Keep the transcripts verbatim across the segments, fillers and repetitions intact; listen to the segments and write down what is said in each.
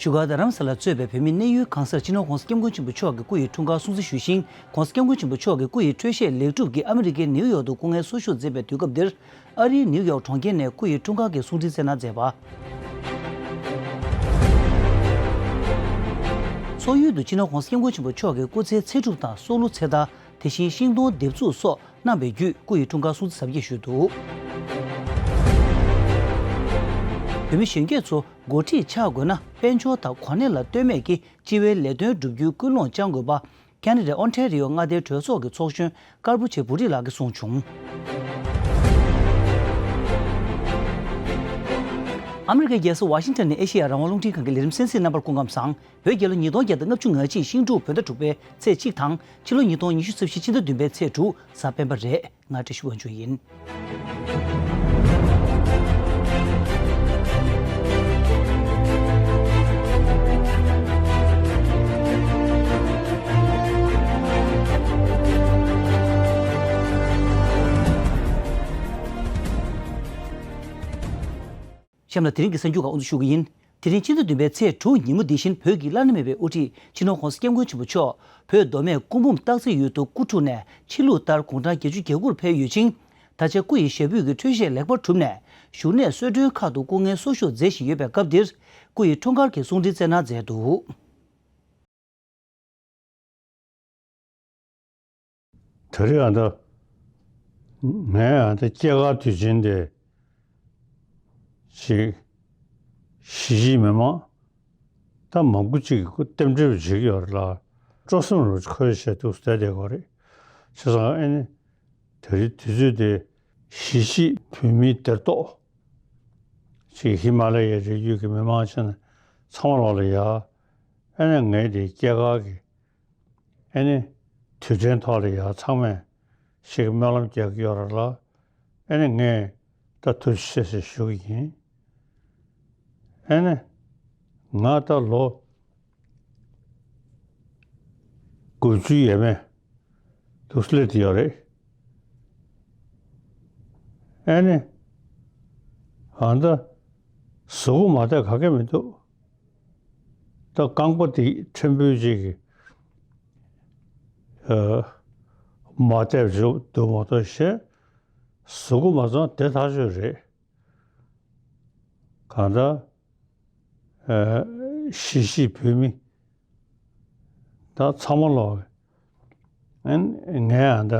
བཞུགས་སྒར་རྡ་རམ་ས་ལར་གཙོས་པའི་བོད་མིའི་གནས་ཡུལ་གང་སར་སྤྱི་ནོར་༸གོང་ས་༸སྐྱབས་མགོན་ཆེན་པོ་མཆོག་གི་སྐུ་ཡི་འཁྲུངས་སྐར་སྲུང་བརྩི་ཞུས་ཤིང་། ༸གོང་ས་༸སྐྱབས་མགོན་ཆེན་པོ་མཆོག་གི་སྐུ་ཡི་འཕྲོད་བཞེས་ལེགས་གྲུབ་ཀྱིས་ཨ་མི་རི་ཀའི་ནེའུ་ཡོག་ཏུ་སྐུ་ངལ་གསོ་བཞུགས་མཛད་པའི་དུས་སྐབས་འདིར། ཨ་རིའི་ནེའུ་ཡོག་གྲོང་ཁྱེར་ནས་སྐུ་ཡི་འཁྲུངས་སྐར་གྱི་གསུང་འཕྲིན་བསྩལ་གནང་མཛད་པ། སོག་ཡུལ་དུ་སྤྱི་ནོར་༸གོང་ས་༸སྐྱབས་མགོན་ཆེན་པོ་མཆོག་གི་སྐུ་ཚེའི་ཚེ་སྒྲུབ་དང་སྲོག་བླུ་ཚེ་ཐར། དེ་བཞིན་ཤིང་སྡོང་འདེབས་འཛུགས་སོགས་གནང་བའི་བརྒྱུད་སྐུ་ཡི་འཁྲུངས་སྐར་སྲུང་བརྩི་གཟབ་རྒྱས་ཞུས་འདུག། བོད་མི་གཞོན་སྐྱེས་ཚོ་འགོ་ཁྲིད་ཆགས་དགོས་ན་དཔལ་འབྱོར་དང་གོ་གནས་ལ་ལྟོས་མེད་ཀྱིས་སྤྱི་བའི་ལས་དོན་བསྒྲུབ་རྒྱུའི་ཀུན་སློང་བཅངས་དགོས་པ། ཁ་ན་ཌའི་ཨོན་ཊ་རི་ཡོ་མངའ་སྡེའི་གྲོས་ཚོགས་ཀྱི་ཚོགས་གཞོན་དཀར་པོ་ཆེ་བུ་རིགས་ལགས་ཀྱིས་གསུངས་བྱུང་། ཨ་མི་རི་ཀའི་རྒྱལ་ས་ཝ་ཤིང་ཊོན་ནས་ཨེ་ཤེ་ཡ་རང་དབང་རླུང་འཕྲིན་ཁང་གི་ལས་རིམ་གསན་གཟིགས་རྣམ་པར་སྐུ་ཁམས་བཟང་། བོད་རྒྱལ་ལོ་ཉིས་སྟོང་བརྒྱ་དང་ལྔ་བཅུ་ང་གཅིག་ཤིང་འབྲུག་བོད་ཟླ་དྲུག་པའི་ཚེས་གཅིག་དང་། ཕྱི་ལོ་ཉིས་སྟོང་ཉི་ཤུ་རྩ་བཞི་ཕྱི་ཟླ་བདུན་པའི་ཚེས་དྲུག་གཟའ་སྤེན་པ་རེད། ང་བཀྲ་ཤིས་དབང་ཕྱུག་ཡིན། གཤམ་ལ་དེ་རིང་གི་གསར་འགྱུར་ཁག་དབུ་འཛུགས་ཞུ་གི་ཡིན། དེ་རིང་སྤྱི་ཟླ་བདུན་པའི་ཚེས་དྲུག་ཉིན་མོ་འདི་བཞིན་བོད་ཀྱི་བླ་ན་མེད་པའི་དབུ་ཁྲིད་སྤྱི་ནོར་༸གོང་ས་༸སྐྱབས་མགོན་ཆེན་པོ་མཆོག་བོད་མདོ་སྨད་སྐུ་འབུམ་སྟག་རྩེ་ཡུལ་དུ་སྐུ་འཁྲུངས་ནས་ཕྱི་ལུགས་ལྟར་དགུང་གྲངས་བརྒྱད་ཅུ་གྱ་དགུར་ཕེབས་ཡོད་ཅིང་། ད་ཆ་སྐུ་ཡི་ཞབས་པུས་ཀྱི་འཕྲོད་བཞེས་ལེགས་པར་གྲུབ་ནས་བཞུགས་གནས་གསོལ་མགྲོན་ཁག་ཏུ་སྐུ་ངལ་གསོ་བཞུགས་མཛད་བཞིན་ཡོད་པའི་སྐབས་འདིར། སྐུ་ཡི་འཁྲུངས་སྐར་གྱི་གསུང་འཕྲིན་བསྩལ་གནང་མཛད་འདུག། དེ་རིང་ཨ་ད། ངས་ཨ་ད་སྐྱེས་སྐར་དུས་ཆེན་དེ་ཅིག་གཞིས་བྱེས་མི་མང་ད་མང་པོ་ཅིག་གིས་རྟེན་འབྲེལ་བྱེད་ཀྱི་ཡོད་རེད་ལ། སྤྲོ་སེམས་རུ་ཁོལ་བྱས་འདུག་བསྡད་བསྡད་ཀྱི་ཡོད་རེད། བྱས་ཙང་ཨ་ནི་དེ་རིང་དུས་ཚོད་དེ་གཞིས་བྱེས་བོད་མིའི་སྡེར་གཏོགས་ཅིག་ཧི་མ་ལ་ཡའི་རི་རྒྱུད་ཀྱི་མི་མང་ཆེ་ན་ཚང་མ་ལོག་ལ་ཡ། ཨ་ནི་ངའི་དེ་སྐྱེས་སྐར་གྱི་ཨ་ནི་དུས་དྲན་ཐོག་ལ་ཡ་ཚང་མས་ཞིག་སྨོན་ལམ་རྒྱག་གི་ཡོད་རེད་ལ། ཨ་ནི་ངས་ད་ཐུགས་རྗེ་ཆེ་ཞེས་ཞུ་གི་ཡིན། ཨ་ནི་ང་ད་ལོ་དགུ་བཅུ་ཡས་མས་འདུག་སླེབས་ཏེ་ཡོད་རེད། ཨ་ནི་ཨ་ད་གཟུགས་པོ་མ་བདེ་ག་གེ་མི་འདུག། ད་རྐང་པ་དེ་ཕྲན་བུ་ཅིག་གི་ཨ་མ་བདེ་བ་འདུག་མ་གཏོགས་གཞན་གཟུགས་པོ་མ་ཚང་བདེ་ཐག་ཆོད་རེད། གང་ལྟར་ཨ་གཞིས་བྱེས་བོད་མི་ད་ཚང་མ་ལོག་ཨ་ནི་ངས་ཨ་ད་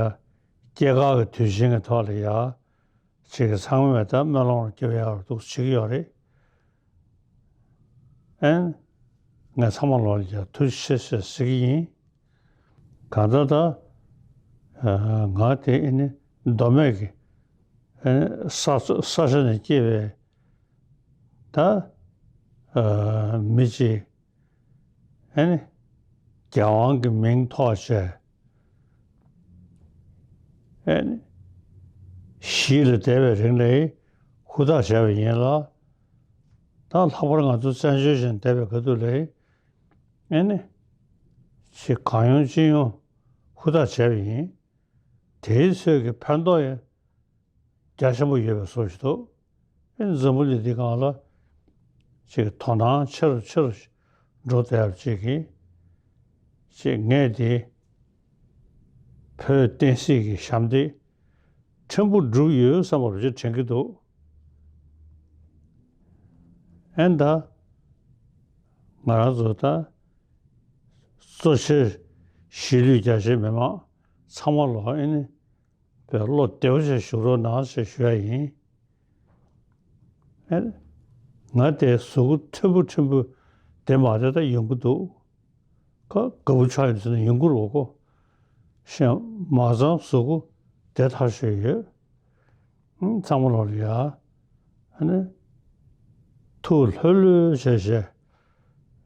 སྐྱེས་སྐར་གྱི་དུས་ཆེན་གྱི་ཐོག་ལ་ཡ། ཅིག་གི་ཚང་མས་ད་སྨོན་ལམ་རྒྱབ་ཡག་འདུག་བྱེད་ཀྱི་ཡོད་རེད། ཨན། ངས་ཚང་མ་ལོག་ལ་ཡ་ཐུགས་རྗེ་ཆེ་ཟེར་ཟེར་གྱི་ཡིན། གང་ལྟར་ད་ཨ་ང་དེ་ཨ་ནི་མདོ་སྨད་ཀྱི་ཨ་ནི་ས་ས་ཆ་ནས་སྐྱེས་པའི་ད་ཨ་མི་གཅིག་ཨ་ནི་རྒྱལ་དབང་གི་མིང་ཐོགས་བྱས། ཨ་ནི་གཞིས་ལ་བསྡད་པའི་རིང་ལ་ཧུར་ཐག་བྱས་པ་ཡིན་ལ། ད་ལྷག་པར་ང་ཚོ་བཙན་བྱོལ་ཅན་བསྡད་པའི་ཁ་ཐུག་ལ་ཨ་ནི་ཅིག་གང་ཡོང་ཅི་ཡོང་ཧུར་ཐག་བྱས་པ་ཡིན། དེའི་ཚོད་ཀྱི་ཕན་ཐོགས་ཡང་རྒྱ་ཆེན་པོ་ཡོད་པའི་བཟོ་ཞིག་འདུག། ཨེ་འཛམ་བུ་གླིང་འདི་སྒང་ལ་ཅིག་དོ་སྣང་ཆེ་རུ་ཆེ་རུ་འགྲོ་བསྡད་ཡག་ཅིག་གིས་ཅིག་ངས་འདི་བོད་བསྟན་སྲིད་ཀྱི་ཞབས་འདེགས་ཕྲན་བུ་བསྒྲུབས་ཡོད་བསམ་པ་རུ་ཅིག་དྲན་གྱི་འདུག། ཨེ་ད་ང་རང་ཚོ་ད་གཙོ་ཆེར་གཞིས་ལུས་རྒྱ་ཆེའི་མི་མང་ཚང་མ་ལོག་ཨེ་ནི་བློ་བདེ་པོ་བྱས་བཞུགས་རོགས་གནང་ཞེས་ཞུ་ཡ་ཡིན། ཨེ། ང་དེ་གཟུགས་པོ་ཕྲན་བུ་ཕྲན་བུ་བདེ་མ་བདེ་ད་ཡོང་གི་འདུག། ཁ་དགའ་པོ་ཆགས་ཡོང་ཟེར་ན་ཡོང་གི་རེད་གོ། གཞན་མ་ཚང་གཟུགས་པོ་བདེ་ཐག་ཆོད་ཡོད། ཨང་། ཚང་མ་ལོག་ལ་ཡ། ཨ་ནི། ཐུགས་ལྷོད་ལྷོད་བྱས་བྱས།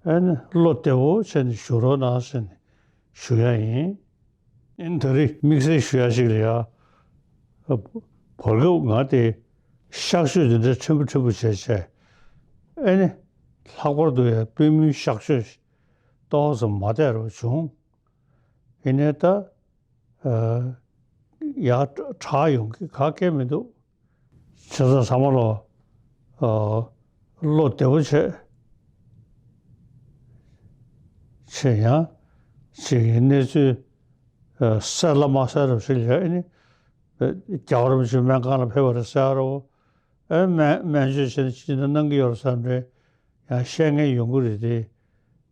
ཨ་ནི་བློ་བདེ་པོ་བྱས་ནས་བཞུགས་རོགས་གནང་ཟེར་ནས་ཞུ་ཡ་ཡིན། ཨ་ནི་ད་རེས་དམིགས་བསལ་ཞུ་ཡ་ཞིག་ལ་ཡ། བར་སྐབས་ང་དེ་གཤག་བཅོས་འདི་འདྲ་ཕྲན་བུ་ཕྲན་བུ་བྱས་བྱས། ཨ་ནི་ལྷག་པར་དུ་ཡ་པུས་མོའི་གཤག་བཅོས་ཏོག་ཙམ་མ་བདེ་རུ་བྱུང་། ཡིན་ནའི་ད་ཨ་ཡག་དྲག་ཡོང་གི་ག་གེ་མི་འདུག། བྱས་ཙང་ཚང་མ་ལོག་ཨ་བློ་བདེ་པོ་བྱས། ཆེ་ཡང་ཅིག་གི་གནས་ཚུལ་གསལ་ལ་མ་གསལ་རབ་ཞིག་ལ་ཨ་ནི་རྒྱལ་བ་རིན་པོ་ཆེ་སྨན་ཁང་ལ་ཕེབས་པ་རེད་ཟེར་རོ། ཨེ་སྨན་སྨན་བཅོས་བྱས་ནས་ཅི་འདྲ་གནང་གི་ཡོད་རེད་བསམ་རེད། ཡང་བཤད་མཁན་ཡོང་གི་རེད་དེ།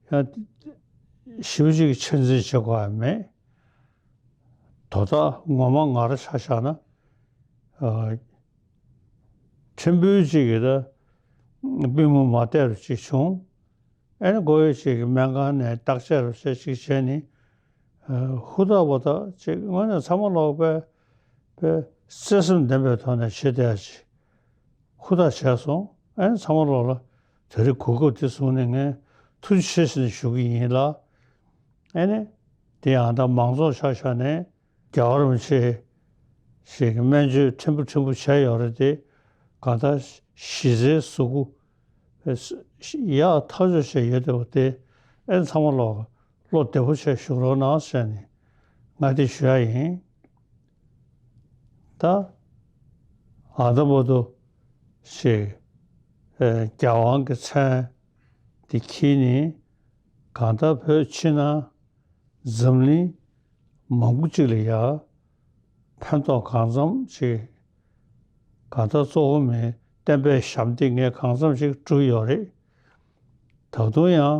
ཡང་ཞེ་པོ་ཅིག་ཆ་འཛིན་བྱེད་དགོས་ཡ་མེད། དོ་བདག་ངོ་མ་ང་རང་ཆ་བཞག་ན། ཨ། ཕྲན་བུ་ཅིག་གིས་ད་པུས་མོ་མ་བཏེག་རུ་ཅིག་བྱུང་། ཨེ་ནི་གོ་ཡོད་ཅིག་གིས་སྨན་ཁང་ནས་བརྟག་དཔྱད་རུ་བྱས་ཅིག་བྱས་ནི། ཨ། ཧུར་ཐག་པོ་ཐག་ཅིག་དངོས་གནས་ཚང་མ་ལོག་པའི་པའི་བརྩེ་སེམས་ལྡན་པའི་ཐོག་ནས་བྱེད་བསྡད་ཡ་ཅིག་ཧུར་ཐག་བྱས་སོང་། ཨེ་ནི་ཚང་མ་ལོག་ལ་དེ་རིང་གོ་སྐབས་དེ་བཟུང་ནས་ངས་ཐུགས་རྗེ་ཆེ་ཟེར་ནས་ཞུ་གི་ཡིན་ལ། ཨེ་ནི་དེ་ཡང་ད་མང་ཚོགས་ཆ་བཞག་ནས་རྒྱལ་བ་རིན་པོ་ཆེ་ཞིག་གི་སྨན་བཅོས་ཕྲན་བུ་ཕྲན་བུ་བྱས་ཡོད་རེད་དེ། གང་ལྟར་གཞི་རྩའི་གཟུགས་པོ་ཡག་ཐག་ཆོད་བྱས་ཡོད་བསྡད་པ་དེ་ཨེ་ཚང་མ་ལོག་བློ་བདེ་པོ་བྱས་བཞུགས་རོགས་གནང་ཟེར་ནས་ང་དེ་ཞུ་ཡ་ཡིན། ད་ཨ་ད་བར་དུ་ཞིག་ཨེ་རྒྱལ་དབང་གི་མཚན་དེ་འཁྱེར་ནས་གང་ལྟར་བོད་ཕྱི་ནང་འཛམ་གླིང་མང་པོ་ཅིག་ལ་ཡ་ཕན་ཐོགས་གང་འཚམ་ཅིག་གང་ལྟར་གཙོ་བོ་མིན་བསྟན་པའི་ཞབས་འདེགས་ངས་གང་འཚམ་ཞིག་བསྒྲུབས་ཡོད་རེད། ད་དུང་ཡང་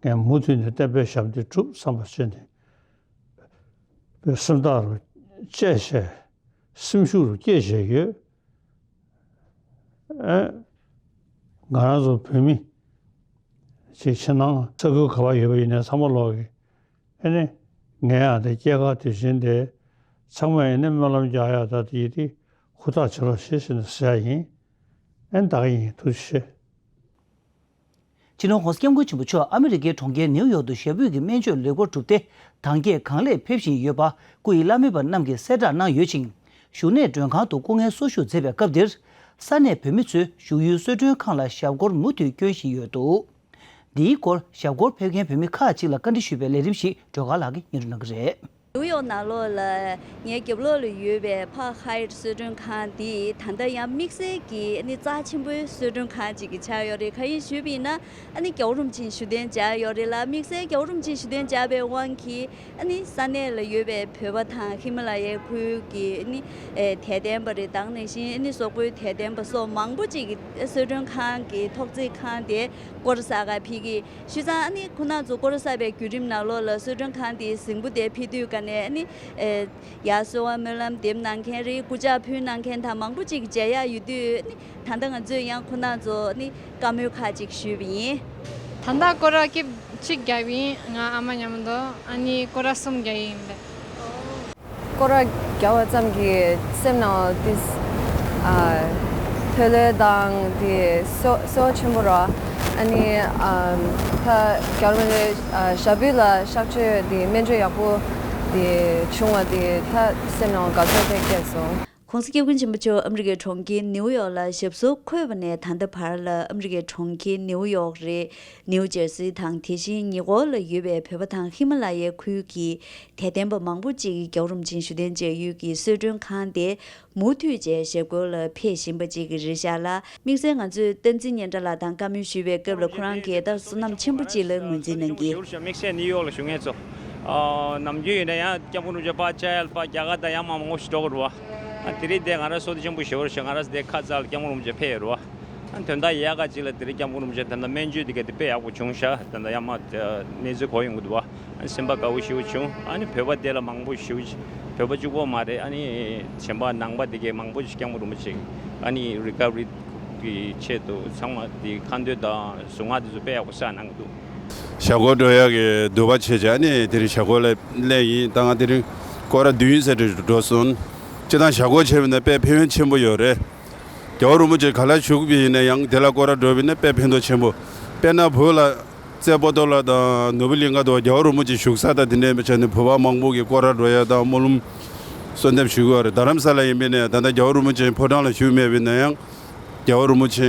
ངས་མུ་མཐུད་ནས་བསྟན་པའི་ཞབས་འདེགས་བསྒྲུབ་བསམ་པ་བྱས་ནས་སེམས་ཐག་རུ་བཅད་བྱས། སེམས་ཤུགས་རུ་བསྐྱེད་བྱས་ཡོད། ཨེ། ང་རང་ཚོ་བོད་མི་ཅིག་ཕྱི་ནང་ས་ཁུལ་ག་པར་ཡོད་པ་ཡིན་ནའི་ཚང་མ་ལོག་གི་ཨེ་ནི་ངའི་ཨ་ད་སྐྱེས་སྐར་དུས་ཆེན་དེ་ཚང་མས་ཨེ་ནི་སྨོན་ལམ་རྒྱག་ཡ་ད་དེ་ཡིན་དེ་ཧུར་ཐག་བྱེད་རོགས་ཞེས་ཟེར་ནས་ཟེར་ཡ་ཡིན། ཨེ་ནི་ད་ག་ཡིན། ཐུགས་རྗེ་ཆེ། སྤྱི་ནོར་༸གོང་ས་༸སྐྱབས་མགོན་ཆེན་པོ་མཆོག་ཨ་མི་རི་ཀའི་གྲོང་ཁྱེར་ནེའུ་ཡོག་ཏུ་ཞབས་པུས་ཀྱི་སྨན་བཅོས་ལས་འགུལ་གྲུབ་སྟེ་དར་རྒྱས་གང་ལེགས་ཕེབས་བཞིན་ཡོད་པ་སྐུ་ཡི་བླ་མེད་པ་རྣམས་ཀྱིས་གསལ་བསྒྲགས་གནང་ཡོད་ཅིང་། བཞུགས་གནས་མགྲོན་ཁང་དུ་སྐུ་ངལ་གསོ་བཞུགས་མཛད་པའི་སྐབས་འདིར། ས་གནས་བོད་མི་ཚོས་བཞུགས་ཡུལ་གསོལ་མགྲོན་ཁང་ལ་ཞབས་སྐོར་མུ་མཐུད་བསྐྱོན་བཞིན་ཡོད་འདུག་འདིའི་སྐོར་ཞབས་སྐོར་ཕེབས་མཁན་བོད་མི་ཁག་ཅིག་ལ་བཀའ་འདྲི་ཞུས་པའི་ལས་རིམ་ཞིག་སྒྲོལ་དཀར་ལགས་ཀྱིས་སྙན་སྒྲོན་གནང་གི་རེད། ནིའུ་ཡོག་ནང་ལོགས་ལ་ངའི་རྒྱབ་ལོགས་ལ་ཡོད་པའི་Park Hyatt་གསོལ་མགྲོན་ཁང་འདི་ད་ལྟ་ཡང་དམིགས་བསལ་གྱི་ཨ་ནི་རྩ་ཆེན་པོའི་གསོལ་མགྲོན་ཁང་ཅིག་གི་ཆགས་ཡོད་རེད། གང་ཡིན་ཞུས་པ་ཡིན་ན་ཨ་ནི་རྒྱལ་བ་རིན་པོ་ཆེ་བཞུགས་གདན་འཇགས་ཡོད་རེད་ལ། དམིགས་བསལ་རྒྱལ་བ་རིན་པོ་ཆེ་བཞུགས་གདན་འཇགས་པའི་དབང་གིས་ཨ་ནི་ས་གནས་ལ་ཡོད་པའི་བོད་པ་དང་ཧི་མ་ལ་ཡའི་ཁུལ་གྱི་ཨ་ནི་ཨེ་དད་ལྡན་པ་རེད། ད་ག་ནང་བཞིན་ཨ་ནི་སོག་པོའི་དད་ལྡན་པ་སོགས་མང་པོ་ཅིག་གིས་གསོལ་མགྲོན་ཁང་གི་ཐོག་བརྩེགས་ཁང་དེ་སྐོར་གསར་ག་ཕེབས་ཀྱི། བྱས་ཙང་ཨ་ནི་ཁོང་རྣམ་ཚོ་སྐོར་གསར་པའི་བརྒྱུད་རིམ་ནང་ལོགས་ལ་གསོལ་མགྲོན་ཁང་དེའི་གཟིགས་འབུལ་དེ་ཕེབས་དུས་ཀ་ནས་ཨ་ནི་ཨེ་ཡར་གསོལ་བ་སྨོན་ལམ་འདེབས་གནང་མཁན་རེད། སྐུ་ཕྱག་ཕུལ་གནང་མཁན་དང་མང་པོ་ཅིག་མཇལ་ཡག་ཡོད་དུས་ཨ་ནི་ད་ལྟ་ང་ཚོས་ཡང་ཁོང་རྣམ་ཚོ་ཨ་ནི་བཀའ་མོལ་ཁག་ཅིག་ཞུས་པ་ཡིན། ད་ལྟ་སྐོར་ར་སྐེབས་གཅིག་བརྒྱབ་ཡིན། ང་ཨ་མ་མཉམ་དུ། ཨ་ནི་སྐོར་ར་གསུམ་བརྒྱབ་ཡིན་པས། སྐོར་ར་རྒྱག་པ་ཙམ་གྱིས་སེམས་ནང་ཏིས་ཨ་ལྷོད་ལྷོད་དང་དེ་གསོ་གསོ་བ་ཆེན་པོ་ར། ཨ་ནི་ཨམ་ད་རྒྱལ་བ་རིན་པོ་ཆེ་ཨ་ཞབས་པུས་ལ་གཤགས་བཅོས་དེ་སྨན་བཅོས་ཡག་པོ་དེ་བྱུང་བ་དེ་ད་སེམས་ནང་དགའ་ཚོར་དེ་སྐྱེས་སོང་། ༸གོང་ས་༸སྐྱབས་མགོན་ཆེན་པོ་མཆོག་ཨ་མི་རི་ཀའི་གྲོང་ཁྱེར་ནིའུ་ཡོག་ལ་ཞབས་སོར་འཁོད་པ་ནས་ད་ལྟ་བར་ལ་ཨ་མི་རི་ཀའི་གྲོང་ཁྱེར་ནིའུ་ཡོག་རེད། ནིའུ་ཇར་སི་དང་དེ་བཞིན་ཉེ་འཁོར་ལ་ཡོད་པའི་བོད་པ་དང་ཧི་མ་ལ་ཡའི་ཁུལ་གྱི་དད་ལྡན་པ་མང་པོ་ཅིག་གིས་རྒྱལ་བ་རིན་པོ་ཆེ་བཞུགས་གདན་འཇགས་ཡུལ་གྱི་གསོལ་མགྲོན་ཁང་དེ་མུ་མཐུད་བཅས་ཞབས་སྐོར་ལ་ཕེབས་བཞིན་པ་ཅིག་གི་རེད་ཤག་ལ། དམིགས་བསལ་ང་ཚོས་བསྟན་འཛིན་སྙན་གྲགས་ལགས་དང་བཀའ་མོལ་ཞུས་པའི་སྐབས་ལ་ཁོ་རང་གིས་ད་བསོད་ནམས་ཆེན་པོ་ཅིག་ལ་ངོས་འཛིན་གནང་གི། དམིགས་བསལ་ནིའུ་ཡོག་ལ་བཞུགས་མཁན་ཚོ། ཨ་ནམ་རྒྱུན་ཡིན་ན་ཡང་སྐྱབས་མགོན་རིན་པོ་ཆེ་ཕར་བཅར་ཡ་ལ་ཕར་རྒྱ་གར་དང་ཡང་མ་མང་པོ་ཞིག་འགྲོ་གི་རེད་བ། ཨ་དེ་རིང་དེ་ང་རང་བསོད་བདེ་ཆེན་པོ་ཞེ་པོ་རེད་ཤག་ང་རང་དེ་ཁ་ཚ་ལ་སྐྱབས་མགོན་རིན་པོ་ཆེ་ཕེབས་ཡོད་རེད་བ། ཨ་དོན་དག་ཡག་ག་ཅིག་ལ་དེ་རིང་སྐྱབས་མགོན་རིན་པོ་ཆེ་ད་ལྟ་སྨན་བཅོས་དེ་ག་དེ་དཔེ་ཡག་པོ་བྱུང་ཤག་ད་ལྟ་ཡང་མ་གནས་ཚུལ་གོ་ཡོང་གི་འདུག་བ། ཨ་སེམས་པ་དགའ་བོ་ཞེ་པོ་བྱུང་། ཨ་ནི་བོད་པ་དེ་ལ་མང་པོ་ཞེ་པོ་ཅིག་བོད་པ་གཅིག་པོ་མ་རེད། ཨ་ནི་གཞན་པ་ནང་པ་དེ་གས་མང་པོ་ཞིག་སྐྱབས་མགོན་རིན་པོ་ཆེ་ཨ་ནི་རི་ཀ་བ་རི་གི་ཆེད་དུ་ཚང་མ་དེ་ཁ་འདོན་དང་གཟུངས་སྔགས་དེ་ཚོ་དཔེ་ཡག་པོ་བསགས་གནང་གི་འདུག་ཞབས་སྐོར་འགྲོ་ཡག་གི་འདོད་པ་ཆེ་ཆེ་ཨ་ནི་དེ་རིང་ཞབས་སྐོར་ལ་སླེབས་ཡིན། ད་ང་དེ་རིང་སྐོར་ར་བདུན་ཙམ་འགྲོ་སོང་། སྤྱིར་བཏང་ཞབས་སྐོར་བྱས་པ་ན་དཔེ་ཕན་ཡོན་ཆེན་པོ་ཡོད་རེད། རྒྱལ་བ་རིན་པོ་ཆེ་ག་ལ་བཞུགས་པ་ཡིན་ན་ཡང་དེ་ལ་སྐོར་ར་འགྲོ་བ་ཡིན་ན་དཔེ་ཕན་ཐོགས་ཆེན་པོ། དཔེར་ན་བོད་ལ་རྩེ་པོ་ཏོ་ལ་དང་ནོར་བུ་གླིང་ག་དུ་རྒྱལ་བ་རིན་པོ་ཆེ་བཞུགས་ས་དང་དེ་འདྲ་མི་ཆ་ནས་བོད་པ་མང་པོ་གིས་སྐོར་ར་འགྲོ་ཡ་དང་སྨོན་ལམ་གསོལ་འདེབས་ཞུ་གི་ཡོད་རེད། རྡ་རམ་ས་ལ་ཡིན་པ་ཡིན་ན་ད་ལྟ་རྒྱལ་བ་རིན་པོ་ཆེ་ཕོ་བྲང་ལ་བཞུགས་མེད་པ་ཡིན་ན་ཡང་། རྒྱལ་བ་རིན་པོ་ཆེ་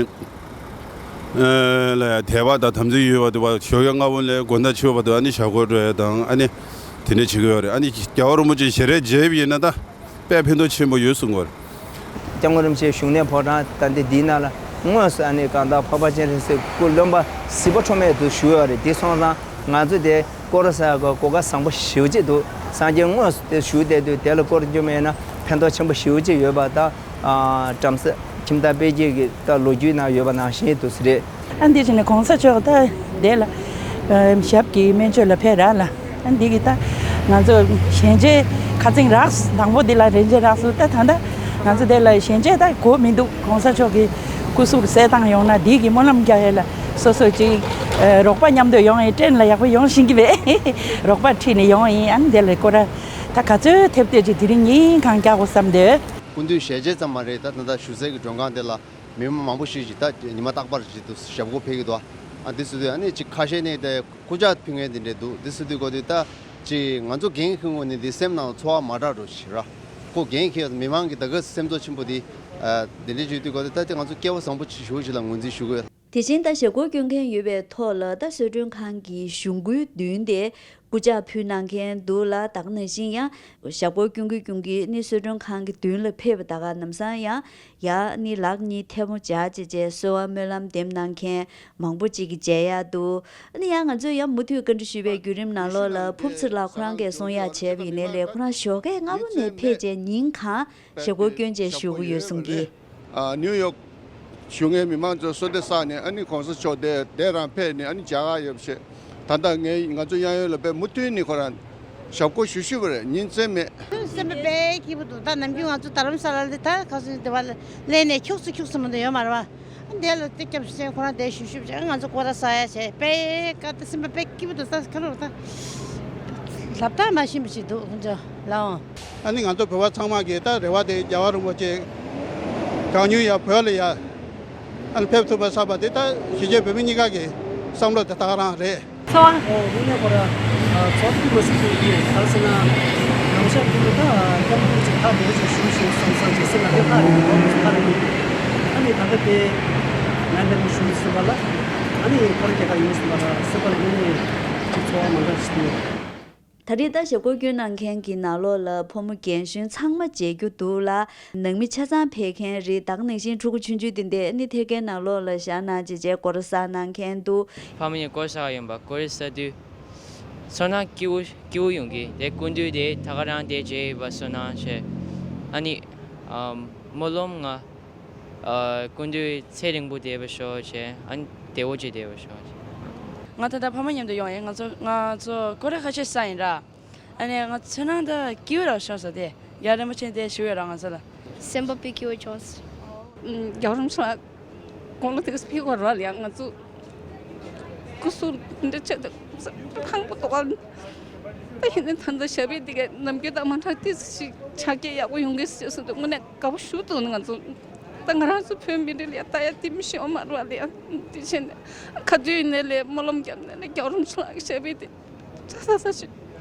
ལ་དད་པ་དང་དམ་ཚིག་ཡོད་པ་དུ་བ་ཞོགས་ཀས་སྔ་པོ་ནས་དགོང་དག་ཕྱི་པ་དུ་ཨ་ནི་ཞབས་སྐོར་འགྲོ་ཡ་དང་ཨ་ནི་དེ་འདྲ་བྱེད་ཀྱི་ཡོད་རེད། ཨ་ནི་རྒྱལ་བ་རིན་པོ་ཆེ་ཞལ་རས་མཇལ་བ་ཡིན་ན་ད་དཔེ་ཕན་ཐོགས་ཆེན་པོ་ཡོད་གསུང་གི་ཡོད་རེད། སྐྱབས་མགོན་རིན་པོ་ཆེ་བཞུགས་གནས་ཕོ་བྲང་ད་འདི་འདིའི་ནང་ལ་དངོས་སུ་ཨ་ནི་གང་ལྟར་འཕགས་པ་སྤྱན་རས་གཟིགས་སྐུ་རློན་པ་གཟིག་པ་འཕྲོ་མེད་དུ་བཞུགས་ཡོད་རེད། དེ་སོང་ཙང་ ང་ཚོ་དེ་སྐོར་ས་གི་གོ་སྐབས་བཟང་པོ་ཞེ་པོ་ཅིག་འདུག་སངས་རྒྱས་དངོས་སུ་དེ་བཞུགས་བསྡད་དུས་དེ་ལ་སྐོར་རྒྱུ་མེད་ན་ཕན་ཐོགས་ཆེན་པོ་ཞེ་པོ་ཅིག་ཡོད་པ་དང་། ཨ། བྲམ་ཟེ་ཁྱིམ་བདག་དཔལ་སྐྱིད་ཀྱི་ད་ལོ་རྒྱུས་ནང་ཡོད་པ་ནང་བཞིན་དུ་རེད། ཨ། འདི་བྱས་ནས་གོང་ས་མཆོག་ད་དེ་ལ་ཨ་ཞབས་ཀྱིས་སྨན་བཅོས་ལ་ཕེབས་ར་ལ། ཨ། འདི་གི་ད་ང་ཚོ་ཞལ་མཇལ་ཁ་ཚིག་རག་སོང་། དང་པོ་འདི་ལ་རིན་ཆེན་རག་སོང་། ད་ད་ལྟ་ང་ཚོ་དེ་ལ་ཞལ་མཇལ་ད་གོ་མི་འདུག་གོང་ས་མཆོག་གི་སྐུ་གཟུགས་གསལ་ཐང་ཡོང་ན་འདི་གི་སྨོན་ལམ་རྒྱག་ཡས་ལ་སོ་སོ་ཅིག་ཨ་རོགས་པ་མཉམ་དུ་ཡོང་ཡས་ཊེན་ལ་ཡག་པོ་ཡོང་ཤེས་ཀྱི་མེད། རོགས་པ་ཁྲིད་ནས་ཡོང་ཡིན། ཨ་ནི་དེ་ལ་སྐོར་ར་ད་ག་ཚོད་ཐེབས་ཐེབས་ཅིག་དེ་རིང་ཉིན་གང་རྒྱག་དགོས་བསམ་འདོད། སྐུ་མདུན་ཞལ་མཇལ་ཙམ་མ་རེད། ད་ད་ལྟ་བཞུགས་སའི་གི་མགྲོན་ཁང་དེ་ལ་མི་མང་མང་པོ་ཞིག་ཅིག་ད་ཉི་མ་རྟག་པར་ཅིག་ཏུ་ཞབས་སྐོར་ཕེབས་ཀྱི་འདུག་ཨ། འདི་སུ་དུས་ཨ་ནི་ཅིག་ཁ་ཤས་ནས་དེ་སྐུ་ཕྱག་ཕུལ་མཁན་དེ་འདྲས་འདུག་འདི་སུ་དུས་གོ་དུས་ད་ཅིག་ང་ཚོ་རྒན་ཁྱོན་ནས་འདི་སེམས་ནང་ཚོར་བ་མ་འདྲ་འགྲོ་ཞིག་ར། ཁོ་རྒན་ཁྱོན་མི་མང་གི་ད་ག་སེམས་ཚོར་ཆེན་པོ་འདི་ཨ་འདི་འདྲས་བརྗོད་དུས་གོ་དུས་ད་དེ་ང་ཚོ་སྐལ་བ་བཟང་པོ་ཞིག་ཞིག་ལ་ངོས་འཛིན་ཞུ་དགོས། དེ་བཞིན་ད་ཞབས་སྐོར་སྐྱོན་མཁན་ཡོད་པའི་ཐོག་ལ་ད་གསོལ་མགྲོན་ཁང་གི་གཞུང་སྒོའི་མདུན་དེ་སྐུ་ཕྱག་ཕུལ་གནང་མཁན་འདུག་ལ། ད་ག་ནང་བཞིན་ཡང་ཞབས་སྐོར་སྐྱོན་གྱི་སྐྱོན་གྱི་ནི་གསོལ་མགྲོན་ཁང་གི་མདུན་ལ་ཕེབས་པ་ད་ག་ནམ་སང་ཡང་ཡ་ནི་ལག་གཉིས་ཐལ་མོ་སྦྱར་བྱས་བྱས་གསོལ་བ་སྨོན་ལམ་འདེབས་གནང་མཁན་མང་པོ་ཅིག་གིས་མཇལ་ཡག་འདུག་ཨ་ནི་ཡང་ང་ཚོས་ཡང་མུ་མཐུད་བཀའ་འདྲི་ཞུས་པའི་བརྒྱུད་རིམ་ནང་ལོགས་ལ་ཕུབ་ཚེ་ལགས་ཁོ་རང་གིས་གསུང་ཡག་བྱས་པ་ཡིན་ནའི་ལས་ཁོ་རང་ཞོགས་ཀས་སྔ་པོ་ནས་ཕེབས་བྱས་ཉིན་གང་ཞབས་སྐོར་སྐྱོན་བྱས་བཞུགས་ཀྱི་ཡོད་གསུང་གི། ཨ། ནིའུ་ཡོག་བཞུགས་མཁན་མི་མང་ཚོས་གསོལ་འདེབས་བསགས་ནས་ཨ་ནི་གོང་ས་མཆོག་དེ་དེ་རང་ཕེབས་ནས་ཨ་ནི་མཇལ་ཁ་ཡོད་པ་བྱས། ད་ལྟ་ངས་ང་ཚོ་གཡས་གཡོན་ལ་དཔེ་མུ་མཐུད་ནས་ཁོ་རང་ཞབས་སྐོར་ཞུ་ཞུ་བ་རེད། ཉིན་མཚན་མེད། སེམས་པ་དཔེ་སྐྱིད་པོ་འདུག་ད་ནམ་རྒྱུན་ང་ཚོ་རྡ་རམ་ས་ལ་ལ་ད་ཁ་སང་དེ་བ་ལ་སླེབས་ནས་ཁྱུག་ཙམ་ཁྱུག་ཙམ་མ་གཏོགས་ཡོད་མ་རེད་བ། འདི་ལ་ཏིག་སྐྱབས་ཤིག་ཁོ་རང་དེ་ཞུ་ཞུ་བྱས་ང་ཚོ་སྐོར་ར་ཟ་ཡ་བྱས་དཔེ་ཀ་ད་སེམས་པ་དཔེ་སྐྱིད་པོ་འདུག་ད་ཁ་ལོ་ད་ལབ་ད་མ་ཤེས་པ་ཞིག་འདུག་ཁོང་ཚོ་ལའོ། ཨ་ནི་ང་ཚོ་བོད་པ་ཚང་མ་གི་ད་རེ་བ་དེ་རྒྱལ་བ་རིན་པོ་ཆེ་གང་མྱུར་ཡ་བོད་ལ་ཡ་ཨ་ནི་ཕེབས་ཐུབ་པ་བསམ་པ་དེ་ད་གཞིས་བྱེས་བོད་མི་གཉིས་ཀ་གི་བསམ་བློ་དེ་ད་ག་རང་རེད། ཚོར་བ། ཨོ་དངོས་གནས་ཁོ་ར་ཚོར་ཐུབ་མ་སྲིད་ཀྱི་ཡིན། གང་ཟེར་ན་རང་ཤག་དེ་ལ་ད་སྐྱབས་མགོན་ཅིག་ཁག་འདུག་ཅིག་ཞུ་ཞུ་བསམ་བསམ་ཅིག་སེམས་ལ་དེ་ཁག་རེད་འདུག་ཁག་རེད་འདུག་ཨ་ནི་ད་ལྟ་དེ་ང་འདི་ནས་ཞུ་ཟིན་པ་ལ་ཨ་ནི་ཁོ་ར་སྐྱེ་ཁ་ཡོད་ཟིན་པ་ལ་སེམས་པ་ལ་དངོས་གནས་ཅིག་ཚོར་བ་མ་འདྲ་ཞིག་འདུག་ད་རེས་ད་ཞབས་སྐོར་སྐྱོན་གནང་མཁན་གྱི་ནང་ལོགས་ལ་ཕོ་མོ་རྒན་གཞོན་ཚང་མ་མཇལ་རྒྱུ་འདུག་ལ། ནང་མི་ཆ་ཚང་ཕེབས་མཁན་རེད། ད་ག་ནང་བཞིན་ཕྲུ་གུ་ཆུང་ཆུང་དེ་འདྲས་ཨ་ནི་ཐད་ཀའི་ནང་ལོགས་ལ་བཞག་གནང་བྱས་བྱས་སྐོར་ཟ་གནང་མཁན་འདུག་ཕ་མ་གཉིས་སྐོར་ཟ་ག་ཡོང་པ་སྐོར་ར་ཟ་དུས་ཚོར་སྣང་སྐྱིད་པོ་སྐྱིད་པོ་ཡོང་གི། དེ་སྐུ་མདུན་དེ་ད་ག་རང་དེ་བྱས་ཡོད་པ་ཚོར་སྣང་བྱས། ཨ་ནི་ཨམ་སྨོན་ལམ་ང་ཨ་སྐུ་མདུན་ཚེ་རིང་པོ་བསྡད་པ་ཤོག་བྱས། ཨ་ནི་བདེ་པོ་ཅིག་བསྡད་པ་ཤོག་བྱས། ང་ད་ལྟ་ཕ་མ་མཉམ་དུ་ཡོང་ཡིན། ང་ཚོ་ང་ཚོ་སྐོར་ར་ཁ་ཤས་ཟ་ཡིན་ར། ཨ་ནི་ང་ཚོར་སྣང་ད་སྐྱིད་པོ་རང་བྱུང་སོང་། དེ་རྒྱལ་བ་རིན་པོ་ཆེ་དེ་བཞུགས་ཡོད་ར་ང་ཚོ་ལ། སེམས་པ་དཔེ་སྐྱིད་པོ་བྱུང་སོང་། རྒྱལ་བ་རིན་པོ་ཆེ་ལ་དགུང་ལོ་དེ་ཕེབས་པ་ར་ལ་ཡང་ང་ཚོ་སྐུ་གཟུགས་འདི་འདྲ་བྱས་ཏེ་ཕངས་པོ་འདུག་ག་ད་ཡིན་ནའི་ད་ལྟ་ཞབས་པད་འདི་ག་ནམ་རྒྱུན་དང་མ་འདྲ་ཏོག་ཙམ་ཞིག་ཆ་རྐྱེན་ཡག་པོ་ཡོང་གི་ཟེར་སོང་དུས་དངོས་གནས་དགའ་པོ་ཞེ་པོ་འདུག་ང་ཚོ་ད་ང་རང་ཚོ་བོད་མི་རིགས་ལ་ཡ་ལྟ་ཡ་དེ་མི་ཤེས་ཡོད་མ་རེད་བ་ལ་ཡ། དེ་བྱས་ནས་ག་དུས་ཡིན་ནའི་ལས་སྨོན་ལམ་བརྒྱབ་ནའི་ལས་རྒྱལ་བ་རིན་པོ་ཆེ་ལགས་ཀྱི་ཞབས་པད་དེ་ཚ་ཚ་ཚ་ཞིག་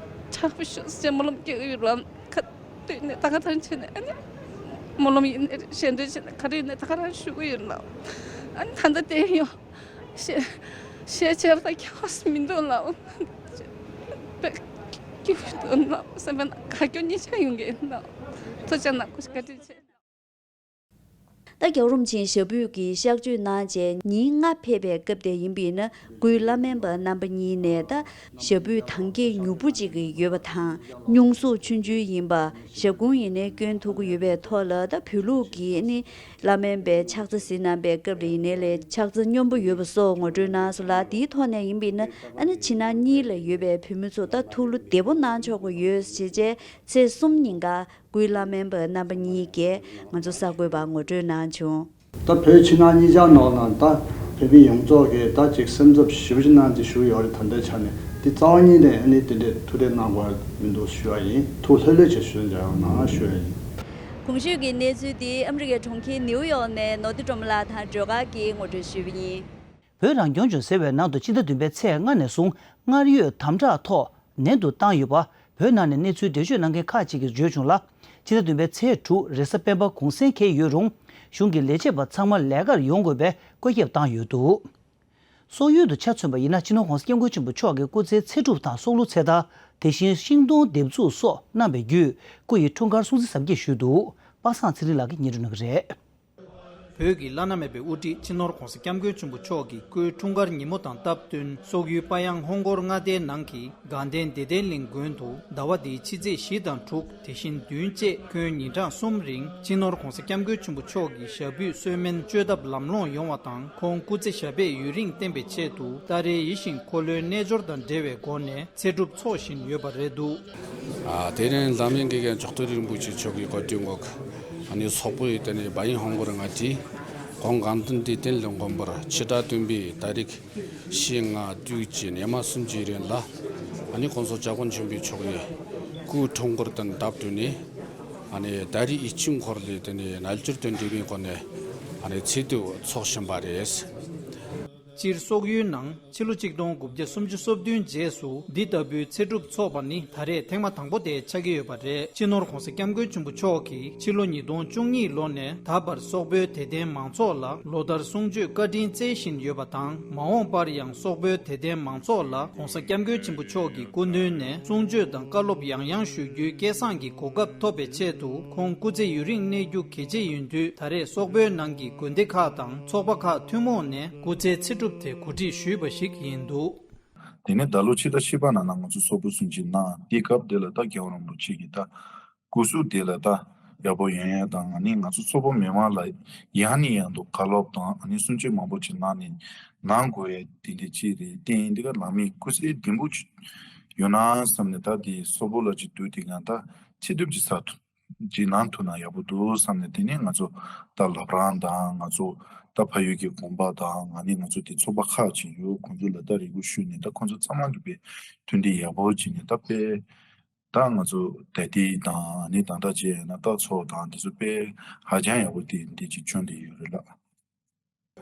ཆགས་པ་ཞུ་ཟེར་སྨོན་ལམ་རྒྱག་གི་ཡོད་རེད་བ། ག་དུས་ནས་ད་ག་ཐང་བྱས་ནས་ཨ་ནི་སྨོན་ལམ་ཡིན་ནའི་རེད། ཞལ་འདོན་བྱས་ནས་ག་རེ་ཡིན་ནའི་ད་ག་རང་ཞུ་གི་ཡོད་ལགས། ཨ་ནི་ད་ལྟ་དེ་ཡང་ཞལ་ཞལ་ཆེར་ད་ཁྱབ་པ་མི་འདུག་ལགས། དཔེ་སྐྱིད་པོ་འདུག་ལགས། སེམས་པ་ནང་དགའ་སྐྱོ་གཉིས་ཆ་ཡོང་གི་ཡིན་ལགས། ཐུགས་རྗེ་གནང་། བཀའ་དྲིན་ཆེ། ད་རྒྱལ་བ་རིན་པོ་ཆེའི་ཞབས་པུས་ཀྱི་གཤག་བཅོས་གནང་རྗེས་ཉིན་ལྔ་ཕེབས་པའི་སྐབས་དེ་ཡིན་པས་ན། སྐུའི་བླ་སྨན་པ་རྣམ་པ་གཉིས་ནས་ད་ཞབས་པུས་དྭངས་སྐྱེད་མྱུར་པོ་ཅིག་ཡོད་པ་དང་། སྙུང་གཟུགས་ཆུང་ཆུང་ཡིན་པ། ཞབས་ཁུང་ཡིན་ནའི་སྐྱོན་ཐུབ་ཀྱི་ཡོད་པའི་ཐོག་ལ། ད་བོད་ལུགས་ཀྱི་ནི་བླ་སྨན་པའི་ཕྱག་འཚལ་གཟིགས་གནང་པའི་སྐབས་ལ་ཡིན་ནའི་ལས་ཕྱག་འཚལ་སྙོམས་པོ་ཡོད་པ་སོགས་ངོ་སྤྲོད་གནང་སོང་ལ། དེའི་ཐོག་ནས་ཡིན་པས་ན། ཨ་ནི་ཕྱི་ནང་གཉིས་ལ་ཡོད་པའི་བོད་མི་ཚོ་ད་ཐུགས་བློ་བདེ་པོ་གནང་ཆོག་གི་ཡོད་ཞེས་བྱས། ཚེས་གསུམ་ཉིན་ཀ་སྐུའི་བླ་སྨན་པ་རྣམ་པ་གཉིས་ཀྱིས་ང་ཚོ་གསར་འགོད་པར་ངོ་སྤྲོད་གནང་བྱུང་། ད་བོད་ཕྱི་ནང་གཉིས་ཆར་ནང་ལ་ད་བོད་མི་ཡོངས་རྫོགས་ཀྱིས་ད་ཅིག་སེམས་འཚབ་ཞེ་པོ་ཅིག་གནང་ཅིག་ཞུ་ཡོད་རེད། ད་ལྟའི་ཆ་ནས་འདི་རྩ་བ་ཉིད་ནས་ཨ་ནི་དེ་འདྲའི་ཐུགས་ཁྲལ་གནང་དགོས་མི་འདུག་ཞུ་བ་ཡིན། ཐུགས་ལྷོད་ལྷོད་བྱས་ཞུ་འཇགས་གནང་ཞུ་བ་ཡིན། གོང་ཞུས་ཀྱི་གནས་ཚུལ་འདི་ཨ་མི་རི་ཀའི་གྲོང་ཁྱེར་ནིའུ་ཡོག་ནས་ནོར་བུ་སྒྲོལ་མ་ལགས་དང་སྒྲོལ་དཀར་གྱིས་ངོ་སྤྲོད་ཞུས་པ་ཡིན། བོད་རང་སྐྱོང་ལྗོངས་ཟེར་བའི་ནང་དུ་ཕྱི་ཟླ་བདུན་པའི་ཚེས་ལྔ་ནས་བཟུང་སྔར་ཡོད་དམ་དྲག་ཐོག་ནན་དུ་བཏང་ཡོད་པ། བོད་ནང་ནས་གནས་ཚུལ་འགྲེལ་བརྗོད་གནང་མཁན་ཁག་ཅིག་གིས་བརྗོད་བྱུང་ལ། ཕྱི་ཟླ་བདུན་པའི་ཚེས་དྲུག་རེས་གཟའ་སྤེན་པ་གུང་སེང་འཁེལ་ཡོད་རུང་། གཞུང་གི་ལས་བྱེད་པ་ཚང་མ་ལས་ཀར་ཡོང་དགོས་པའི་བཀོད་ཁྱབ་བཏང་ཡོད་འདུག་སོག་ཡུལ་དུ་ཆ་མཚོན་པ་ཡིན་ན། སྤྱི་ནོར་༸གོང་ས་༸སྐྱབས་མགོན་ཆེན་པོ་མཆོག་གིས་སྐུ་ཚེའི་ཚེ་སྒྲུབ་དང་སྲོག་བླུ་ཚེ་ཐར། དེ་བཞིན་ཤིང་སྡོང་འདེབས་འཛུགས་སོགས་གནང་བའི་བརྒྱུད། སྐུ་ཡི་འཁྲུངས་སྐར་སྲུང་བརྩི་གཟབ་རྒྱས་ཞུས་འདུག་པ་སངས་ཚེ་རིང་ལགས་ཀྱིས་སྙན་སྒྲོན་གནང་གི་རེད། བོད་ཀྱི་བླ་ན་མེད་པའི་དབུ་ཁྲིད་སྤྱི་ནོར་༧གོང་ས་༧སྐྱབས་མགོན་ཆེན་པོ་མཆོག་གི་སྐུའི་འཁྲུངས་སྐར་ཉིན་མོ་དང་སྟབས་བསྟུན། སོག་ཡུལ་པ་ཡང་ཧོང་སྒོར་མངའ་སྡེའི་ནང་གི་དགའ་ལྡན་བདེ་ལྡན་གླིང་དགོན་དུ་ཟླ་བ་འདིའི་ཕྱི་ཚེས་བཞི་དང་དྲུག་དེ་བཞིན་བདུན་བཅས་ཁྱོན་ཉིན་གྲངས་གསུམ་རིང་སྤྱི་ནོར་༧གོང་ས་༧སྐྱབས་མགོན་ཆེན་པོ་མཆོག་གི་ཞབས་པུས་གསོལ་སྨན་སྤྱོད་ཐབས་ལམ་ལྷོང་ཡོང་བ་དང་། ཁོང་སྐུ་ཚེ་ཞབས་པད་ཡུན་རིང་བརྟན་པའི་ཆེད་དུ་ཏཱ་རེའི་ཡིད་བཞིན་འཁོར་ལོའི་རྣལ་འབྱོར་དང་འབྲེལ་བའི་སྒོ་ནས་ཚེ་སྒྲུབ་འཚོགས་བཞིན་ཡོད་པ་རེད་འདུག། ཨ། དེ་རིང་བླ་མའི་དགེ་རྒན་མཆོག་སྤྲུལ་རིན་པོ་ཆེ་མཆོག་གིས་གོ་སྒྲིག་འོག་ཨ་ནི་སོག་པོའི་དེ་ནས་བ་ཡིན་ཧོང་སྒོར་མངའ་སྡེའི་གོང་དགའ་ལྡན་བདེ་ལྡན་གླིང་དགོན་པར་ཕྱི་ཟླ་བདུན་པའི་ཏ་རིག་བཞི་ལྔ་དྲུག་བཅས་ཉི་མ་གསུམ་གྱི་རིང་ལ་ཨ་ནི་༧གོང་ས་༧སྐྱབས་མགོན་ཆེན་པོ་མཆོག་གི་སྐུའི་འཁྲུངས་སྐར་དང་སྟབས་བསྟུན་ནས་ཨ་ནི་ཏཱ་རེ་ཡིད་བཞིན་འཁོར་ལོའི་དེ་ནས་རྣལ་འབྱོར་དང་འབྲེལ་བའི་སྒོ་ནས་ཨ་ནི་ཚེ་སྒྲུབ་འཚོགས་བཞིན་པ་རེད། སྤྱིར་སོག་ཡུལ་ནང་ཕྱི་ལོ་ཆིག་སྟོང་དགུ་བརྒྱ་སུམ་ཅུ་སོ་བདུན་རྗེས་སུ་འདི་ལྟ་བུའི་ཚེ་སྒྲུབ་འཚོགས་པ་ནི་ད་རེས་ཐེངས་མ་དང་པོ་དེ་ཆགས་ཀྱི་ཡོད་པ་རེད། སྤྱི་ནོར་༧གོང་ས་༧སྐྱབས་མགོན་ཆེན་པོ་མཆོག་གིས་ཕྱི་ལོ་ཉིས་སྟོང་བཅུ་གཉིས་ལོ་ནས་ད་བར་སོག་པོའི་དད་ལྡན་མང་ཚོགས་ལ་ལོ་ལྟར་གསུང་ཆོས་བཀའ་དྲིན་སྩལ་བཞིན་ཡོད་པ་དང་། མ་འོངས་པར་ཡང་སོག་པོའི་དད་ལྡན་མང་ཚོགས་ལ་༧གོང་ས་༧སྐྱབས་མགོན་ཆེན་པོ་མཆོག་གི་སྐུ་མདུན་ནས་གསུང་ཆོས་དང་བཀའ་སློབ་ཡང་ཡང་ཞུ་རྒྱུའི་སྐལ་བཟང་གི་གོ་སྐབས་ཐོབ་པའི་ཆེད་དུ་ཁོང་སྐུ་ཚེ་ཡུན་རིང་གནས་རྒྱུ་གལ་ཆེ་ཡིན་དུས། ད་རེས་སོག་པོའི་ནང་གི་དགོན་སྡེ་ཁག་དང་ཚོགས་པ་ཁག་ཐུན་མོང་ནས་སྐུ་ཚེའི་ཚེ་སྒྲུབ་དེ་གོ་སྒྲིག་ཞུས་པ་ཞིག་ཡིན་འདུག། དེ་ནས་ད་ལོ་ཕྱི་ཟླ་བཞི་པ་ནང་ན་ང་ཚོ་སོག་པོ་གསུང་ཆོས་གནང་། དེའི་སྐབས་དེ་ལ་ད་རྒྱལ་བ་རིན་པོ་ཆེ་གི་ད་སྐུ་གཟུགས་དེ་ལ་ད་ཡག་པོ་ཡོང་ཡ་དང་། ཨ་ནི་ང་ཚོ་སོག་པོ་མི་མང་ལ་ཡང་ནས་ཡང་དུ་བཀའ་སློབ་དང་ཨ་ནི་གསུང་ཆོས་མང་པོ་ཅིག་གནང་ནས་གནང་དགོས་ཡ་དེ་འདྲ་ཅིག་རེད། དེ་ཡིན་དུས་ཀ་བླ་མའི་སྐུ་ཚེ་བརྟན་པོ་ཅིག་ཡོད་ན་བསམ་ནས། ད་དེ་སོག་པོ་ལ་ཅིག་དུས་དེ་གང་ད་ཚེ་སྒྲུབ་ཅིག་ཚར་ཐུབ་ཅིག་གནང་ཐུབ་ན་ཡག་པོ་འདུག་བསམ་ནས། དེ་ནས་ང་ཚོ་ད་བླ་བྲང་དང་ང་ཚོ་ད་ཕ་ཡུལ་གྱི་དགོན་པ་དང་། ཨ་ནི་ང་ཚོ་དེ་ཚོགས་པ་ཁག་ཅིག་ཡོད། ཁོང་ཚོ་ལ་ད་རེ་སྐུལ་ཞུས་ནས། ད་ཁོང་ཚོ་ཚང་མ་གི་དཔེ་མཐུན་སྒྲིལ་ཡག་པོ་བྱས་ནས་ད་དཔེ་ད་ང་ཚོ་ད་ལྟའི་དང་ཨ་ནི་ད་ལྟ་བྱས་ན་ད་ཚོགས་དང་དེ་ཚོ་དཔེ་ཧ་ཅང་ཡག་པོ་དེ་འདི་ཅིག་བྱུང་བསྡད་ཡོད་རེད་ལགས།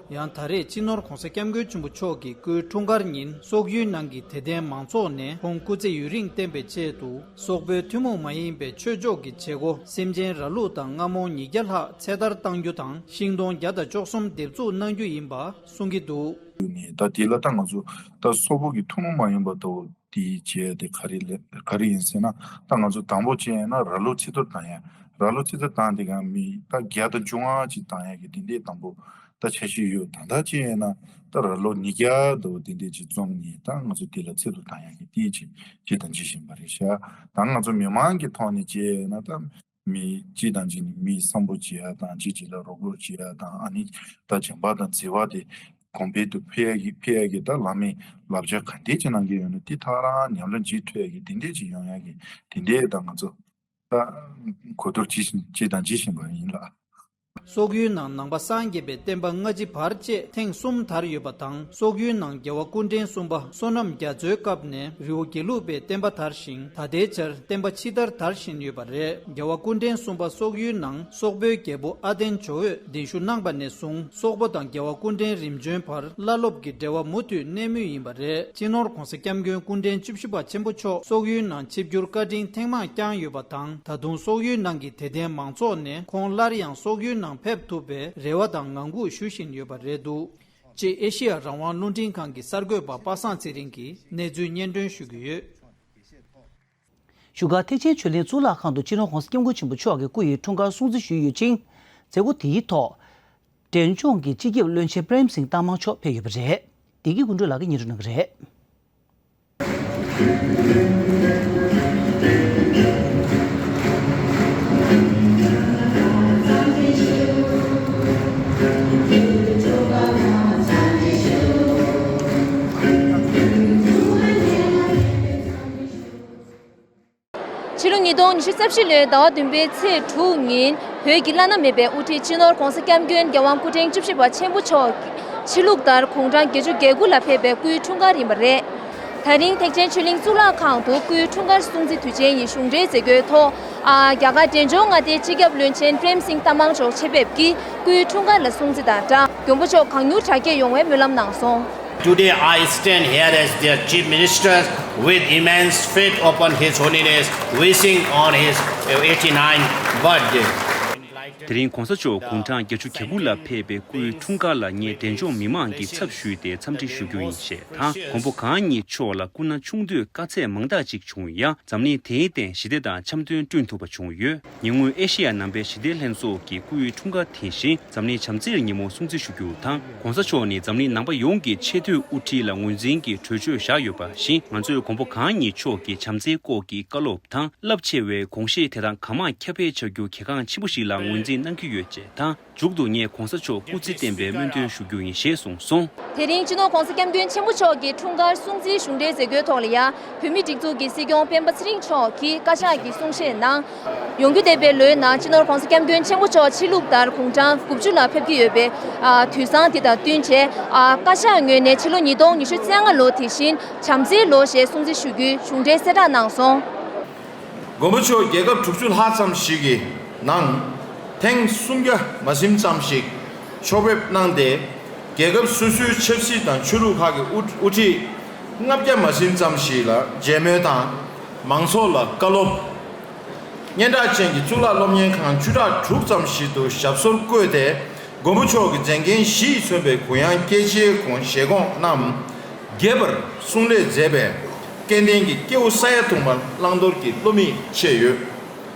ཡང་ད་རེས་སྤྱི་ནོར་༧གོང་ས་༧སྐྱབས་མགོན་ཆེན་པོ་མཆོག་གི་སྐུའི་འཁྲུངས་སྐར་ཉིན་སོག་ཡུལ་ནང་གི་དད་ལྡན་མང་ཚོགས་ནས་ཁོང་སྐུ་ཚེ་ཡུན་རིང་བརྟན་པའི་ཆེད་དུ་སོག་པོའི་ཐུན་མོང་མ་ཡིན་པའི་ཆོས་ཕྱོགས་ཀྱི་བྱེད་སྒོ་སེམས་ཅན་ར་ལུག་དང་རྔ་མོང་ཉིས་བརྒྱ་ལྷག་ཚེ་ཐར་གཏང་རྒྱུ་དང་། ཤིང་སྡོང་བརྒྱ་དང་བཅུ་གསུམ་འདེབས་འཛུགས་གནང་རྒྱུ་ཡིན་པ་གསུང་གི་འདུག། ནས་ད་དེ་ལ་ད་ང་ཚོ་ད་སོག་པོ་གི་ཐུན་མོང་མ་ཡིན་པ་ལྟ་བུ་དེ་བྱས་དེ་ག་རེ་ལས་ག་རེ་ཡིན་ཟེར་ན། ད་ང་ཚོ་དང་པོ་བྱས་ན་ར་ལུག་ཚེ་ཐར་གཏང་ཡ། ར་ལུག་ཚེ་ཐར་གཏང་དེ་ག་མི་ད་བརྒྱ་དང་བཅོ་ལྔ་ཅིག་གཏང་ཡ་གི་དེ་འདྲའི་དང་པོ་ད་འཆར་གཞི་ཡོད། ད་ལྟ་བྱས་ན་ད་ར་ལུག་ཉིས་བརྒྱ་ལྟ་བུ་དེ་འདྲའི་ཅིག་འཛོམས་ནས་ད་ང་ཚོ་དེ་ལ་ཚེ་ཐར་གཏང་ཡ་གི་དེ་ཅིག་ཅིག་དང་ཅིག་བཞིན་པ་རེད་ཤག། ད་ང་ཚོ་མི་མང་གི་ཐོག་ནས་བྱས་ན་ད། མི་གཅིག་དང་གཅིག་ནི་མི་བསམ་བློ་བྱེད་ཡ་དང་། གཅིག་གཅིག་ལ་རོགས་རོགས་བྱེད་ཡ་དང་། ཨ་ནི་ད་བྱམས་པ་དང་བརྩེ་བ་དེ་གོང་འཕེལ་དུ་འཕེལ་ཡ་གི་འཕེལ་ཡ་གི་ད་བླ་མའི་བསླབ་བྱ་ག་འདྲས་ཅིག་གནང་གི་ཡོད་ན་དེ་ཐག་རང་ཉམས་ལེན་བྱེད་ཐུབ་ཡ་གི་དེ་འདྲས་ཅིག་ཡོང་ཡ་གི་དེ་འདྲས་ད་ང་ཚོ་ད་གོ་བསྡུར་བྱེད་བཞིན་བྱེད་དང་བྱེད་བཞིན་པ་ཡིན་ལགས། སོག་ཡུལ་ནང་ནང་པ་སངས་རྒྱས་པའི་བསྟན་པ་སྔ་ཕྱི་བར་བཅས་ཐེངས་གསུམ་དར་ཡོད་པ་དང་། སོག་ཡུལ་ནང་རྒྱལ་བ་སྐུ་ཕྲེང་གསུམ་པ་བསོད་ནམས་རྒྱ་མཚོའི་སྐབས་ནས་རི་བོ་དགེ་ལུགས་པའི་བསྟན་པ་དར་ཞིང་། ད་ལྟའི་ཆར་བསྟན་པ་ཕྱི་དར་དར་བཞིན་ཡོད་པ་རེད། རྒྱལ་བ་སྐུ་ཕྲེང་གསུམ་པ་སོག་ཡུལ་ནང་སོག་པོའི་རྒྱལ་པོ་ཨ་ཏན་ཇོ་བོས་གདན་ཞུ་གནང་པ་ནས་བཟུང་སོག་པོ་དང་རྒྱལ་བ་སྐུ་ཕྲེང་རིམ་བྱོན་བར་བླ་སློབ་ཀྱི་འབྲེལ་བ་མུ་མཐུད་གནས་མུས་ཡིན་པ་རེད། སྤྱི་ནོར་༧གོང་ས་༧སྐྱབས་མགོན་སྐུ་ཕྲེང་བཅུ་བཞི་པ་ཆེན་པོ་མཆོག་སོག་ཡུལ་ནང་ཆིབས་བསྒྱུར་བཀའ་དྲིན་ཐེངས་མང་བསྐྱངས་ཡོད་པ་དང་། ད་དུང་སོག་ཡུལ་ནང་གི་དད་ལྡན་མང་ཚོགས་ནས་ཁོང་སླར་ཡང་སོག་ཡུལ་ནང་ཕེབས་ཐུབ་པའི་རེ་བ་དང་ངང་སྒུག་ཞུ་བཞིན་ཡོད་པ་རེད་འདུག། ཅེས་ཨེ་ཤེ་ཡ་རང་དབང་རླུང་འཕྲིན་ཁང་གི་གསར་འགོད་པ་པ་སངས་ཚེ་རིང་གིས་གནས་ཚུལ་སྙན་སྒྲོན་ཞུ་གི་ཡོད། བཞུགས་སྒར་ཐེག་ཆེན་ཆོས་གླིང་གཙུག་ལག་ཁང་དུ་སྤྱི་ནོར་༧གོང་ས་༧སྐྱབས་མགོན་ཆེན་པོ་མཆོག་གི་སྐུ་ཡི་འཁྲུངས་སྐར་སྲུང་བརྩི་ཞུས་ཡོད་ཅིང་། མཛད་སྒོ་དེའི་ཐོག་འབྲས་ལྗོངས་ཀྱི་སྤྱི་ཁྱབ་བློན་ཆེན་པྲེམ་སིང་ཏང་མང་མཆོག་ཕེབས་ཡོད་པ་རེད། བདེ་སྐྱིད་ཀུན་གྲོལ་ལགས་ཀྱིས་སྙན་སྒྲོན་གནང་གི་རེད། ཕྱི་ལོ་ཉིས་སྟོང་ཉི་ཤུ་རྩ་བཞི་ལོའི་ཟླ་བ་བདུན་པའི་ཚེས་དྲུག་ཉིན་བོད་ཀྱི་བླ་ན་མེད་པའི་དབུ་ཁྲིད་སྤྱི་ནོར་༧གོང་ས་༧སྐྱབས་མགོན་རྒྱལ་དབང་སྐུ་ཕྲེང་བཅུ་བཞི་པ་ཆེན་པོ་མཆོག་ཕྱི་ལུགས་ལྟར་དགུང་གྲངས་བརྒྱད་ཅུ་གྱ་དགུ་ལ་ཕེབས་པའི་སྐུའི་འཁྲུངས་སྐར་ཡིན་པ་རེད། ད་རིང་ཐེག་ཆེན་ཆོས་གླིང་གཙུག་ལག་ཁང་དུ་སྐུའི་འཁྲུངས་སྐར་སྲུང་བརྩི་དུས་ཆེན་ཡི་གཞུང་འབྲེལ་མཛད་སྒོའི་ཐོག་ཨ། རྒྱ་གར་འབྲས་ལྗོངས་མངའ་སྡེའི་སྤྱི་ཁྱབ་བློན་ཆེན་པྲེམ་སིང་ཏང་མང་མཆོག་ཆེད་ཕེབས་ཀྱིས་སྐུའི་འཁྲུངས་སྐར་ལ་སྲུང་བརྩི་དང་སྦྲགས་མགོན་པོ་མཆོག་གང་མྱུར་དྲག་སྐྱེད་ཡོང་བའི་སྨོན་ལམ་གནང་སོང་། Today I stand here as their Chief Minister with immense faith upon His Holiness, wishing on his eighty-ninth birthday. དེ་རིང་གོང་ས་མཆོག་དགུང་གྲངས་བརྒྱད་ཅུ་གྱ་དགུ་ལ་ཕེབས་པའི་སྐུའི་འཁྲུངས་སྐར་ལ་ངས་འབྲས་ལྗོངས་མི་མང་གི་ཚབ་ཞུས་ཏེ་འཚམས་འདྲི་ཞུ་རྒྱུ་ཡིན་ཞེས་དང་། མགོན་པོ་གང་ཉིད་མཆོག་ལ་སྐུ་ན་ཆུང་དུས་དཀའ་ཚེགས་མང་དག་ཅིག་བྱུང་ཡང་། འཛམ་གླིང་དེའི་སྟེང་ཞི་བདེ་དང་འཆམ་མཐུན་བསྐྲུན་ཐུབ་པ་བྱུང་ཡོད། ཉེ་སྔོན་ཨེ་ཤེ་ཡ་ནང་པའི་ཞི་བདེ་ལྷན་ཚོགས་ཀྱི་སྐུའི་འཁྲུངས་སྐར་དེ་བཞིན་འཛམ་གླིང་བྱམས་བརྩེའི་ཉིན་མོ་སྲུང་བརྩི་ཞུ་རྒྱུ་དང་། གོང་ས་མཆོག་ནི་འཛམ་གླིང་ནང་པ་ཡོངས་ཀྱི་ཆེས་མཐོའི་དབུ་ཁྲིད་ལ་ངོས་འཛིན་གྱི་གྲོས་ཆོད་བཞག་ཡོད་པ་བཞིན། ང་ཚོས་མགོན་པོ་གང་ཉིད་མཆོག་གི་བྱམས་བརྩེའི་སྐོར་གྱི་བཀའ་སློབ་དང་། རླབས་ཆེ་བའི་དགོངས་བཞེད་དེ་དག་གང་མང་ཁྱབ་སྤེལ་བྱ་རྒྱུ་གལ་འགངས་ཆེན་པོ་ཞིག་ལ་ངོས་འཛིན་གནང་གི་ཡོད་ཅེས་དང་། མཇུག་ཏུ་ངས་གོང་ས་མཆོག་སྐུ་ཚེ་བརྟན་པའི་སྨོན་འདུན་ཞུ་རྒྱུ་ཡིན་ཞེས་གསུངས་སོང་། དེ་རིང་སྤྱི་ནོར་༸གོང་ས་༸སྐྱབས་མགོན་ཆེན་པོ་མཆོག་གི་འཁྲུངས་སྐར་སྲུང་བརྩིའི་གཞུང་འབྲེལ་མཛད་སྒོའི་ཐོག་ལ་ཡང་། བོད་མིའི་སྒྲིག་འཛུགས་ཀྱི་སྲིད་སྐྱོང་སྤེན་པ་ཚེ་རིང་མཆོག་གིས་བཀའ་ཤག་གི་གསུང་བཤད་ནང་། ཡོང་རྒྱུ་བསྡད་པའི་ལོའི་ནང་སྤྱི་ནོར་༸གོང་ས་༸སྐྱབས་མགོན་ཆེན་པོ་མཆོག་ཕྱི་ལུགས་ལྟར་དགུང་གྲངས་དགུ་བཅུ་ལ་ཕེབས་ཀྱི་ཡོད་པའི་དུས་བཟང་འདི་དང་བསྟུན་བྱས། བཀའ་ཤག་ངོས་ནས་ཕྱི་ལོ་ཉིས་སྟོང་ཉི་ཤུ་རྩ་ལྔ་ལོ་དེ་བཞིན་བྱམས་བརྩེའི་ལོ་ཞེས་སྲུང་བརྩི་ཞུ་རྒྱུའི་གཞུང་འབྲེལ་གསལ་བསྒྲགས་གནང་སོང་། མགོན་པོ་མཆོག་རྒྱལ་ཁབ་དྲུག་ཅུ་ལྷག་ཙམ་ཞིག་གི་ནང་ཐེངས་སུམ་བརྒྱ་མ་ཟིན་ཙམ་ཞིག་ཕྱོགས་ཕེབས་གནང་སྟེ། རྒྱལ་ཁབ་སོ་སོའི་ཆབ་སྲིད་དང་ཆོས་ལུགས་ཁག་གི་དབུ་དབུ་ཁྲིད་ལྔ་བརྒྱ་མ་ཟིན་ཙམ་ཞིག་ལ་མཇལ་མོལ་དང་། མང་ཚོགས་ལ་བཀའ་སློབ། སྙན་གྲགས་ཅན་གྱི་གཙུག་ལག་སློབ་གཉེར་ཁང་བཅུ་ཕྲག་དྲུག་ཙམ་ཞིག་ཏུ་ཞབས་སོར་བཀོད་དེ། མགོན་པོ་མཆོག་གི་མཛད་འགན་བཞི་ཡིས་མཚོན་པའི་གུ་ཡངས་སྐྱེད་ཆེའི་དགོངས་བཞེད་དགོངས་རྣམས་རྒྱས་པར་གསུང་ལས་མཛད་པའི་སྐལ་ལྡན་གྱི་སྐྱེ་བོ་ས་ཡ་དུ་མར་བླང་དོར་གྱི་བློ་མིག་ཕྱེས་ཡོད།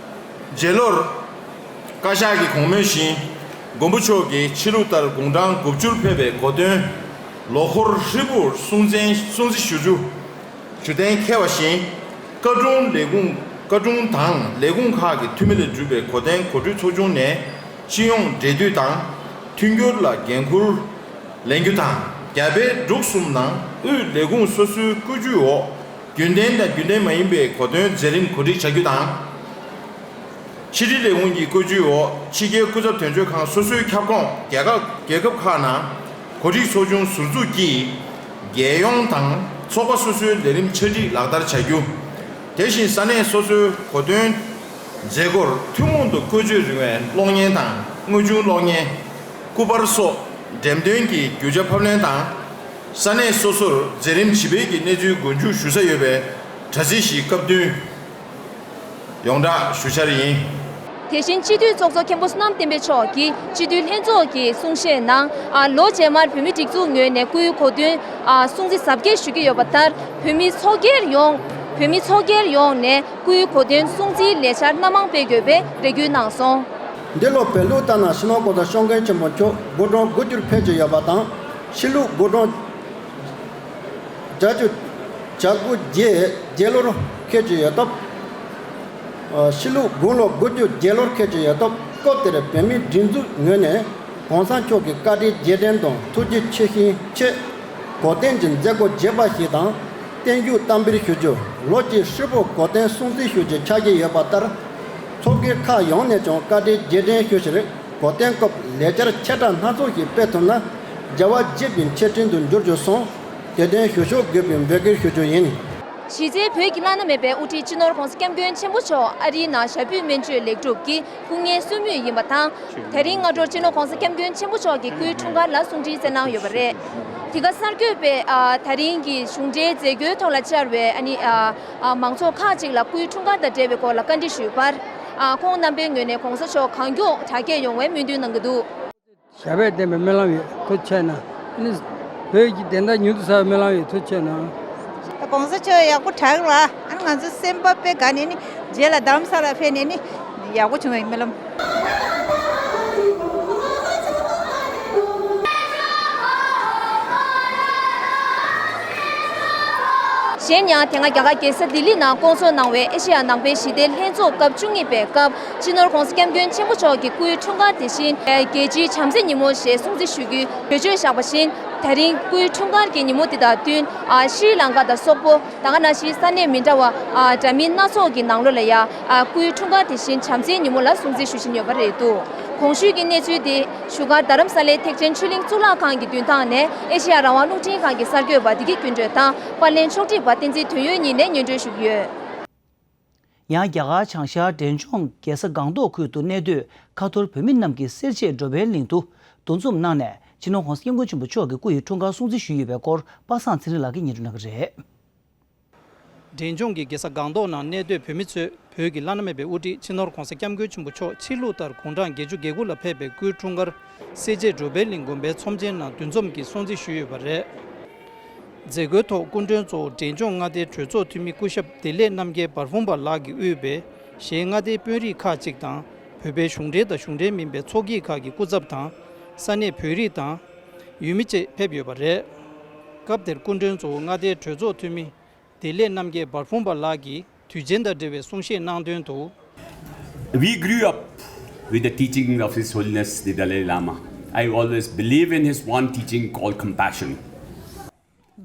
རྗེས་ལོར་བཀའ་ཤག་གི་དགོངས་མོལ་བཞིན། མགོན་པོ་མཆོག་གིས་ཕྱི་ལུགས་ལྟར་དགུང་གྲངས་དགུ་བཅུར་ཕེབས་པའི་གོ་སྟོན་ལོ་འཁོར་ཧྲིལ་པོར་སྲུང་བརྩི་སྲུང་བརྩི་ཞུ་རྒྱུ། ཞུ་གཏན་འཁེལ་བ་བཞིན། བཀའ་དྲུང་ལས་ཁུངས་བཀའ་དྲུང་དང་ལས་ཁུངས་ཁག་གི་འཐུས་མི་ལས་གྲུབ་པའི་གོ་སྟོན་གོ་སྒྲིག་ཚོགས་ཆུང་ནས་སྤྱི་ཡོངས་འབྲེལ་མཐུད་དང་མཐུན་འགྱུར་ལ་འགན་འཁུར་ལེན་རྒྱུ་དང་། རྒྱ་བལ་འབྲུག་གསུམ་ནང་དབུས་ལས་ཁུངས་སོ་སོའི་བཀོད་ཇུས་འོག་རྒྱུན་ལྡན་དང་རྒྱུན་ལྡན་མ་ཡིན་པའི་གོ་སྟོན་མཛད་རིམ་གོ་སྒྲིག་བྱ་རྒྱུ་དང་། ཕྱི་དྲིལ་ལས་ཁུངས་ཀྱི་བཀོད་ཇུས་འོག་ཕྱི་རྒྱལ་སྐུ་ཚབ་དོན་གཅོད་ཁང་སོ་སོའི་ཁྱབ་ཁོངས་རྒྱལ་ཁབ་རྒྱལ་ཁབ་ཁག་ནང་གོ་སྒྲིག་ཚོགས་ཆུང་ཟུར་འཛུགས་ཀྱིས་རྒྱལ་ཡོངས་དང་ཚོགས་པ་སོ་སོའི་ལས་རིམ་ཆ་སྒྲིག་ལག་བསྟར་བྱ་རྒྱུ། དེ་བཞིན་ས་གནས་སོ་སོའི་གོ་སྟོན་མཛད་སྒོར་ཐུན་མོང་དུ་བཀོལ་སྤྱོད་རིགས་པའི་གློག་བརྙན་དང་དངོས་བྱུང་གློག་བརྙན། སྐུ་པར་སོགས་འགྲེམས་སྟོན་གྱི་རྒྱུ་ཆ་ཕབ་ལེན་དང་། ས་གནས་སོ་སོར་མཛད་རིམ་ཇི་སྤེལ་གྱི་གནས་ཚུལ་མགོ་མཇུག་ཞུ་ས་ཡོད་པའི་དྲ་ཚིགས་ཤིག་སྐབས་བསྟུན་ཡོངས་བསྒྲགས་ཞུ་འཆར་ཡིན། དེ་བཞིན་སྤྱི་འཐུས་ཚོགས་གཙོ་མཁན་པོ་བསོད་ནམས་བསྟན་འཕེལ་མཆོག་གིས་སྤྱི་འཐུས་ལྷན་ཚོགས་ཀྱི་གསུང་བཤད་ནང་། ཨ། ལོ་རྗེས་མར་བོད་མིའི་སྒྲིག་འཛུགས་ངོས་ནས་སྐུའི་གོ་སྟོན། ཨ། སྲུང་བརྩི་གཟབ་རྒྱས་ཞུ་གི་ཡོད་པ་ལྟར། བོད་མི་ཚོགས་སྒེར་ཡོངས། བོད་མི་ཚོགས་སྒེར་ཡོངས་ནས་སྐུའི་གོ་སྟོན་སྲུང་བརྩིའི་ལས་འཆར་སྣ་མང་སྤེལ་དགོས་པའི་རེ་སྐུལ་གནང་སོང་། འདི་ལོ་བོད་ལུགས་ལྟར་ན་སྤྱི་ནོར་༸གོང་ས་༸སྐྱབས་མགོན་ཆེན་པོ་མཆོག་དགུང་གྲངས་དགུ་བཅུར་ཕེབས་ཀྱི་ཡོད་པ་དང་། ཕྱི་ལུགས་དགུང་གྲངས་བརྒྱད་ཅུ་གྱ་དགུ་རྗེས་རྗེས་ལོར་འཁེལ་གྱི་ཡོད་སྟབས། ཕྱི་ལུགས་དགུང་ལོ་དགུ་བཅུ་རྗེས་ལོར་འཁེལ་གྱི་ཡོད་སྟབས། སྐབས་དེར་བོད་མིའི་སྒྲིག་འཛུགས་ངོས་ནས་༸གོང་ས་མཆོག་གི་བཀའ་དྲིན་རྗེས་དྲན་དང་ཐུགས་རྗེ་ཆེ་ཞུའི་ཆེད། གོ་སྟོན་གྱི་མཛད་སྒོ་རྒྱས་པ་ཞིག་དང་། བརྟན་བཞུགས་བསྟར་འབུལ་ཞུ་རྒྱུ། ལོ་གཅིག་ཧྲིལ་པོ་གོ་སྟོན་སྲུང་བརྩི་ཞུ་རྒྱུ་ཆགས་ཀྱི་ཡོད་པ་ལྟར། ཚོགས་སྒེར་ཁག་ཡོངས་ནས་ཀྱང་བཀའ་དྲིན་རྗེས་དྲན་ཞུ་ཕྱིར། གོ་སྟོན་སྐབས་ལས་འཆར་ཆེ་ཕྲ་སྣ་ཚོགས་ཤིག་སྤེལ་ཐུབ་ན། རྒྱལ་བ་དགྱེས་པའི་མཆོད་སྤྲིན་དུ་འགྱུར་རྒྱུ་སོང་། དེ་དོན་ཞུ་ཕྱོགས་དགོས་པའི་འབོད་སྐུལ་ཞུ་རྒྱུ་ཡིན། གཞི་རྩའི་བོད་ཀྱི་བླ་ན་མེད་པའི་དབུ་ཁྲིད་སྤྱི་ནོར་༸གོང་ས་༸སྐྱབས་མགོན་ཆེན་པོ་མཆོག་ཨ་རིའི་ནང་ཞབས་པུས་སྨན་བཅོས་ལེགས་གྲུབ་ཀྱི་སྐུ་ངལ་གསོ་མུས་ཡིན་པ་དང་། དེ་རིང་སྔ་དྲོར་སྤྱི་ནོར་༸གོང་ས་༸སྐྱབས་མགོན་ཆེན་པོ་མཆོག་གི་སྐུའི་འཁྲུངས་སྐར་ལ་སྲུང་བརྩི་སྩལ་གནང་ཡོད་པ་རེད། དེ་ག་གསར་འགོད་པས། ཨ། ད་རིང་གི་གཞུང་འབྲེལ་མཛད་སྒོའི་ཐོག་ལ་བཅར་བའི། ཨ་ནི། ཨ། ཨ། མང་ཚོགས་ཁག་ཅིག་ལ་སྐུའི་འཁྲུངས་སྐར་དང་འབྲེལ་བའི་སྐོར་ལ་བཀའ་འདྲི་ཞུས་པར། ཨ། ཁོང་རྣམ་པའི་ངོས་ནས་༸གོང་ས་མཆོག་གང་མགྱོགས་དྲག་སྐྱེད་ཡོང་བའི་སྨོན་འདུན་གནང་གི་འདུག། ཞབས་པད་བརྟན་པའི་སྨོན་ལམ་ཡོད། ཐུགས་རྗེ་ཆེ་གནང་། ཨ་ནི་བོད་ཀྱི་བདེན་མཐའ་མྱུར་དུ་གསལ་བའི་སྨོན་ལམ་ཡོད། ཐུགས་རྗེ་ཆེ་གནང་། ༸གོང་ས་མཆོག་ཡག་པོ་དྲག་ལ། ཨ་ནི་ང་ཚོ་སེམས་པ་དཔེ་དགའ་ནས་ནི། རྗེས་ལ་རྡ་རམ་ས་ལ་ཕེབས་ནས་ནི་ཡག་པོ་བྱུང་བའི་སྨོན་ལམ། གཞན་ཡང་། དེ་སྔ་རྒྱ་གར་རྒྱལ་ས་ལྡི་ལི་ནང་བསྐོང་ཚོགས་གནང་བའི་ཨེ་ཤེ་ཡ་ནང་པའི་ཞི་བདེ་ལྷན་ཚོགས་སྐབས་བཅུ་གཉིས་པའི་སྐབས། སྤྱི་ནོར་༸གོང་ས་༸སྐྱབས་མགོན་ཆེན་པོ་མཆོག་གི་སྐུའི་འཁྲུངས་སྐར་དེ་བཞིན་རྒྱལ་སྤྱིའི་བྱམས་བརྩེ་ཉིན་མོ་ཞེས་སྲུང་བརྩི་ཞུ་རྒྱུའི་གྲོས་ཆོད་བཞག་པ་བཞིན། དེ་རིང་སྐུའི་འཁྲུངས་སྐར་གྱི་ཉིན་མོ་འདི་དང་བསྟུན། ཨ། ཤྲི་ལང་ཀ་དང་སོག་པོ། ད་ག་ནང་བཞིན་ས་གནས་མི་འདྲ་བ། ཨ། འདྲ་མིན་སྣ་ཚོགས་ཀྱི་ནང་ལོགས་ལ་ཡང་། ཨ། སྐུའི་འཁྲུངས་སྐར་དེ་བཞིན་བྱམས་བརྩེའི་ཉིན་མོ་ལ་སྲུང་བརྩི་ཞུ་བཞིན་ཡོད་པ་རེད་འདུག། གོང་ཞུས་ཀྱི་གནས་ཚུལ་དེ་བཞུགས་སྒར་རྡ་རམ་ས་ལའི་ཐེག་ཆེན་ཆོས་གླིང་གཙུག་ལག་ཁང་གི་མདུན་ཐང་ནས་ཨེ་ཤེ་ཡ་རང་དབང་རླུང་འཕྲིན་ཁང་གི་གསར་འགོད་པ་བདེ་སྐྱིད་ཀུན་སྒྲོན་དང་པར་ལེན་ཕྱོགས་སྒྲིག་པ་བསྟན་འཛིན་དོན་ཡོད་གཉིས་ནས་སྙན་སྒྲོན་ཞུ་གི་ཡོད། ཡང་རྒྱ་གར་བྱང་ཤར་འབྲས་ལྗོངས་རྒྱལ་ས་སྒང་ཏོག་ཁུལ་དུ་གནས་སྡོད་ཁ་ཐོར་བོད་མི་རྣམས་ཀྱིས་སེར་བྱེས་འགྲོ་ཕན་གླིང་དུ་འདུ་འཛོམས་གནང་ནས། སྤྱི་ནོར་༸གོང་ས་༸སྐྱབས་མགོན་ཆེན་པོ་མཆོག་གི་སྐུ་ཡི་འཁྲུངས་སྐར་སྲུང་བརྩི་ཞུས་ཡོད་པའི་སྐོར་པ་སངས་ཚེ་རིང་ལགས་ཀྱིས་སྙན་སྒྲོན་གནང་གི་རེད། འབྲས་ལྗོངས་ཀྱི་རྒྱལ་ས་སྒང་ཏོག་ནང་གནས་སྡོད་བོད་མི་ཚོས་བོད་ཀྱི་བླ་ན་མེད་པའི་དབུ་ཁྲིད་སྤྱི་ནོར་༧གོང་ས་༧སྐྱབས་མགོན་ཆེན་པོ་མཆོག་ཕྱི་ལུགས་ལྟར་དགུང་གྲངས་བརྒྱད་ཅུ་གྱ་དགུ་ལ་ཕེབས་པའི་སྐུའི་འཁྲུངས་སྐར་སེར་བྱེས་གྲོ་པའི་གླིང་དགོན་པའི་ཚོམས་ཆེན་ནང་འདུ་འཛོམས་ཀྱིས་སྲུང་བརྩི་ཞུས་ཡོད་པ་རེད། མཛད་སྒོའི་ཐོག་སྐུ་མགྲོན་གཙོ་བོ་འབྲས་ལྗོངས་མངའ་སྡེའི་གྲོས་ཚོགས་འཐུས་མི་སྐུ་ཞབས་བདེ་ལེགས་རྣམ་རྒྱལ་འབར་ཕུང་པ་ལགས་ཀྱིས་དབུས་པའི་གཞན་མངའ་སྡེའི་དཔོན་རིགས་ཁག་ཅིག་དང་། བོད་པའི་གཞུང་འབྲེལ་དང་གཞུང་འབྲེལ་མིན་པའི་ཚོགས་སྐྱིད་ཁག་གི་སྐུ་ཚབ་དང་། ས་གནས་བོད་རིགས་དང་། ཡུལ་མི་བཅས་ཕེབས་ཡོད་པ་རེད། སྐབས་དེར་སྐུ་མགྲོན་གཙོ་བོ་མངའ་སྡེའི་གྲོས་ཚོགས་འཐུས་མི་བདེ་ལེགས་རྣམ་རྒྱལ་འབར་ཕུང་པ་ལགས་ཀྱིས་དུས་ཆེན་དང་འབྲེལ་བའི་གསུང་བཤད་གནང་དོན་དུ། We grew up with the teachings of His Holiness the Dalai Lama. I always believe in his one teaching called compassion.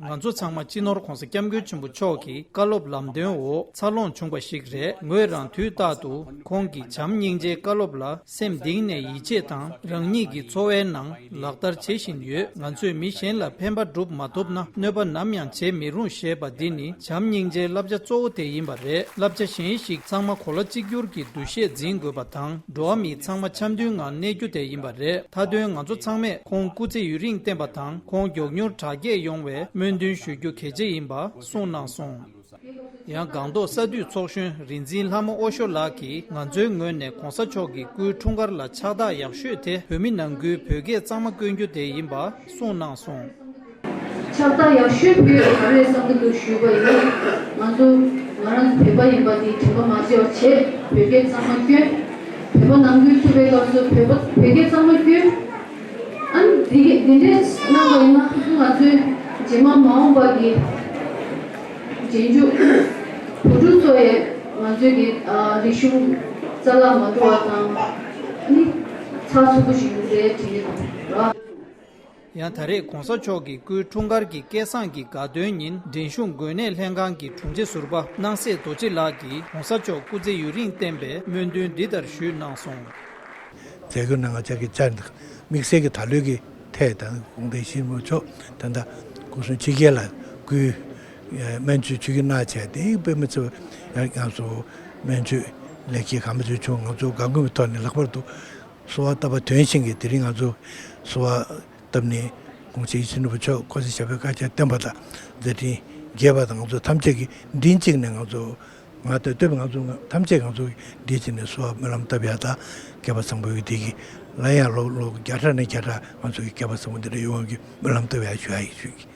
ང་ཚོ་ཚང་མ་སྤྱི་ནོར་༧གོང་ས་༧སྐྱབས་མགོན་ཆེན་པོ་མཆོག་གི་བཀའ་སློབ་ལམ་སྟོན་འོག་འཚར་ལོངས་བྱུང་བ་ཞིག་རེད། ངོས་རང་དུས་རྟག་ཏུ་ཁོང་གི་བྱམས་སྙིང་རྗེའི་བཀའ་སློབ་ལ་སེམས་གཏིང་ནས་ཡིད་ཆེས་དང་རང་ཉིད་ཀྱི་འཚོ་བའི་ནང་ལག་བསྟར་བྱེད་བཞིན་ཡོད། ང་ཚོས་མི་གཞན་ལ་ཕན་པ་སྒྲུབ་མ་ཐུབ་ན་གནོད་པ་ནམ་ཡང་བྱེད་མི་རུང་ཞེས་པ་འདི་ནི་བྱམས་སྙིང་རྗེའི་བསླབ་བྱ་གཙོ་བོ་དེ་ཡིན་པ་རེད། བསླབ་བྱ་གཞན་ཞིག་ཚང་མ་གོ་ལ་གཅིག་གྱུར་གྱི་འདུ་ཤེས་འཛིན་དགོས་པ་དང་འགྲོ་བ་མི་ཚང་མ་འཆམ་མཐུན་ངང་གནས་རྒྱུ་དེ་ཡིན་པ་རེད། མཐའ་དོན་ང་ཚོ་ཚང་མས་ཁོང་སྐུ་ཚེ་ཡུན་རིང་བརྟན་པ་དང་ཁོང་མགྱོགས་མྱུར་དྲག་སྐྱེད་ཡོང་བའི་སྨོན་འདུན་ཞུ་རྒྱུ་གལ་ཆེ་ཡིན་པ་གསུངས་གནང་སོང་། ཡང་སྒང་ཏོག་ས་འཐུས་ཚོགས་གཞོན་རིག་འཛིན་ལྷ་མོ་ཨོ་ཤོ་ལགས་ཀྱིས་ང་ཚོའི་ངོས་ནས་༧གོང་ས་མཆོག་གི་སྐུའི་འཁྲུངས་སྐར་ལ་ཕྱག་རྟགས་ཡག་ཤོས་དེ་བོད་མི་ནང་ཁུལ་བོད་སྐད་གཙང་མ་བཀོན་རྒྱུ་དེ་ཡིན་པ་གསུངས་གནང་སོང་། ཕྱག་རྟགས་ཡག་ཤོས་ཕུལ་ཡོད་ག་རེ་བསམ་གྱི་འདུག་ཞུས་པ་ཡིན་ན། ང་ཚོ་ང་རང་ཚོ་བོད་པ་ཡིན་པ་འདི་དྲན་པ་མ་བརྗེད་པ་བྱས། བོད་སྐད་གཙང་མ་སྐྱོན། བོད་པ་ནང་ཁུལ་ཐུག་པའི་སྐབས་སུ་བོད་པ་བོད་སྐད་གཙང་མ་སྐྱོན། ཨ་ནི་འདི་གི་འདི་འདྲས་གནང་བ་ཡིན་ན་ང་ཚོའི་རྗེས་མ་མ་འོངས་པ་གི་རྗེས་འཇུག་བུ་ཕྲུག་ཚོ་ཡི་ང་ཚོའི་གི་ཨ་རིག་གཞུང་རྩ་བརླག་མ་འགྲོ་བ་དང་ཨ་ནི་ཚགས་ཚུད་པོ་ཞིག་ཡོང་གི་རེད་དྲན་གྱི་འདུག་ར། ཡང་ད་རེས་གོང་ས་མཆོག་གི་སྐུའི་འཁྲུངས་སྐར་གྱི་སྐལ་བཟང་གི་དགའ་སྟོན་ཉིན་འབྲས་ལྗོངས་འགོས་ནད་ལྷན་ཁང་གི་དྲུང་ཆེ་ཟུར་པ་སྣང་གསལ་རྡོ་རྗེ་ལགས་ཀྱིས་གོང་ས་མཆོག་སྐུ་ཚེ་ཡུན་རིང་བརྟན་པའི་སྨོན་འདུན་འདི་ལྟར་ཞུས་གནང་སོང་། མཛད་སྒོའི་ནང་ང་ཅག་གི་བཅར་འདུག་དམིགས་བསལ་གྱི་ད་ལོའི་གི་ཐད་དང་གུང་ཐང་ཆེན་མོ་མཆོག་ད་ལྟ་སྐུ་སྲུང་ཕྱི་རྒྱལ་ལ་སྐུའི་སྨན་བཅོས་ཆུ་རྒྱུན་གནང་བྱས་ཏེ་དཔེ་མི་སྲིད་པ་ཡང་སོ་སྨན་བཅོས་ལེགས་སྐྱེས་གང་མ་ཚོད་བྱུང་། ང་ཚོ་དགའ་མགུ་ཐོག་ནས་ལྷག་པར་དུ་གསོལ་བ་བཏབ་པ་དོན་བཞིན་གྱི་དེ་རིང་ང་ཚོ་གསོལ་བ་བཏབ་ནས་གོང་ཆེན་ཡིད་བཞིན་ནོར་བུ་མཆོག་ཁོ་ཚོའི་ཞབས་པད་བསྐལ་བརྒྱར་བརྟན་པ་དང་མཛད་འཕྲིན་རྒྱས་པ་དང་ང་ཚོ་ཐམས་ཅད་ཀྱི་མགྲིན་གཅིག་ནས་ང་ཚོ་ང་ལྟ་སྟོན་པ་ང་ཚོ་ཐམས་ཅད་ང་ཚོ་མགྲིན་གཅིག་ནས་གསོལ་བ་སྨོན་ལམ་བཏབ་ཡ་དང་བསྐལ་པ་བཟང་པོའི་བདེ་སྐྱིད་སླར་ཡང་ལོ་ལོ་བརྒྱ་ཕྲག་ནས་བརྒྱ་ཕྲག་ང་ཚོ་གི་བསྐལ་པ་བཟང་པོ་འདི་འདྲ་ཡོང་བའི་སྨོན་ལམ་བཏབ་ཡ་ཞུ་ཡ་ཡིན་ཞུ་གི།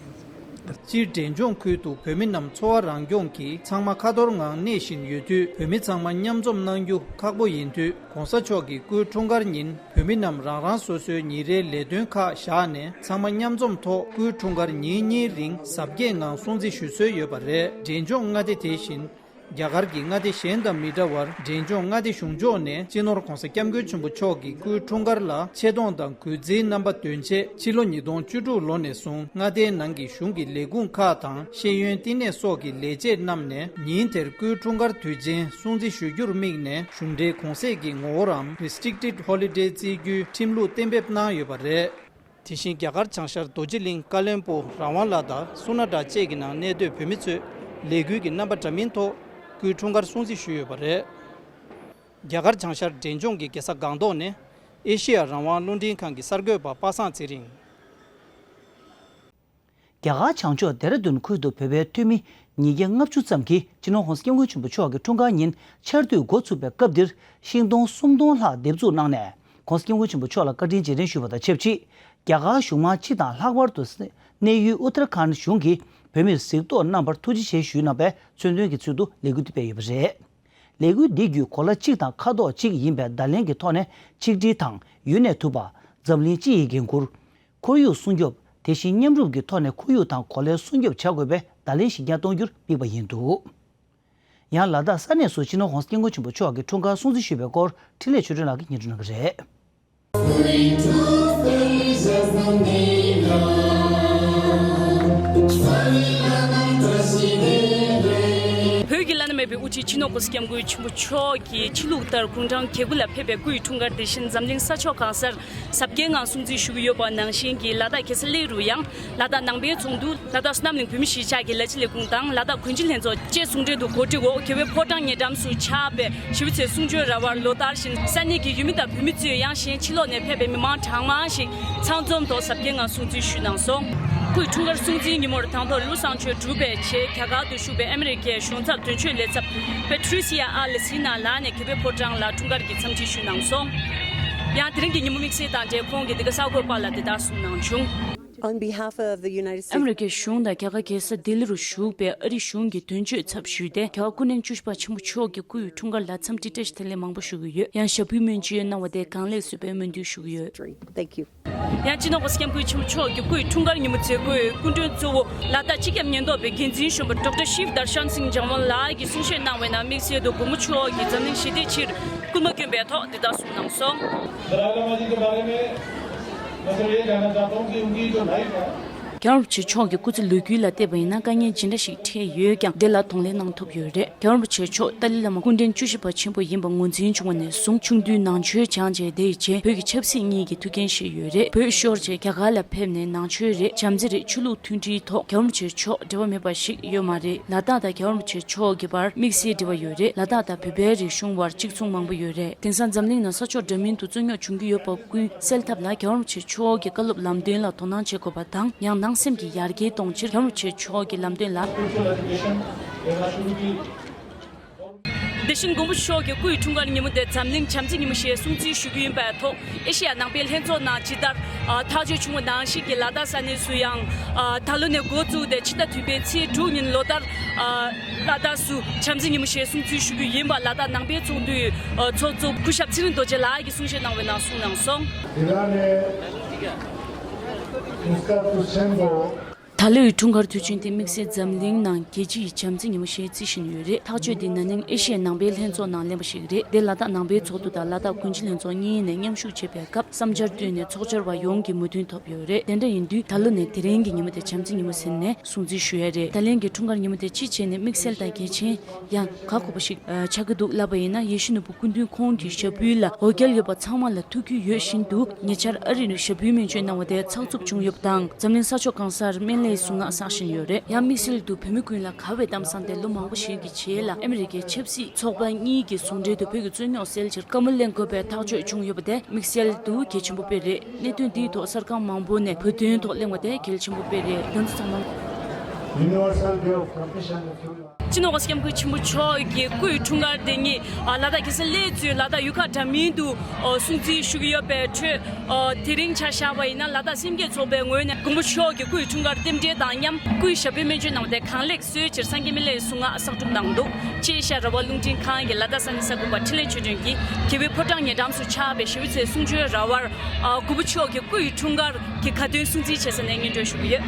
སྤྱིར་འབྲས་ལྗོངས་ཁུལ་དུ་བོད་མི་རྣམས་འཚོ་བ་རང་སྐྱོང་གིས་ཚང་མ་ཁ་ཐོར་ངང་གནས་བཞིན་ཡོད་དུས་བོད་མི་ཚང་མ་མཉམ་འཛོམས་གནང་རྒྱུ་ཁག་པོ་ཡིན་དུས་གོང་ས་མཆོག་གི་སྐུའི་འཁྲུངས་སྐར་ཉིན་བོད་མི་རྣམས་རང་རང་སོ་སོའི་ཉིན་རེའི་ལས་དོན་ཁག་བཞག་ནས་ཚང་མ་མཉམ་འཛོམས་ཐོག་སྐུའི་འཁྲུངས་སྐར་ཉིན་གཉིས་རིང་གཟབ་རྒྱས་ངང་སྲུང་བརྩི་ཞུ་སྲོལ་ཡོད་པ་རེད། འབྲས་ལྗོངས་མངའ་སྡེ་དེ་བཞིན་རྒྱ་གར་གྱི་མངའ་སྡེ་གཞན་དང་མི་འདྲ་བར་འབྲས་ལྗོངས་མངའ་སྡེ་གཞུང་ཕྱོགས་ནས་སྤྱི་ནོར་གོང་ས་སྐྱབས་མགོན་ཆེན་པོ་མཆོག་གི་སྐུའི་འཁྲུངས་སྐར་ལ་ཆེ་མཐོང་དང་གུས་བརྩིའི་རྣམ་པ་འདོན་ཆེད་ཕྱི་ལོ་ཉིས་སྟོང་བཅུ་དྲུག་ལོ་ནས་བཟུང་མངའ་སྡེའི་ནང་གི་གཞུང་གི་ལས་ཁུངས་ཁག་དང་ཤེས་ཡོན་བསྟི་གནས་སོགས་ཀྱི་ལས་བྱེད་རྣམས་ནས་ཉིན་དེར་སྐུའི་འཁྲུངས་སྐར་དུས་ཆེན་སྲུང་བརྩི་ཞུ་རྒྱུར་དམིགས་ནས་གཞུང་འབྲེལ་གུང་གསེང་གི་ངོ་བོར་རམ་Restricted Holiday་བརྩི་རྒྱུའི་ཁྲིམས་ལུགས་གཏན་འབེབས་གནང་ཡོད་པ་རེད། དེ་བཞིན་རྒྱ་གར་བྱང་ཤར་རྡོ་རྗེ་གླིང་ཀ་བློན་སྦུག་རང་དབང་ལ་དྭགས་སུ་ན་ཌ་བཅས་ཀྱི་ནང་གནས་སྡོད་བོད་མི་ཚོས་ལས་འགུལ་གྱི་རྣམ་པ་འདྲ་མིན་ཐོག་སྐུའི་འཁྲུངས་སྐར་སྲུང་བརྩི་ཞུས་ཡོད་པ་རེད། རྒྱ་གར་བྱང་ཤར་འབྲས་ལྗོངས་ཀྱི་རྒྱལ་ས་སྒང་ཏོག་ནས་ཨེ་ཤེ་ཡ་རང་དབང་རླུང་འཕྲིན་ཁང་གི་གསར་འགོད་པ་པ་སངས་ཚེ་རིང་། རྒྱ་གར་བྱང་ཕྱོགས་ལྡེ་ར་ལྡུན་ཁུལ་དུ་བོད་པའི་འཐུས་མི་ཉིས་བརྒྱ་ལྔ་བཅུ་ཙམ་གྱིས་སྤྱི་ནོར་༧གོང་ས་༧སྐྱབས་མགོན་ཆེན་པོ་མཆོག་གི་འཁྲུངས་སྐར་ཉིན་ཆར་དུས་འགོ་ཚུགས་པའི་སྐབས་འདིར་ཤིང་སྡོང་སུམ་སྟོང་ལྷག་འདེབས་འཛུགས་གནང་ནས་༧གོང་ས་༧སྐྱབས་མགོན་ཆེན་པོ་མཆོག་ལ་བཀའ་དྲིན་རྗེས་དྲན་ཞུས་པ་དང་ཆབས་ཅིག་རྒྱ་གར་གཞུང་མང་སྤྱི་དང་ལྷག་པར་དུ་གནས་ཡུལ་ཨུ་ཏར་ཁཱན་གཞུང་གིས་བོད་མིར་གཟིགས་རྟོག་གནང་བར་ཐུགས་རྗེ་ཆེ་ཞུས་གནང་བའི་མཚོན་དོན་གྱི་ཚུལ་དུ་ལས་འགུལ་འདི་སྤེལ་ཡོད་པ་རེད། ལས་འགུལ་འདི་བརྒྱུད་གོ་ལ་གཅིག་དང་ཁ་དོག་གཅིག་ཡིན་པའི་བརྡ་ལན་གྱི་ཐོག་ནས་ཆིག་སྒྲིལ་དང་ཡུན་གནས་ཐུབ་པ། འཛམ་གླིང་སྤྱི་ཡི་འགན་འཁུར། ཁོར་ཡུག་སྲུང་སྐྱོབ། དེ་བཞིན་མཉམ་རུབ་ཀྱི་ཐོག་ནས་ཁོར་ཡུག་དང་གོ་ལའི་སྲུང་སྐྱོབ་བྱ་དགོས་པའི་བརྡ་ལན་ཞིག་ཀྱང་གཏོང་རྒྱུར་དམིགས་པ་ཡིན་འདུག་ཡང་ལ་དྭགས་ས་གནས་སུ་སྤྱི་ནོར་༧གོང་ས་༧སྐྱབས་མགོན་ཆེན་པོ་མཆོག་གི་འཁྲུངས་སྐར་སྲུང་བརྩི་ཞུས་པའི་སྐོར་འཕྲིན་ལས་ཆོས་སྒྲོན་ལགས་ཀྱིས་སྙན་སྒྲོན་གནང་གི་རེད། བོད་ཀྱི་བླ་ན་མེད་པའི་དབུ་ཁྲིད་སྤྱི་ནོར་༧གོང་ས་༧སྐྱབས་མགོན་ཆེན་པོ་མཆོག་གིས་ཕྱི་ལུགས་ལྟར་དགུང་གྲངས་བརྒྱད་དགུ་ལ་ཕེབས་པའི་སྐུའི་འཁྲུངས་སྐར་དེ་བཞིན་འཛམ་གླིང་ས་ཕྱོགས་གང་སར་གཟབ་རྒྱས་ངང་སྲུང་བརྩི་ཞུ་གི་ཡོད་པ་ནང་བཞིན་གྱི་ལ་དྭགས་རྒྱལ་ས་གླེ་རུ་ཡང་ལ་དྭགས་ནང་པའི་ཚོགས་འདུ། ལ་དྭགས་བསོད་ནམས་གླིང་བོད་མི་གཞིས་ཆགས་ཀྱི་ལ་སྤྱི་ལས་ཁུངས་དང་ལ་དྭགས་དགོན་སྤྱི་ལྷན་ཚོགས་བཅས་ཟུང་འབྲེལ་དུ་གོ་སྒྲིག་འོག་རྒྱལ་བའི་ཕོ་བྲང་ཉེ་འགྲམ་དུ་ཆགས་པའི་ཞི་བ་འཚོའི་གསུང་ཆོས་ར་བར་ལོ་ལྟར་བཞིན་ས་གནས་ཀྱི་ཡུལ་མི་དང་བོད་མི་གཙོས་ཡང་གཞན་ཕྱི་ལོགས་ནས་ཕེབས་པའི་མི་མང་གྲངས་མང་ཞིག་ཚང་འཛོམས་ཐོག་གཟབ་རྒྱས་ངང་སྲུང་བརྩི་ཞུས་གནང་སོང་། སྐུའི་འཁྲུངས་སྐར་སྲུང་བརྩིའི་ཉིན་མོར་དང་ཐོག་ལུགས་བཟང་སྤྱོད་གྲུབ་པའི་ཆེད་རྒྱ་གར་དུ་བཞུགས་པའི་ཨ་མི་རི་ཀའི་གཞུང་ཚབ་དོན་གཅོད་ལས་ཚབ་པེ་ཊི་རི་སི་ཡ་ཨ་ལེ་སི་ན་ལགས་ནས་གུས་པའི་ཕོ་བྲང་ལ་འཁྲུངས་སྐར་གྱི་འཚམས་འདྲི་ཞུས་གནང་སོང་། ཡང་དེ་རིང་གི་ཉིན་མོ་དམིགས་བསལ་དང་འབྲེལ་ཁོང་གིས་འདི་ག་གསར་འགོད་པ་ལ་དེ་ལྟར་གསུངས་གནང་བྱུང་། On behalf of the United States. ཨ་མི་རི་ཀའི་གཞུང་དང་རྒྱ་གར་རྒྱལ་ས་ལྡི་ལི་རུ་བཞུགས་པའི་ཨ་རིའི་གཞུང་གི་དོན་གཅོད་ཚབ་ཞུས་ཏེ། རྒྱ་གར་སྐུ་ཕྲེང་བཅུ་བཞི་པ་ཆེན་པོ་མཆོག་གི་སྐུའི་འཁྲུངས་སྐར་ལ་འཚམས་འདྲི་བཀྲ་ཤིས་བདེ་ལེགས་མང་པོ་ཞུ་གི་ཡོད། ཡང་ཞབས་པུའི་སྨོན་ལམ་གནང་བ་དེ་གང་ལེགས་བཟོས་པའི་སྨོན་འདུན་ཞུ་གི་ཡོད། Thank you. ཡང་སྤྱི་ནོར་གོང་ས་སྐྱབས་མགོན་ཆེན་པོ་མཆོག་གི་སྐུའི་འཁྲུངས་སྐར་ཉིན་མོ་མཛད་སྒོའི་སྐུ་མགྲོན་གཙོ་བོ་ལ་དྭགས་སྤྱི་ཁྱབ་ཉེན་རྟོག་པའི་འགན་འཛིན་གཞོན་པ་ཌོག་ཊར་ཤིབ་དར་ཤན་སིང་ཇང་ཝན་ལགས་ཀྱིས་གསུང་བཤད་གནང་བའི་ནང་དམིགས་བསལ་དུ་དགོངས་པ་མཆོག་གིས་འཛམ་གླིང་ཞི་བདེའི་ཕྱིར་སྐུལ་མ་བསྐྱོན་པའི་ཐོག་འདི་ལྟར་གསུངས་གནང་སོང་། दलाई लामा जी के बारे में मैं सिर्फ ये कहना चाहता हूँ कि उनकी जो लाइफ है རྒྱལ་བ་རིན་པོ་ཆེ་མཆོག་གི་སྐུ་ཚེ་ལོ་རྒྱུས་ལ་བལྟས་པ་ཡིན་ན་དཀའ་ངལ་ཇི་འདྲ་ཞིག་འཕྲད་ཡོད་ཀྱང་དེ་ལ་གདོང་ལེན་གནང་ཐུབ་ཡོད་རེད། རྒྱལ་བ་རིན་པོ་ཆེ་མཆོག་ཏཱ་ལའི་བླ་མ་སྐུ་ཕྲེང་བཅུ་བཞི་པ་ཆེན་པོ་ཡིན་པ་ངོས་འཛིན་བྱུང་བ་ནས་བཟུང་ཆུང་དུས་ནང་ཆོས་སྦྱངས་རྗེས་དེའི་རྗེས་བོད་ཀྱི་ཆབ་སྲིད་གཉིས་ཀྱི་ཐུགས་འགན་བཞེས་ཡོད་རེད། བོད་ཤོར་རྗེས་རྒྱ་གར་ལ་ཕེབས་ནས་ནང་ཆོས་རེད། བྱམས་བརྩེ་རེད། ཆོས་ལུགས་མཐུན་སྒྲིལ་ཐོག་རྒྱལ་བ་རིན་པོ་ཆེ་མཆོག་འབྲེལ་བ་མེད་པ་ཞིག་ཡོད་མ་རེད། ལ་དྭགས་དང་རྒྱལ་བ་རིན་པོ་ཆེ་མཆོག་གི་བར་དམིགས་བསལ་འབྲེལ་བ་ཡོད་རེད། ལ་དྭགས་དང་བོད་པའི་རིག་གཞུང་བར་གཅིག་མཚུངས་མང་པོ་ཡོད་རེད། དེང་སང་འཛམ་གླིང་ནང་ས་ཕྱོགས་འདྲ་མིན་དུ་རྩོད་རྙོག་འབྱུང་གི་ཡོད་པ་ཀུན་སེལ་ཐབས་ལ་རྒྱལ་བ་རིན་པོ་ཆེ་མཆོག་གི་བཀའ་སློབ་ལམ་སྟོན་ལ་དོ་སྣང་བྱེད་དགོས་པ་དང་། ཡང་ནང་སེམས་ཀྱི་ཡར་རྒྱས་གཏོང་ཕྱིར་རྒྱལ་བ་རིན་པོ་ཆེ་མཆོག་གི་ལམ་སྟོན་ལ། དེ་བཞིན་མགོན་པོ་མཆོག་གི་སྐུའི་འཁྲུངས་སྐར་ཉིན་མོ་དེ་འཛམ་གླིང་བྱམས་བརྩེ་ཉིན་མོ་ཞེས་སྲུང་བརྩི་ཞུ་རྒྱུ་ཡིན་པའི་ཐོག་ཨེ་ཤེ་ཡ་ནང་པའི་ལྷན་ཚོགས་ནང་ཇི་ལྟར་ཨ་ཐག་གཅོད་བྱུང་བ་ནང་བཞིན་གྱི་ལ་དྭགས་ས་གནས་སུ་ཡང་ཨ་ད་ལོ་ནས་འགོ་བཙུགས་ཏེ་ཕྱི་ཟླ་བདུན་པའི་ཚེས་དྲུག་ཉིན་ལོ་ལྟར་ཨ་ལ་དྭགས་སུ་བྱམས་བརྩེ་ཉིན་མོ་ཞེས་སྲུང་བརྩི་ཞུ་རྒྱུ་ཡིན་པ་ལ་དྭགས་ནང་པའི་ཚོགས་འདུའི་ཨ་ཚོགས་གཙོ་སྐུ་ཞབས་ཚེ་རིང་རྡོ་རྗེ་ལགས་ཀྱིས་གསུང་བཤད་གནང་བའི་ནང་གསུངས་གནང་སོང་། དེ་རང་ནས་གུས་དཀར་དུ་ཆེན་པོ། ད་ལོའི་འཁྲུངས་སྐར་དུས་ཆེན་དེ་དམིགས་བསལ་འཛམ་གླིང་ནང་རྒྱལ་སྤྱིའི་བྱམས་བརྩེ་ཉིན་མོ་ཞེས་བརྩི་བཞིན་ཡོད་རེད། ཐག་གཅོད་འདི་ན་ནིང་ཨེ་ཤི་ཡའི་ནང་པའི་ལྷན་ཚོགས་ནང་ལེན་པ་ཞིག་རེད། དེ་ལ་དྭགས་ནང་པའི་ཚོགས་འདུ་དང་ལ་དྭགས་དགོན་སྤྱི་ལྷན་ཚོགས་གཉིས་ནས་མཉམ་ཞུགས་བྱེད་པའི་སྐབས་བསམ་འཆར་བཏོན་ནས་ཚོགས་བཅར་བ་ཡོངས་ཀྱི་མོས་མཐུན་ཐོབ་ཡོད་རེད། དེ་འདྲ་ཡིན་དུས་ད་ལོ་ནས་དེ་རིང་གི་ཉིན་མོ་དེ་བྱམས་བརྩེ་ཉིན་མོ་ཟེར་ནས་སྲུང་བརྩི་ཞུ་ཡ་རེད། ད་ལན་གྱི་འཁྲུངས་སྐར་ཉིན་མོ་དེ་སྤྱི་བྱས་ནས་དམིགས་བསལ་དང་གལ་ཆེན། ཡང་ག་གོ་བ་ཞིག་ཨ་ཆགས་ཀྱི་འདུག་ལབ་པ་ཡིན་ན། ཡེ་ཤེས་ནོར་བུ་སྐུ་མདུན་ཁོང་གི་ཞབས་བརྟན་ལ་འོ་བརྒྱལ་ཡོད་པ་ཚང་མ་ལ་ཐུགས་རྒྱུས་ཡོད་བཞིན་དུ། ཉེ་ཆར་ཨ་རི་ནས་ཞབས་བརྟན་སྨན་བཅོས་གནང་བ་དེ་ཚགས་ཚུད་བྱུང་ཡོད་པ་དང་། འཛམ་གླིང་ས་ཕྱོགས་གང་སར་སྨན་བླའི་གཟུངས་སྔགས་བསགས་བཞིན་ཡོད་རེད། ཡང་དམིགས་བསལ་དུ་བོད་མི་ཀུན་ལ་དགའ་བའི་གཏམ་བཟང་དེ་ལོ་མང་པོ་ཞིག་གི་རྗེས་ལ་ཨ་མི་རི་ཀའི་ཆབ་སྲིད་ཚོགས་པ་གཉིས་ཀྱི་ཟུང་འབྲེལ་དུ་བོད་ཀྱི་རྩོད་རྙོག་སེལ་ཕྱིར་བཀའ་མོལ་གླེང་དགོས་པའི་ཐག་གཅོད་བྱུང་ཡོད་པ་དེ་དམིགས་བསལ་དུ་གལ་ཆེན་པོ་དཔེ་རེད། གནད་དོན་འདིའི་ཐོག་གསར་ཁང་མང་པོ་ནས་བོད་དོན་ཐོག་གླེང་བ་དེ་གལ་ཆེན་པོ་དཔེ་རེད། ད་ཚོ་ཚང་མ། Universal Day of Compassion. སྤྱི་ནོར་གོང་ས་སྐྱབས་མགོན་ཆེན་པོ་མཆོག་གི་སྐུའི་འཁྲུངས་སྐར་དེ་ཉིད་ཨ་ལ་དྭགས་རྒྱལ་ས་གླེ་གཙོས་ལ་དྭགས་ཡུལ་ཁག་འདྲ་མིན་དུ་ཨ་སྲུང་བརྩི་ཞུ་གི་ཡོད་པའི་ཁྲོད། ཨ་དེ་རིང་ཆ་བཞག་པ་ཡིན་ན་ལ་དྭགས་སེམས་བསྐྱེད་ཚོགས་པའི་ངོས་ནས་མགོན་པོ་མཆོག་གི་སྐུའི་འཁྲུངས་སྐར་རྟེན་འབྲེལ་དང་མཉམ་སྐུའི་ཞབས་པད་སྨན་བཅོས་གནང་བ་དེ་གང་ལེགས་སོན་ཕྱིར་སངས་རྒྱས་སྨན་བླའི་གཟུངས་སྔགས་གསར་སྒྲུབ་གནང་འདུག་ཅེས་ཤ་ར་བ་རླུང་འཕྲིན་ཁང་གི་ལ་དྭགས་ས་གནས་གསར་འགོད་པ་འཕྲིན་ལས་ཆོས་སྒྲོན་གྱིས་རྒྱལ་བའི་ཕོ་བྲང་ཉེ་འགྲམ་དུ་ཆགས་པའི་ཞི་བའི་ཚལ་གསུང་ཆོས་ར་བར། ཨ་མགོན་པོ་མཆོག་གི་སྐུ་ཡི་འཁྲུངས་སྐར་གྱི་ཁ་འདོན་སྲུང་བརྩི་བྱེད་ས་ནས་སྙན་སྒྲོན་ཞུ་གི་ཡོད།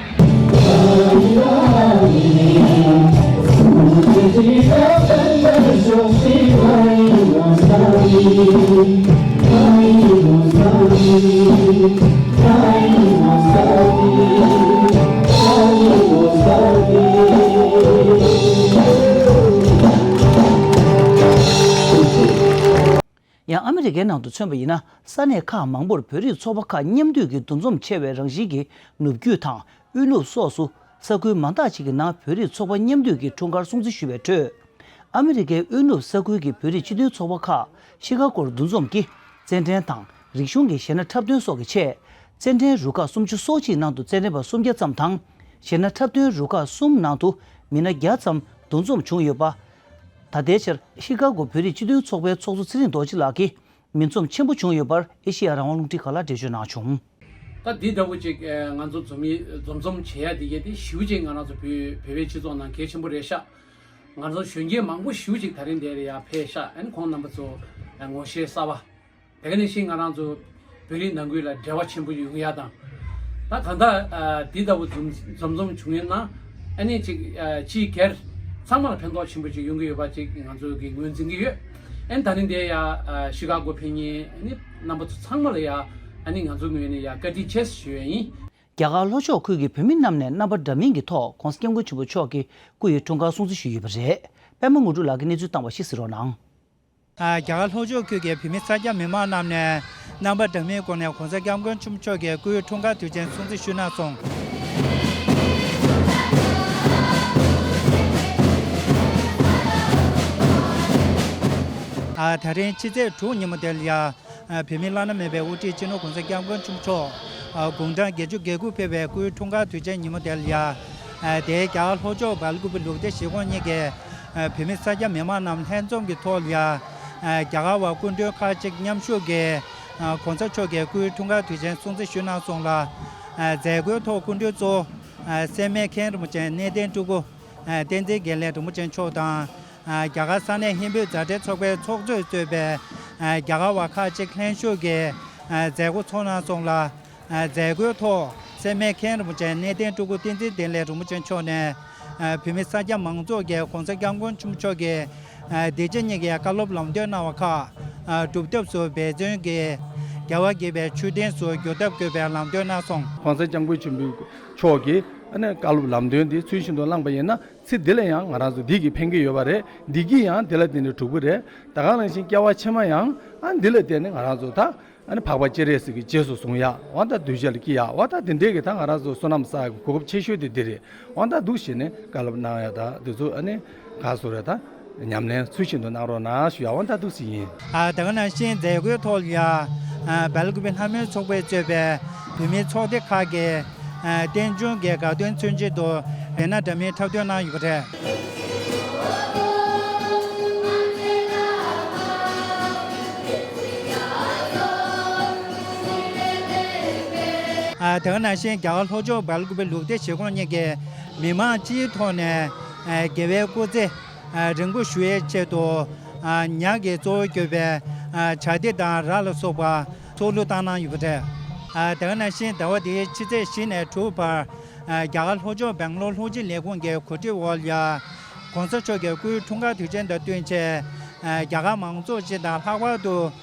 ཡང་ཨ་མི་རི་ཀའི་ནང་དུ་མཚོན་པ་ཡིན་ན། ས་གནས་ཁག་མང་པོར་བོད་རིགས་ཚོགས་པ་ཁག་མཉམ་འདུས་ཀྱི་འདུ་འཛོམས་ཆེ་བའི་རང་བཞིན་གྱི་ནུབ་རྒྱུད་དང་དབུས་ནུབ་སོགས་སུ་ས་ཁུལ་མང་དག་ཅིག་གི་ནང་བོད་རིགས་ཚོགས་པ་མཉམ་འདུས་ཀྱི་འཁྲུངས་སྐར་སྲུང་བརྩི་ཞུ་བའི་ཁྲོད། ཨ་མི་རི་ཀའི་དབུས་ནུབ་ས་ཁུལ་གྱི་བོད་རིགས་སྤྱི་མཐུན་ཚོགས་པ་ཁག་ཤི་ཀ་གོར་འདུ་འཛོམས་ཀྱིས་རྩེད་འགྲན་དང་རིག་གཞུང་གི་གཞས་སྣ་འཁྲབ་སྟོན་སོགས་ཀྱི་ཆེད། རྩེད་འགྲན་རུ་ཁག་སུམ་ཅུ་སོ་གཅིག་ནང་དུ་རྩེད་འགྲན་པ་སུམ་བརྒྱ་ཙམ་དང་། གཞས་སྣ་འཁྲབ་སྟོན་རུ་ཁག་གསུམ་ནང་དུ་མི་སྣ་བརྒྱ་ཙམ་འདུ་འཛོམས་བྱུང་ཡོད་པ། ད་ལྟའི་ཆར་ཤི་ཀ་གོ་བོད་རིགས་སྤྱི་མཐུན་ཚོགས་པའི་ཚོགས་གཙོ་ཚེ་རིང་རྡོ་རྗེ་ལགས་ཀྱིས་མི་འཛོམས་ཆེན་པོ་བྱུང་ཡོད་པར་ཨེ་ཤེ་ཡ་རང་དབང་རླུང་འཕྲིན་ཁང་ལ་འགྲེལ་བརྗོད་གནང་བྱུང་། ད་འདི་ལྟ་བུ་ཅིག་ཨ་ང་ཚོ་འཛོམས་ཡིག་འཛོམས་འཛོམས་བྱེད་ཡ་འདི་གས་དེ་ཞེ་པོ་ཅིག་ང་རང་ཚོ་བོད་བོད་པའི་སྤྱི་ཚོགས་ནང་གལ་ཆེན་པོ་རེད་ཤག་ང་ཚོ་གཞོན་སྐྱེས་མང་པོ་ཞེ་པོ་ཅིག་ད་རིང་འདིར་ཡར་ཕེབས་ཤག་ཨ་ནི་ཁོང་རྣམ་པ་ཚོ་ཨ་ངོ་ཤེས་གསར་པ། དེ་ག་ནང་བཞིན་ང་རང་ཚོ་བོད་རིགས་ནང་ཁུལ་ལ་འབྲེལ་བ་ཆེན་པོ་ཡོང་ཡ་དང་། ད་གང་ལྟར་ཨ་འདི་ལྟ་བུ་འཛོམས་འཛོམས་འཛོམས་བྱུང་ཡོད་ན་ཨ་ནི་ཅིག་ཨ་སྤྱི་སྒེར་ཚང་མ་ལ་ཕན་ཐོགས་ཆེན་པོ་ཅིག་ཡོང་གི་ཡོད་པ་ཅིག་ང་ཚོ་གིས་ངོས་འཛིན་གྱི་ཡོད། ཨ་ནི་ད་ནི་འདིར་ཡ་ཨ་ཤི་ཀ་གོ་ཕེབས་མཁན་ཨ་ནི་རྣམ་པ་ཚོ་ཚང་མ་ལ་ཡ་ཨ་ནི་ང་ཚོ་ངོས་ནས་ཡ་བཀའ་དྲིན་ཆེ་ཞུ་ཡ་ཡིན། རྒྱ་གར་ལྷོ་ཕྱོགས་ཁུལ་གྱི་བོད་མི་རྣམས་ནས་རྣམ་པ་འདྲ་མིན་གྱི་ཐོག་༧གོང་ས་༧སྐྱབས་མགོན་ཆེན་པོ་མཆོག་གི་སྐུ་ཡི་འཁྲུངས་སྐར་སྲུང་བརྩི་ཞུས་ཡོད་པ་རེད། པད་མ་དངོས་གྲུབ་ལགས་ཀྱིས་གནས་ཚུལ་བཏང་བ་ཞིག་གཟིགས་རོགས་གནང་། རྒྱ་གར་ལྷོ་ཕྱོགས་ཁུལ་གྱི་བོད་མི་སེར་སྐྱ་མི་མང་རྣམས་ནས་རྣམ་པ་འདྲ་མིན་སྒོ་ནས་༧གོང་ས་༧སྐྱབས་མགོན་ཆེན་པོ་མཆོག་གི་སྐུའི་འཁྲུངས་སྐར་དུས་ཆེན་སྲུང་བརྩི་ཞུས་གནང་སོང་། ཨ་ད་རིང་ཕྱི་ཚེས་དྲུག་ཉིན་མོ་དེ་ལ་ཡ། བོད་མིའི་བླ་ན་མེད་པའི་དབུ་ཁྲིད་སྤྱི་ནོར་༸གོང་ས་༸སྐྱབས་མགོན་ཆེན་པོ་མཆོག་དགུང་གྲངས་བརྒྱད་ཅུ་གྱ་དགུ་ཕེབས་པའི་སྐུའི་འཁྲུངས་སྐར་དུས་ཆེན་ཉིན་མོ་དེ་ལ་ཡ། དེའི་རྒྱ་གར་ལྷོ་ཕྱོགས་སྦེལ་ཀུ་པེ་ལུགས་བདེ་གཞིས་ཁོངས་གཉིས་ཀྱི་བོད་མི་གསར་སྐྱ་མི་མང་རྣམས་ལྷན་འཛོམས་ཀྱི་ཐོག་ལ་ཡ། རྒྱ་གར་བ་སྐུ་མགྲོན་ཁག་ཅིག་མཉམ་ཞུགས་ཀྱིས་༸གོང་ས་མཆོག་གི་སྐུའི་འཁྲུངས་སྐར་དུས་ཆེན་སྲུང་བརྩི་ཞུས་གནང་སོང་ལ། མཛད་སྒོའི་ཐོག་སྐུ་མགྲོན་གཙོ་བོ་སེར་སྨད་མཁན་རིན་པོ་ཆེ་གནས་བརྟན་སྤྲུལ་སྐུ་བསྟན་འཛིན་དགེ་ལེགས་རིན་པོ་ཆེ་མཆོག་དང་། རྒྱ་གར་ས་གནས་ཧིན་བོད་མཛའ་འབྲེལ་ཚོགས་པའི་ཚོགས་གཙོས་གཙོས་པའི་རྒྱ་གར་བ་ཁག་ཅིག་ལྷན་ཞུགས་ཀྱིས་མཛད་སྒོ་ཚོགས་གནང་སོང་ལ། མཛད་སྒོའི་ཐོག་སེར་སྨད་མཁན་རིན་པོ་ཆེ་གནས་བརྟན་སྤྲུལ་སྐུ་བསྟན་འཛིན་དགེ་ལེགས་རིན་པོ་ཆེ་མཆོག་ནས། བོད་མི་གསར་སྐྱ་མང་ཚོགས་ཀྱིས་༸གོང་ས་༸སྐྱབས་མགོན་ཆེན་པོ་མཆོག་གིས་སྡིངས་ཆ་གཉིས་ཀྱི་བཀའ་སློབ་ལམ་སྟོན་གནང་བ་ཁག་སྒྲུབ་ཐབས་སུ་འབད་བརྩོན་གྱིས་རྒྱལ་བ་དགྱེས་པའི་མཆོད་རྟེན་སུ་འགྱུར་ཐབས་དགོས་པའི་ལམ་སྟོན་གནང་སོང་། ༸གོང་ས་༸སྐྱབས་མགོན་ཆེན་པོ་མཆོག་གིས་ཨ་ནི་བཀའ་སློབ་ལམ་སྟོན་འདི་ཚུལ་བཞིན་དུ་བླངས་པ་ཡིན་ན། ཚེ་འདི་ལ་ཡང་ང་རང་ཚོ་འདི་གིས་ཕན་གྱི་ཡོད་པ་རེད། འདི་གིས་ཡང་འདི་ལ་བརྟེན་ནས་འགྲུབ་ཀྱི་རེད། ད་ག་ནང་བཞིན་སྐྱེ་བ་ཕྱི་མ་ཡང་ཨ་འདི་ལ་བརྟེན་ནས་ང་རང་ཚོ་ད་ཨ་ནི་འཕགས་པ་སྤྱན་རས་གཟིགས་ཀྱི་རྗེས་སུ་བཟུང་ཡག་འོ་ད་གདུལ་བྱ་ལ་སྐྱེ་ཡག་འོ་ད་འདི་འདྲས་ཀྱི་ད་ང་རང་ཚོ་བསོད་ནམས་བསགས་ཡག་གི་གོ་སྐབས་ཆེ་ཤོས་དེ་འདི་རེད། འོ་ད་འདུག་བྱས་ནས་བཀའ་སློབ་གནང་ཡག་ད་འདི་ཚོ་ཨ་ནི་ག་སོ་རེད། ད་ཉམས་ལེན་ཚུལ་བཞིན་དུ་གནང་རོགས་གནང་ཞུ་ཡག་འོ་ད་འདུག་སེ་ཡིན། ཨ་ད་ག་ནང་བཞིན་མཛད་སྒོའི་ཐོག་ལ་ཡ། ཨ་སྦེལ་ཀུ་པེ་ལྷ་མོའི་ཚོགས་པས་གཙོས་པའི་བོད་མིའི་ཚོགས་སྡེ་ཁག་གི་ཨ་རྟེན་འབྱུང་གི་དགའ་སྟོན་མཚོན་ཆེད་དུ་རཏྣ་འདྲ་མིན་འཁྲབ་སྟོན་གནང་ཡོད་པ་རེད། ཨ་དེ་ག་ནང་བཞིན་རྒྱ་གར་ལྷོ་ཕྱོགས་སྦེལ་ཀུ་པེ་ལུགས་བདེ་གཞིས་ཁོངས་གཉིས་ཀྱི་མི་མང་སྤྱིའི་ཐོག་ནས་ཨ་རྒྱལ་བའི་སྐུ་ཚེ་ཨ་རིང་པོ་ཞུ་ཡའི་ཆེད་དུ་ཨ་ཉ་གིས་གཙོ་བོ་གྱུར་པའི་ཨ་བྱ་དེ་དང་ར་ལ་སོགས་པ་ཚོགས་གླུ་བཏང་གནང་ཡོད་པ་རེད། ཨ་དེ་ག་ནང་བཞིན་ཟླ་བ་འདིའི་ཕྱི་ཚེས་བཞི་ནས་དྲུག་བར་ཨ་རྒྱ་གར་ལྷོ་ཕྱོགས་སྦེང་ལོར་ལྷོ་སྤྱི་ལས་ཁུངས་ཀྱི་གོ་སྒྲིག་འོག་ལ་༸གོང་ས་མཆོག་གི་སྐུའི་འཁྲུངས་སྐར་དུས་ཆེན་དང་བསྟུན་ཆེད་ཨ་རྒྱ་གར་མང་ཚོགས་སྤྱི་དང་ལྷག་པར་དུ་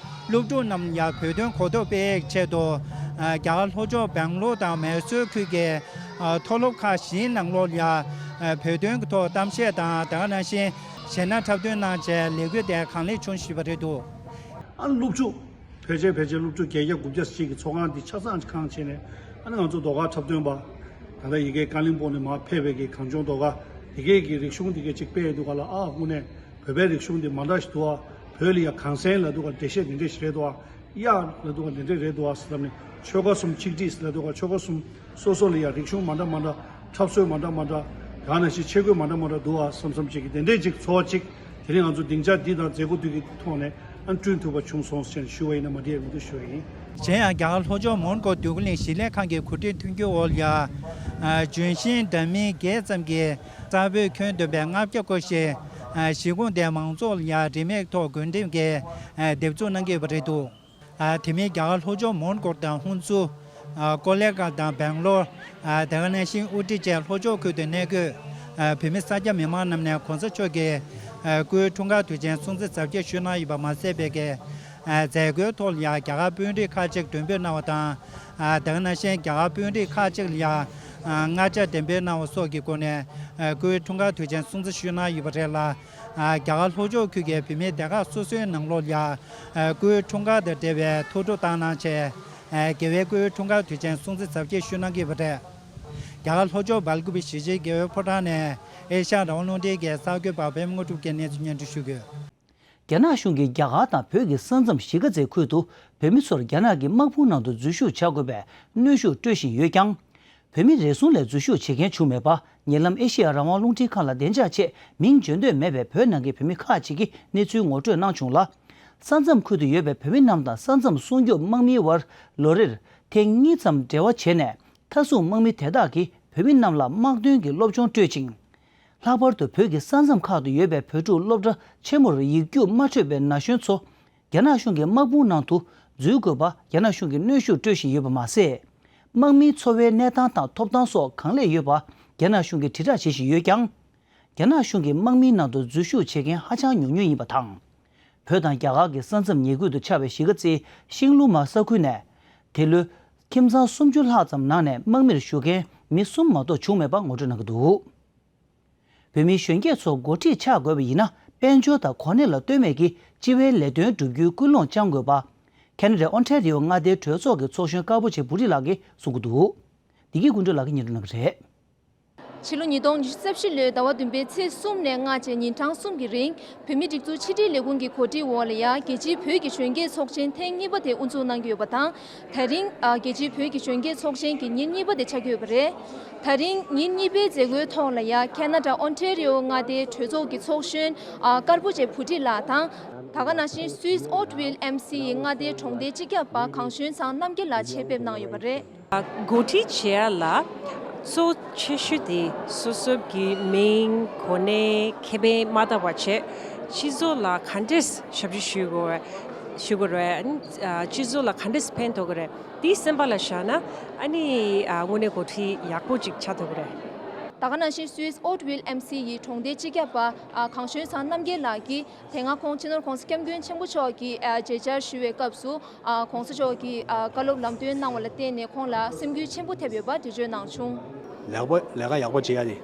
སློབ་ཕྲུག་རྣམས་ལ་བོད་དོན་གོ་རྟོགས་སྤེལ་ཡག་ཆེད་དུ་ཨ་རྒྱ་གར་ལྷོ་ཕྱོགས་སྦེང་ལོར་དང་མེ་སོར་ཁུལ་གྱི་ཨ་མཐོ་སློབ་ཁག་བཞིའི་ནང་ལོགས་ལ་ཨ་བོད་དོན་གྱི་ཐོག་གཏམ་བཤད་དང་དེ་ག་ནང་བཞིན་གཞས་སྣ་འཁྲབ་སྟོན་གནང་བྱས་ལས་འགུལ་དེ་གང་ལེགས་བྱུང་བཞིན་པ་རེད་འདུག་ཨ་སློབ་ཕྲུག་ཕལ་ཆེར་ཕལ་ཆེར་སློབ་ཕྲུག་བརྒྱད་བརྒྱ་དགུ་བརྒྱ་ཞིག་གི་ཚོགས་ཁང་འདི་ཆ་ཚང་གང་བྱས་ནས་ཨ་ནི་ང་ཚོ་ཟློས་གར་འཁྲབ་སྟོན་པ་ད་ལྟ་ཡ་གིའི་ཀ་ལིང་པོང་ནས་མར་ཕེབས་པའི་གི་གངས་ལྗོངས་ཟློས་གར་ཡ་གིའི་གི་རིག་གཞུང་འདི་གའི་ཅིག་སྤེལ་འདུག་ག་ལ། ཨ་དངོས་གནས་བོད་པའི་རིག་གཞུང་འདི་མ་འདྲ་ཞིག་འདུག་ཨ། བོད་ལ་ཡ་གངས་སེང་ལབ་འདུག་ག་འགྲེལ་བཤད་འདི་འདྲ་ཞིག་རེད་འདུག་ཨ། གཡག་ལབ་འདུག་ག་འདི་འདྲ་རེད་འདུག་ཨ་ཟེར་ལབ་ནས་ཆོལ་ཁ་གསུམ་གཅིག་སྒྲིལ་ལབ་འདུག་ག་ཆོལ་ཁ་གསུམ་སོ་སོ་ལ་ཡ་རིག་གཞུང་མ་འདྲ་མ་འདྲ་འཁྲབ་སྲོལ་མ་འདྲ་མ་འདྲ་ཡང་ན་ཞིག་ཆས་གོས་མ་འདྲ་མ་འདྲ་འདུག་ཨ་བསམ་བསམ་ཅིག་གི་དེ་འདྲའི་ཅིག་ཚོར་བ་ཅིག་དེ་རིང་ང་ཚོ་སྡིངས་ཆ་འདི་དང་མཛད་སྒོ་འདི་གི་ཐོག་ནས་ཨ་བསྐྲུན་ཐུབ་པ་བྱུང་སོང་ཟེར་ནས་ཞུ་བ་ཡིན་ན་མ་འགྲིག་ཡ་མི་འདུག་ཞུ་བ་ཡིན། གཞན་ཡང་རྒྱ་གར་ལྷོ་ཕྱོགས་མོན་གྷོ་འདོད་རྒུ་གླིང་གཞིས་ལས་ཁང་གི་གོ་སྒྲིག་མཐུན་འགྱུར་འོག་ལ་ཡ། ཨ་ལྗོན་ཤིང་འདྲ་མིན་བརྒྱད་ཙམ་གྱིས་གཙང་པོའི་ཁྱོན་བསྡོམས་པའི་ལྔ་བརྒྱ་སྐོར་ཞིག་ཨ་གཞིས་ཁོངས་དེའི་མང་ཚོགས་ལ་ཡ་རིན་མེད་ཐོག་བགོ་འགྲེམས་ཀྱིས་ཨ་འདེབས་འཛུགས་གནང་གི་ཡོད་པ་རེད་འདུག་ཨ་དེ་མིན་རྒྱ་གར་ལྷོ་ཕྱོགས་མོན་གྷོ་དང་ཧུན་སུར། ཨ་ཀོ་ལེ་གྷལ་དང་སྦེང་ལོར། ཨ་དེ་ག་ནང་བཞིན་ཨུ་ཊི་བཅས་ལྷོ་ཕྱོགས་ཁུལ་དུ་གནས་འཁོད། ཨ་བོད་མི་གསར་སྐྱ་མི་མང་རྣམས་ནས་གོང་ས་མཆོག་གི་ཨ་སྐུའི་འཁྲུངས་སྐར་དུས་ཆེན་སྲུང་བརྩི་གཟབ་རྒྱས་ཞུས་གནང་ཡོད་པ་མ་ཟད་པའི་གི་ཨ་མཛད་སྒོའི་ཐོག་ལ་ཡང་རྒྱ་གར་དཔོན་རིགས་ཁག་ཅིག་མགྲོན་འབོད་གནང་བ་དང་། ཨ་དེ་ག་ནང་བཞིན་རྒྱ་གར་དཔོན་རིགས་ཁག་ཅིག་ལ་ཡང་ཨ་མངའ་ཆ་འདེམས་འབོད་གནང་བ་སོགས་ཀྱི་སྒོ་ནས་ཨ་སྐུའི་འཁྲུངས་སྐར་དུས་ཆེན་སྲུང་བརྩི་ཞུས་གནང་ཡོད་པ་རེད་ལ། ཨ་རྒྱ་གར་ལྷོ་ཕྱོགས་ཁུལ་གྱི་བོད་མིའི་སྡེ་ཁག་སོ་སོའི་ནང་ལོགས་ལ་ཡང་ཨ་སྐུའི་འཁྲུངས་སྐར་དང་འབྲེལ་བའི་ཐུགས་སྤྲོ་བཏང་གནང་བྱས། ཨ་རྒྱལ་བའི་སྐུའི་འཁྲུངས་སྐར་དུས་ཆེན་སྲུང་བརྩི་གཟབ་རྒྱས་ཞུས་གནང་གི་ཡོད་པ་རེད། རྒྱ་གར་ལྷོ་ཕྱོགས་སྦེལ་ཀུ་པེ་གཞིས་བྱེས་རྒྱལ་བའི་ཕོ་བྲང་ནས་ཨེ་ཤ་ཡ་རང་དབང་རླུང་འཕྲིན་གྱི་གསར་འགོད་པ་པད་མ་དངོས་གྲུབ་ཀྱིས་གནས་ཚུལ་སྙན་སྒྲོན་ཞུ་གི་ཡོད། རྒྱ་ནག་གཞུང་གིས་རྒྱ་གར་དང་བོད་ཀྱི་ས་མཚམས་གཞིས་ཀ་རྩེའི་ཁུལ་དུ་བོད་མི་ཚོར་རྒྱ་ནག་གི་དམག་དཔུང་ནང་དུ་འཛུལ་ཞུགས་བྱ་དགོས་པའི་གནོན་ཤུགས་སྤྲོད་བཞིན་ཡོད་ཀྱང་། བོད་མི་རེ་ཟུང་ལས་འཛུལ་ཞུགས་བྱེད་མཁན་བྱུང་མེད་པ། ཉེ་ལམ་ཨེ་ཤེ་ཡ་རང་དབང་རླུང་འཕྲིན་ཁང་ལ་བདེ་འཇགས་ཆེད་མིང་བརྗོད་འདོད་མེད་པའི་བོད་ནང་གི་བོད་མི་ཁག་ཅིག་གིས་གནས་ཚུལ་ངོ་སྤྲོད་གནང་བྱུང་ལ། ས་མཚམས་ཁུལ་དུ་ཡོད་པའི་བོད་མི་རྣམས་དང་ས་མཚམས་སྲུང་སྐྱོབ་དམག་མིའི་དབར་ལོ་རེར་ཐེངས་གཉིས་ཙམ་འབྲེལ་བ་བྱས་ནས། མཐའ་སྲུང་དམག་མི་དེ་དག་གིས་བོད་མི་རྣམས་ལ་དམག་དོན་གྱི་སློབ་སྦྱོང་སྤྲོད་ཅིང་། ལྷག་པར་དུ་བོད་ཀྱི་ས་མཚམས་ཁག་ཏུ་ཡོད་པའི་བོད་ཕྲུག་སློབ་གྲྭ་ཆེན་མོར་ཡིག་རྒྱུགས་མ་འཕྲོད་པའི་ན་གཞོན་ཚོ། རྒྱ་ནག་གཞུང་གི་དམག་དཔུང་ནང་དུ་འཛུལ་དགོས་པ་རྒྱ་ནག་གཞུང་གིས་གནོན་ཤུགས་སྤྲོད་བཞིན་ཡོད་པ་མ་ཟད། དམག་མིའི་འཚོ་བའི་གནས་སྟངས་དང་ཐོབ་ཐང་སོགས་གང་ལེགས་ཡོད་པ་རྒྱ་ནག་གཞུང་གིས་དྲིལ་བསྒྲགས་བྱེད་བཞིན་ཡོད་ཀྱང་། རྒྱ་ནག་གཞུང་གི་དམག་མིའི་ནང་དུ་འཛུལ་ཞུགས་བྱེད་མཁན་ཧ་ཅང་ཉུང་ཉུང་ཡིན་པ་དང་། བོད་དང་རྒྱ་གར་གྱི་ས་མཚམས་ཉེ་ཁུལ་དུ་ཆགས་པའི་གཞིས་ཀ་རྩེའི་ཤིང་ལུ་མ་ས་ཁུལ་ནས། དེ་ལོའི་ཁྱིམ་ཚང་སུམ་ཅུ་ལྷག་ཙམ་ནང་ནས་དམག་མིར་ཞུགས་མཁན་མི་གསུམ་མ་གཏོགས་བྱུང་མེད་པ་ངོ་སྤྲོད་གནང་གི་འདུག་བོད་མི་གཞོན་སྐྱེས་ཚོ་འགོ་ཁྲིད་ཆགས་དགོས་པ་ཡིན་ན། དཔལ་འབྱོར་དང་གོ་གནས་ལ་ལྟོས་མེད་ཀྱིས་སྤྱི་པའི་ལས་དོན་བསྒྲུབ་རྒྱུའི་ཀུན་སློང་བཅངས་དགོས་པ། ཁེ་ན་ཌའི་ཨོན་ཊ་རི་ཡོ་མངའ་སྡེའི་གྲོས་ཚོགས་ཀྱི་ཚོགས་གཞོན་དཀར་པོ་ཆེ་བུ་རི་ལགས་ཀྱིས་གསུང་གི་འདུག་འདི་གའི་སྐུ་མགྲོན་ལགས་ཀྱིས་སྙན་སྒྲོན་གནང་གི་རེད། ཕྱི་ལོ་ཉིས་སྟོང་ཉི་ཤུ་རྩ་བཞི་ལོའི་ཟླ་བ་བདུན་པའི་ཚེས་གསུམ་ནས་ལྔ་བཅས་ཉིན་གྲངས་གསུམ་གྱི་རིང་བོད་མིའི་སྒྲིག་འཛུགས་ཕྱི་དྲིལ་ལས་ཁུངས་ཀྱི་གོ་སྒྲིག་འོག་ལ་ཡ་རྒྱལ་སྤྱིའི་བོད་ཀྱི་གཞོན་སྐྱེས་ཚོགས་ཆེན་ཐེངས་གཉིས་པ་དེ་དབུ་འཛུགས་གནང་གི་ཡོད་པ་དང་། ད་རིང་ཨ་རྒྱལ་སྤྱིའི་བོད་ཀྱི་གཞོན་སྐྱེས་ཚོགས་ཆེན་གྱི་ཉིན་གཉིས་པ་དེ་ཆགས་ཀྱི་ཡོད་པ་རེད། ད་རིང་ཉིན་གཉིས་པའི་མཛད་སྒོའི་ཐོག་ལ་ཡ་ཁེ་ན་ཌ་ཨོན་ཊེ་རི་ཡོ་མངའ་སྡེའི་གྲོས་ཚོགས་ཀྱི་ཚོགས་གཞོན་ཨ་དཀར་པོ་ཆེ་བུ་ཁྲིད་ལགས་དང་། ད་ག་ནང་བཞིན་སུད་སི་ཨོ་ཊི་ཝིལ་ཨེམ་སི་ཡི་མངའ་སྡེའི་གྲོང་སྡེའི་སྤྱི་ཁྱབ་པ་གངས་ཞུན་ཚང་རྣམ་རྒྱལ་ལགས་ཆེད་ཕེབས་གནང་ཡོད་པ་རེད། འགོ་ཁྲིད་བྱེད་ཡ་ལ་གཙོ་ཆེ་ཤོས་དེ་སོ་སོ་གི་མིང་གོ་གནས་ཁེ་ཕན་མ་བལྟ་བ་བྱས་སྤྱི་ཚོགས་ལ་ག་འདྲས་ཞབས་ཕྱི་ཞུ་དགོས་ཞུ་དགོས་རེད། ཨ་ནི་སྤྱི་ཚོགས་ལ་ག་འདྲས་ཕན་ཐོགས་ཀྱི་རེད། དེ་སེམས་པ་ལ་བཞག་ན་ཨ་ནི་ཨ་དངོས་གནས་འགོ་ཁྲིད་ཡག་པོ་ཅིག་ཆགས་ཐུབ་ཀྱི་རེད། ད་ག་ནང་བཞིན་སུད་སི་ཨོ་ཊི་ཝིལ་ཨེམ་སི་ཡི་གྲོང་སྡེའི་སྤྱི་ཁྱབ་པ་ཨ་གངས་ཞུན་ཚང་རྣམ་རྒྱལ་ལགས་ཀྱིས་དེ་སྔ་ཁོང་སྤྱི་ནོར་༸གོང་ས་༸སྐྱབས་མགོན་ཆེན་པོ་མཆོག་གི་ཨ་མཇལ་བཅར་ཞུ་བའི་སྐབས་སུ་ཨ་༸གོང་ས་མཆོག་གིས་ཨ་བཀའ་སློབ་ལམ་སྟོན་གནང་བ་ལ་བརྟེན་ནས་ཁོང་ལ་སེམས་འགུལ་ཆེན་པོ་ཐེབས་ཡོད་པ་འགྲེལ་བརྗོད་གནང་བྱུང་། ལེགས་པ་ལས་ཀ་ཡག་པོ་བྱེད་ཡ་དེ།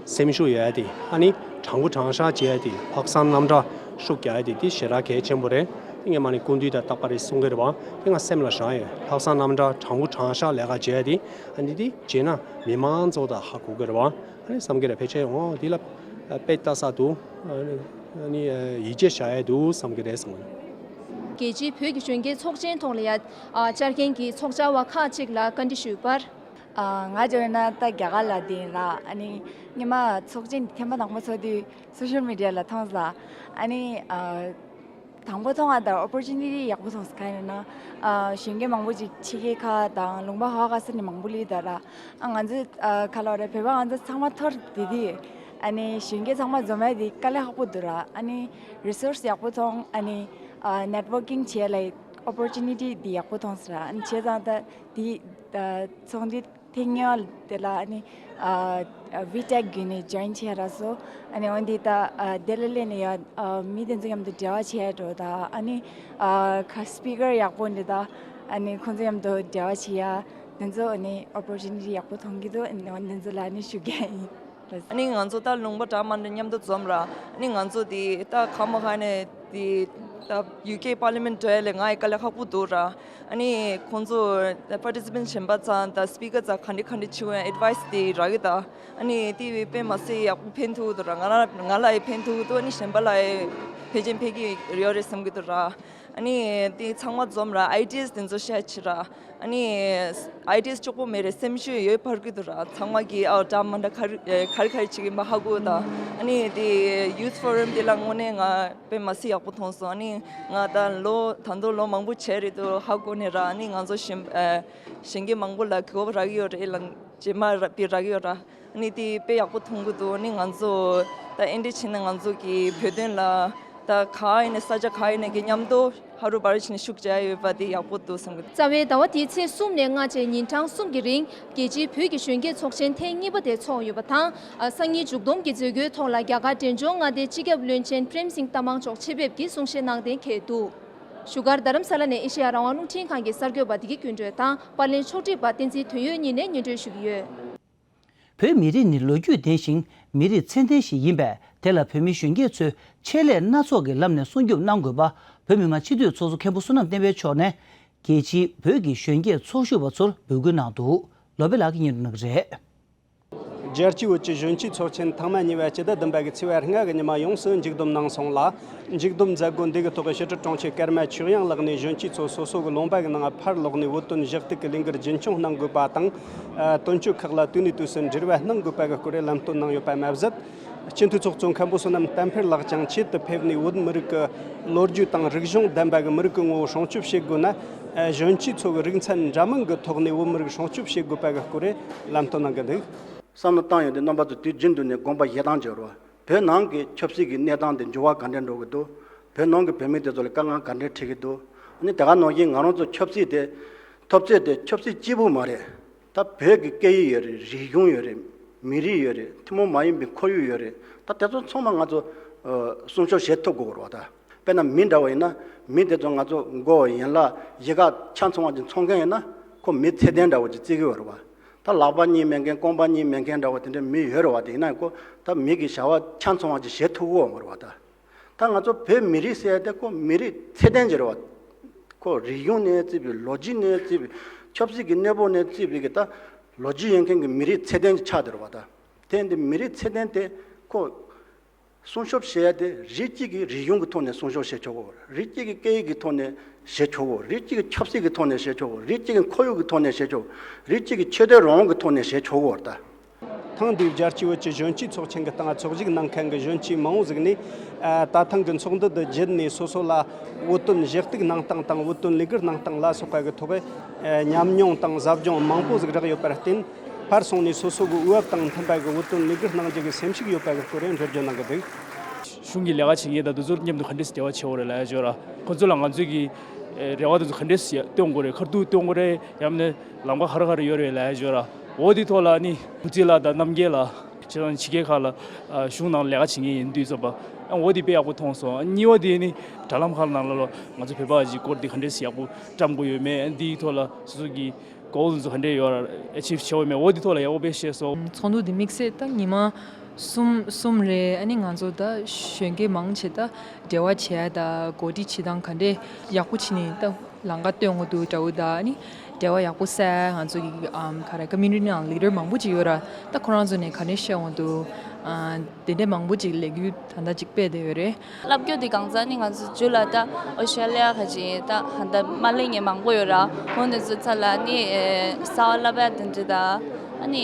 སེམས་ཤུགས་ཡོད་ཡ་དེ། ཨ་ནི་དྲང་པོ་དྲང་བཞག་བྱེད་ཡ་དེ། ལྷག་བསམ་རྣམ་དག་ཤུགས་རྒྱག་ཡ་དེ། དེ་ཞེ་དྲག་གལ་ཆེན་པོ་རེད། དེ་ངས་མ་ནི་སྐུ་མདུན་དང་རྟག་པར་རེ་གསུང་གི་རེད་བ། དེ་ང་སེམས་ལ་བཞག་ཡོད། ལྷག་བསམ་རྣམ་དག་དྲང་པོ་དྲང་བཞག་ལས་ཀ་བྱེད་ཡ་དེ། ཨ་ནི་དེ་བྱེད་ན་མི་མང་ཚོ་དང་ཧ་གོ་གི་རེད་བ། ཨ་ནི་བསམ་གི་རེད། ཕལ་ཆེར་འོ་འདི་ལ་དཔེ་ལྟ་ས་འདུག་ཨ་ནི་ཡིད་ཆེས་བྱ་ཡ་འདུག་བསམ་གི་རེད་བསམ་གི། རྒྱལ་སྤྱིའི་བོད་ཀྱི་གཞོན་སྐྱེས་ཚོགས་ཆེན་ཐོག་ལ་ཡ་བཅར་མཁན་གྱི་ཚོགས་བཅར་བ་ཁག་ཅིག་ལ་བཀའ་འདྲི་ཞུས་པར། ང་བྱས་ན་ད་རྒྱ་གར་ལ་བསྡད་ཡིན་ར། ཨ་ནི་སྔོན་མ་ཚོགས་ཆེན་ཐེངས་མ་དང་པོ་ཚོགས་དུས་སོ་ཤལ་མི་ཌི་ཡ་ལ་མཐོང་ས། ཨ་ནི་དང་པོ་མཐོང་བ་དང་ཨོ་པོར་ཅུ་ནི་ཊི་ཡག་པོ་མཐོང་སོང་། གང་ཡིན་ན་གཞོན་སྐྱེས་མང་པོ་ཅིག་ཕྱི་རྒྱལ་ཁག་དང་ལུང་པ་ཧ་ག་ས་ནས་མང་པོ་སླེབས་ད་ར། ཨ་ང་ཚོ་ག་ལ་རེད། བོད་པ་ང་ཚོ་ཚང་མ་ཐོར་བསྡད་དེ། ཨ་ནི་གཞོན་སྐྱེས་ཚང་མ་འཛོམས་ཡ་དེ་དཀའ་ལས་ཁག་པོ་འདུག་ར། ཨ་ནི་རི་སོར་སི་ཡག་པོ་མཐོང་། ཨ་ནི་ནེཊ་ཝོར་ཀིང་བྱེད་ཡ་ལ་ཨོ་པོར་ཅུ་ནི་ཊི་དེ་ཡག་པོ་མཐོང་སོང་ར། ཨ་ནི་བྱས་ཙང་ད་དེ་ཚོགས་འདུ་ཐེངས་གཉིས་པ་དེ་ལ་ཨ་ནི་ཨ་ཝི་ཊེག་བརྒྱུད་ནས་ཇོ་ཡིན་བྱས་ར་སོང་། ཨ་ནི་འོན་ཏེ་ད་ཨ་དེ་ལ་སླེབས་ནས་ཡ་ཨ་མི་དེ་ཚོ་མཉམ་དུ་འབྲེལ་བ་བྱས་འགྲོ། ད་ཨ་ནི་ཨ་ཁ་སི་པི་ཀར་ཡག་པོ་འདི་ད་ཨ་ནི་ཁོང་ཚོ་མཉམ་དུ་འབྲེལ་བ་བྱེད་ཡ་དེ་ཚོ་ཨ་ནི་ཨོ་པོར་ཅུ་ནི་ཊི་ཡག་པོ་མཐོང་གི་འདུག་ཨ་ནི་འོན་དེ་ཚོ་ལ་ཨ་ནི་ཞུ་གི་ཡིན། ཨ་ནི་ང་ཚོ་ད་ལུང་པ་འདྲ་མི་འདྲ་མཉམ་དུ་འཛོམས་ར། ཨ་ནི་ང་ཚོ་དེ་ད་ཁ་མ་ཁ་ནས་དེ་ད་ཡུ་ཀེ་པར་ལི་མེན་ཊི་འགྲོ་ཡ་ལས་ང་ཡི་དཀའ་ལས་ཁག་པོ་འདུག་ར། ཨ་ནི་ཁོང་ཚོ་པར་ཊི་སི་པེན་ཊི་གཞན་པ་ཚང་དང་སི་པི་ཀར་ཚང་ག་འདྲ་ག་འདྲ་བྱེད་དགོས་ཡ་ཨེཌ་ཝའི་སི་དེ་རག་གི་ད། ཨ་ནི་དེ་དཔེ་མི་སྲིད་ཡག་པོ་ཕན་ཐོགས་འདུག་ར། ང་ར་ང་ལ་ཡི་ཕན་ཐོགས་འདུག་ཨ་ནི་གཞན་པ་ལ་ཡི་ཕལ་ཆེར་ཕན་གི་ཡོད་རེད་བསམ་གི་འདུག་ར། ཨ་ནི་དེ་ཚང་མ་འཛོམས་ར། ཨའི་ཌི་ཡ་སི་དེ་ཚོ་ཤེར་བྱེད་ར། ཨ་ནི་ཨའི་ཌི་ཡ་སི་གཅིག་པོ་མེད་རེད། སེམས་ཤུགས་ཡོད་འཕར་གི་འདུག་ར། ཚང་མ་གི་ཨ་འདྲ་མི་འདྲ་ག་རེ་ག་རེ་ག་རེ་བྱེད་གི་ཡིན་པ་ཧ་གོ་ད། ཨ་ནི་དེ་ཡུ་ཐི་ཕོ་རམ་དེ་ལ་དངོས་གནས་ང་དཔེ་མི་སྲིད་ཡག་པོ་མཐོང་སོང་། ཨ་ནི་ང་ད་ལོ་ད་དུང་ལོ་མང་པོ་བྱས་རེད་འདུག་ཧ་གོ་ནས་ར། ཨ་ནི་ང་ཚོ་གཞན་ཨ་གཞན་གྱི་མང་པོ་ལ་གོ་བ་རག་གི་ཡོད་རེད་ལ། རྗེས་མ་ར་དཔེ་རག་གི་ཡོད་ར། ཨ་ནི་དེ་དཔེ་ཡག་པོ་མཐོང་གི་འདུག་ཨ་ནི་ང་ཚོ་ད་ཨེ་འདྲ་བྱས་ན་ང་ཚོ་གི་བོད་དོན་ལ་ད་ག་ཡིན་ནའི་ས་ཆ་ག་ཡིན་ནའི་གི་མཉམ་དུ་ཧ་རུ་བ་རུ་བྱས་ནས་ཤུགས་རྒྱག་ཡོད་པ་དེ་ཡག་པོ་འདུག་བསམ་གི་འདུག་རྩ་བའི་ཟླ་བ་འདིའི་ཚེས་གསུམ་ནས་ལྔ་བཅས་ཉིན་གྲངས་གསུམ་གྱི་རིང་རྒྱལ་སྤྱིའི་བོད་ཀྱི་གཞོན་སྐྱེས་ཚོགས་ཆེན་ཐེངས་གཉིས་པ་དེ་ཚོགས་ཡོད་པ་དང་། ཨ་སང་ཉིན་མཇུག་བསྡོམས་ཀྱི་མཛད་སྒོའི་ཐོག་ལ་རྒྱ་གར་འབྲས་ལྗོངས་མངའ་སྡེའི་སྤྱི་ཁྱབ་བློན་ཆེན་པྲེམ་སིང་རྟ་མང་མཆོག་ཆེད་ཕེབས་ཀྱིས་གསུང་བཤད་གནང་གཏན་འཁེལ་འདུག་བཞུགས་སྒར་རྡ་རམ་ས་ལ་ནས་ཨེ་ཤེ་ཡ་རང་དབང་རླུང་འཕྲིན་ཁང་གི་གསར་འགོད་པ་བདེ་སྐྱིད་ཀུན་སྒྲོན་དང་པར་ལེན་ཕྱོགས་སྒྲིག་པ་བསྟན་འཛིན་དོན་ཡོད་གཉིས་ནས་སྙན་སྒྲོན་ཞུ་གི་ཡོད། བོད་མི་རིགས་ནི་ལོ་རྒྱུས་ལྡན་ཞིང་མི་རིགས་ཚད་ལྡན་ཞིག་ཡིན་པས། དེ་ལ་བོད་མི་གཞོན་སྐྱེས་ཚོས་ཆེད་ལས་སྣ་ཚོགས་ཀྱི་ལམ་ནས་སྲུང་སྐྱོབ་གནང་དགོས་པ། བོད་མི་མང་སྤྱི་འཐུས་ཚོགས་གཙོ་མཁན་པོ་བསོད་ནམས་བསྟན་འཕེལ་མཆོག་ནས་རྒྱལ་སྤྱིའི་བོད་ཀྱི་གཞོན་སྐྱེས་ཚོགས་ཞུགས་པ་ཚོར་འབོད་སྐུལ་གནང་འདུག་ལོ་པཎ་ལགས་ཀྱིས་སྙན་སྒྲོན་གནང་གི་རེད། རྒྱལ་སྤྱིའི་བོད་ཀྱི་གཞོན་སྐྱེས་ཚོགས་ཆེན་ཐེངས་མ་གཉིས་པ་སྤྱི་ཟླ་བདུན་པ་གི་ཚེས་པ་ལྔ་གི་ཉི་མ་ཡོངས་སུ་མཇུག་བསྡོམས་གནང་སོང་ལ། མཇུག་བསྡོམས་མཛད་སྒོ་འདི་གི་ཐོག་གི་ཕྱི་དྲིལ་དྲུང་ཆེ་ཀརྨ་ཆོས་དབྱངས་ལགས་ནས་གཞོན་སྐྱེས་ཚོ་སོ་སོ་གི་ལུང་པ་གི་ནང་ཕར་ལོག་ནས་བོད་དོན་ཞི་གཏུག་གི་ལས་འགུལ་རྒྱུན་འཁྱོངས་གནང་དགོས་པ་དང་། ཨ་དོན་གཅོད་ཁག་ལ་དུས་ནས་དུས་སུ་འབྲེལ་བ་གནང་དགོས་པ་གི་སྐོར་ལམ་སྟོན་གནང་ཡོད་པ་མ་ཟད། སྤྱི་འཐུས་ཚོགས་གཙོ་མཁན་པོ་བསོད་ནམས་བསྟན་འཕེལ་ལགས་ཀྱང་ཆེད་དུ་ཕེབས་ནས་བོད་མི་རིགས་ཀྱི་ལོ་རྒྱུས་དང་རིག་གཞུང་ལྡན་པ་གི་མི་རིགས་ཀྱི་ངོ་བོ་སྲུང་སྐྱོབ་བྱེད་དགོས་ན། ཨ་གཞོན་སྐྱེས་ཚོ་གི་རིག་ཚན་འདྲ་མིན་གྱི་ཐོག་ནས་བོད་མི་རིགས་སྲུང་སྐྱོབ་བྱེད་དགོས་པ་གི་སྐོར་ལམ་སྟོན་གནང་གི་འདུག་བསམ་བློ་བཏང་ཡོང་དུས་རྣམ་པ་ཚོ་དུས་རྒྱུན་དུ་ནས་དགོངས་པ་བཞེས་སྟངས་བྱེད་རོགས། བོད་ནང་གི་ཆབ་སྲིད་ཀྱི་གནས་སྟངས་དེ་འགྱུར་བ་ག་འདྲ་འགྲོ་གི་འདུག་བོད་ནང་གི་བོད་མི་དེ་ཚོ་ལ་དཀའ་ངལ་ག་འདྲ་འཕྲད་ཀྱི་འདུག་ཨ་ནི་དེ་ག་ནང་བཞིན་ང་རང་ཚོ་ཆབ་སྲིད་དེ་འཐབ་རྩོད་དེ་ཆབ་སྲིད་གཅིག་པུ་མ་རེད། ད་བོད་ཀྱི་སྐད་ཡིག་ཡོད་རེད། རིག་གཞུང་ཡོད་རེད། མི་རིགས་ཡོད་རེད། ཐུན་མོང་མ་ཡིན་པའི་ཁོར་ཡུག་ཡོད་རེད། ད་དེ་ཚོ་ཚང་མ་ང་ཚོ་ཨ་སྲུང་སྐྱོབ་བྱེད་ཐུབ་དགོས་རེད་བ། ད་དཔེར་ན་མི་འདྲ་བ་ཡིན་ན་མི་དེ་ཚོ་ང་ཚོ་མགོ་ཡན་ལག་གཞིས་ཀ་ཆ་ཚང་བ་ཅིག་འཚོ་མཁན་ཡིན་ན་ཁོ་མི་ཚད་ལྡན་འདྲ་བོ་ཅིག་བརྩི་གི་ཡོད་རེད་བ། ད་ལག་པ་གཉིས་མེད་མཁན་རྐང་པ་གཉིས་མེད་མཁན་འདྲ་བོ་དེ་འདྲའི་མི་ཡོད་རེད་བ། དེ་ཡིན་ན་ཁོ་ད་མི་གི་བྱ་བ་ཆ་ཚང་བ་ཅིག་བྱེད་ཐུབ་ཀྱི་ཡོད་མ་རེད་བ། ད། ད་ང་ཚོ་བོད་མི་རིགས་ཟེར་ཡ་དེ་ཁོ་མི་རིགས་ཚད་ལྡན་ཅིག་རེད་བ། ཁོ་རིག་གཞུང་ནས་བརྩིས་པའི་ལོ་རྒྱུས་ནས་བརྩིས་པའི་ཆབ་སྲིད་ཀྱི་གནས་བབ་ནས་བརྩིས་པའི་གི་ད་ལོ་རྒྱུས་ཡོད་མཁན་གྱི་མི་རིགས་ཚད་ལྡན་ཅིག་ཆགས་བསྡད་རེད་བ། ད་ དེ་འདི་མི་རིགས་ཚད་ལྡན་དེ་ཁོ་སྲུང་སྐྱོབ་བྱེད་ཡ་དེ་རིགས་གཅིག་གི་རིག་གཞུང་གི་ཐོག་ནས་སྲུང་སྐྱོབ་བྱེད་ཆོག་གོ། རིགས་གཅིག་གི་སྐད་ཡིག་གི་ཐོག་ནས་བྱེད་ཆོག་གོ། རིགས་གཅིག་གི་ཆབ་སྲིད་ཀྱི་ཐོག་ནས་བྱེད་ཆོག་གོ། རིགས་གཅིག་གི་ཁོར་ཡུག་གི་ཐོག་ནས་བྱེད་ཆོག་གོ། རིགས་གཅིག་གི་ཆོས་དད་རང་དབང་གི་ཐོག་ནས་བྱེད་ཆོག་གོ་ད། ཐེངས་འདིའི་རྒྱལ་སྤྱིའི་བོད་ཀྱི་གཞོན་སྐྱེས་ཚོགས་ཆེན་གྱི་སྟེང་ཚོགས་ཞུགས་གནང་མཁན་གྱི་གཞོན་སྐྱེས་མང་བོ་ཟིག་ནས། ཨ། ད་ཐེངས་ཀྱི་ཚོགས་འདུ་འདི་བརྒྱུད་ནས་སོ་སོ་ལ་བོད་དོན་གཞི་གཏུག་གནང་སྟངས་དང་བོད་དོན་ལས་འགུལ་གནང་སྟངས་ལ་སོགས་པ་གི་ཐོག་ཨ། ཉམས་མྱོང་དང་ཟབ་སྦྱོང་མང་པོ་ཟིག་རག་ཡོད་པར་བརྟེན། ཕར་སོང་ནས་སོ་སོ་གི་འོས་བབ་དང་མཐུན་པ་གི་བོད་དོན་ལས་འགུལ་གནང་རྒྱུ་གི་སེམས་ཤུགས་ཡོད་པ་གི་སྐོར་ཡང་འགྲེལ་བརྗོད་གནང་གི་འདུག་གཞུང་གི་ལས་ཀ་བྱེད་མཁན་དང་དེ་ཚོར་མཉམ་དུ་ག་འདྲས་སེ་འབྲེལ་བ་བྱེད་དགོས་རེད་ལབ་ཡ་ཅིག་ཡོད་ར། ཁོ་ཚོ་ལ་ང་ཚོས་ཀྱི་ཨེ། རེ་བ་དེ་ཚོ་ག་འདྲས་སེ་སྟོན་དགོས་རེད། ཁ་ཐུག་སྟོན་དགོས་རེད། ཡང་མིན་ན་ལམ་ཁ་ག་རེ་ག་རེ་ཡོད་རེད་ལབ་ཡ་ཅིག་ཡོད་ར། འོ་དེ་ཐོག་ལ་ནི་བུ་ཚེ་ལགས་དང་རྣམ་རྒྱལ་ལགས་ཁྱེད་རང་ཕྱི་རྒྱལ་ཁག་ལ་ཨ། གཞུང་ནང་ལས་ཀ་བྱེད་མཁན་ཡིན་དུས་ཙམ་པ། ཨ། འོ་དེ་དཔེ་ཡག་པོ་མཐོང་སོང་། གཉིས་པ་དེ་ནི་དྲ་ལམ་ཁག་ནང་ལ་ལོ་ང་ཚོ་བོད་པ་གི་སྐོར་དེ་ག་འདྲས་སེ་ཡག་པོ་བཀྲམ་དགོས་ཡོད་མེད། འདིའི་ཐོག་ལ་སོ་སོ་གི་གོལ་ཚོ་ག་འདྲས་ཡོད་ར། ཨེ་ཆིབ་བྱེད་འོས་མེད། འོ་དེ་ཐོག་ལ་ཡག་པོ་དཔེ་བཤད་སོང་། ཚོགས་འདུ་འདི་དམིགས་བསལ་ད་ཉི་མ་གསུམ་གསུམ་རེ། ཨ་ནི་ང་ཚོ་ད་གཞོན་སྐྱེས་མང་ཆེ་ད་འབྲེལ་བ་བྱེད་ཡ་ད་གོ་སྒྲིག་བྱེད་སྟངས་ག་འདྲས་ཡག་པོ་བྱེད་ནས་ད་ལམ་ཁ་སྟོན་དགོས་འདུག་འདྲ་བོ། ད་ཨ་ནི་འབྲེལ་བ་ཡག་པོ་སེ་ང་ཚོ་གི་ཨམ་ག་རེ་ཀོ་མིའུ་ནི་ཊི་ནང་ལི་ཌར་མང་པོ་ཅིག་ཡོད་ར། ད་ཁོ་རང་ཚོ་ནས་ག་འདྲས་བཤད་འོང་འདུག་ཨ། དེ་འདྲས་མང་པོ་ཅིག་ལས་འགུལ་ད་ལྟ་ཅིག་སྤེལ་བསྡད་ཡོད་རེད། བསླབ་རྒྱུ་དེ་གང་ཟག་ནི་ང་ཚོ་ཇུ་ལ་ད་ཨོ་སི་ཊྲེ་ལི་ཡ་ཁ་ཅིག་ད་ཧ་ད་མ་ལེ་ཉེ་མང་པོ་ཡོད་ར། ཁོང་དེ་ཚོ་ཚ་ལ་ནི་ཨེ། གསར་བ་བསླབ་ཡ་དེ་འདྲ་ད་ཨ་ནི་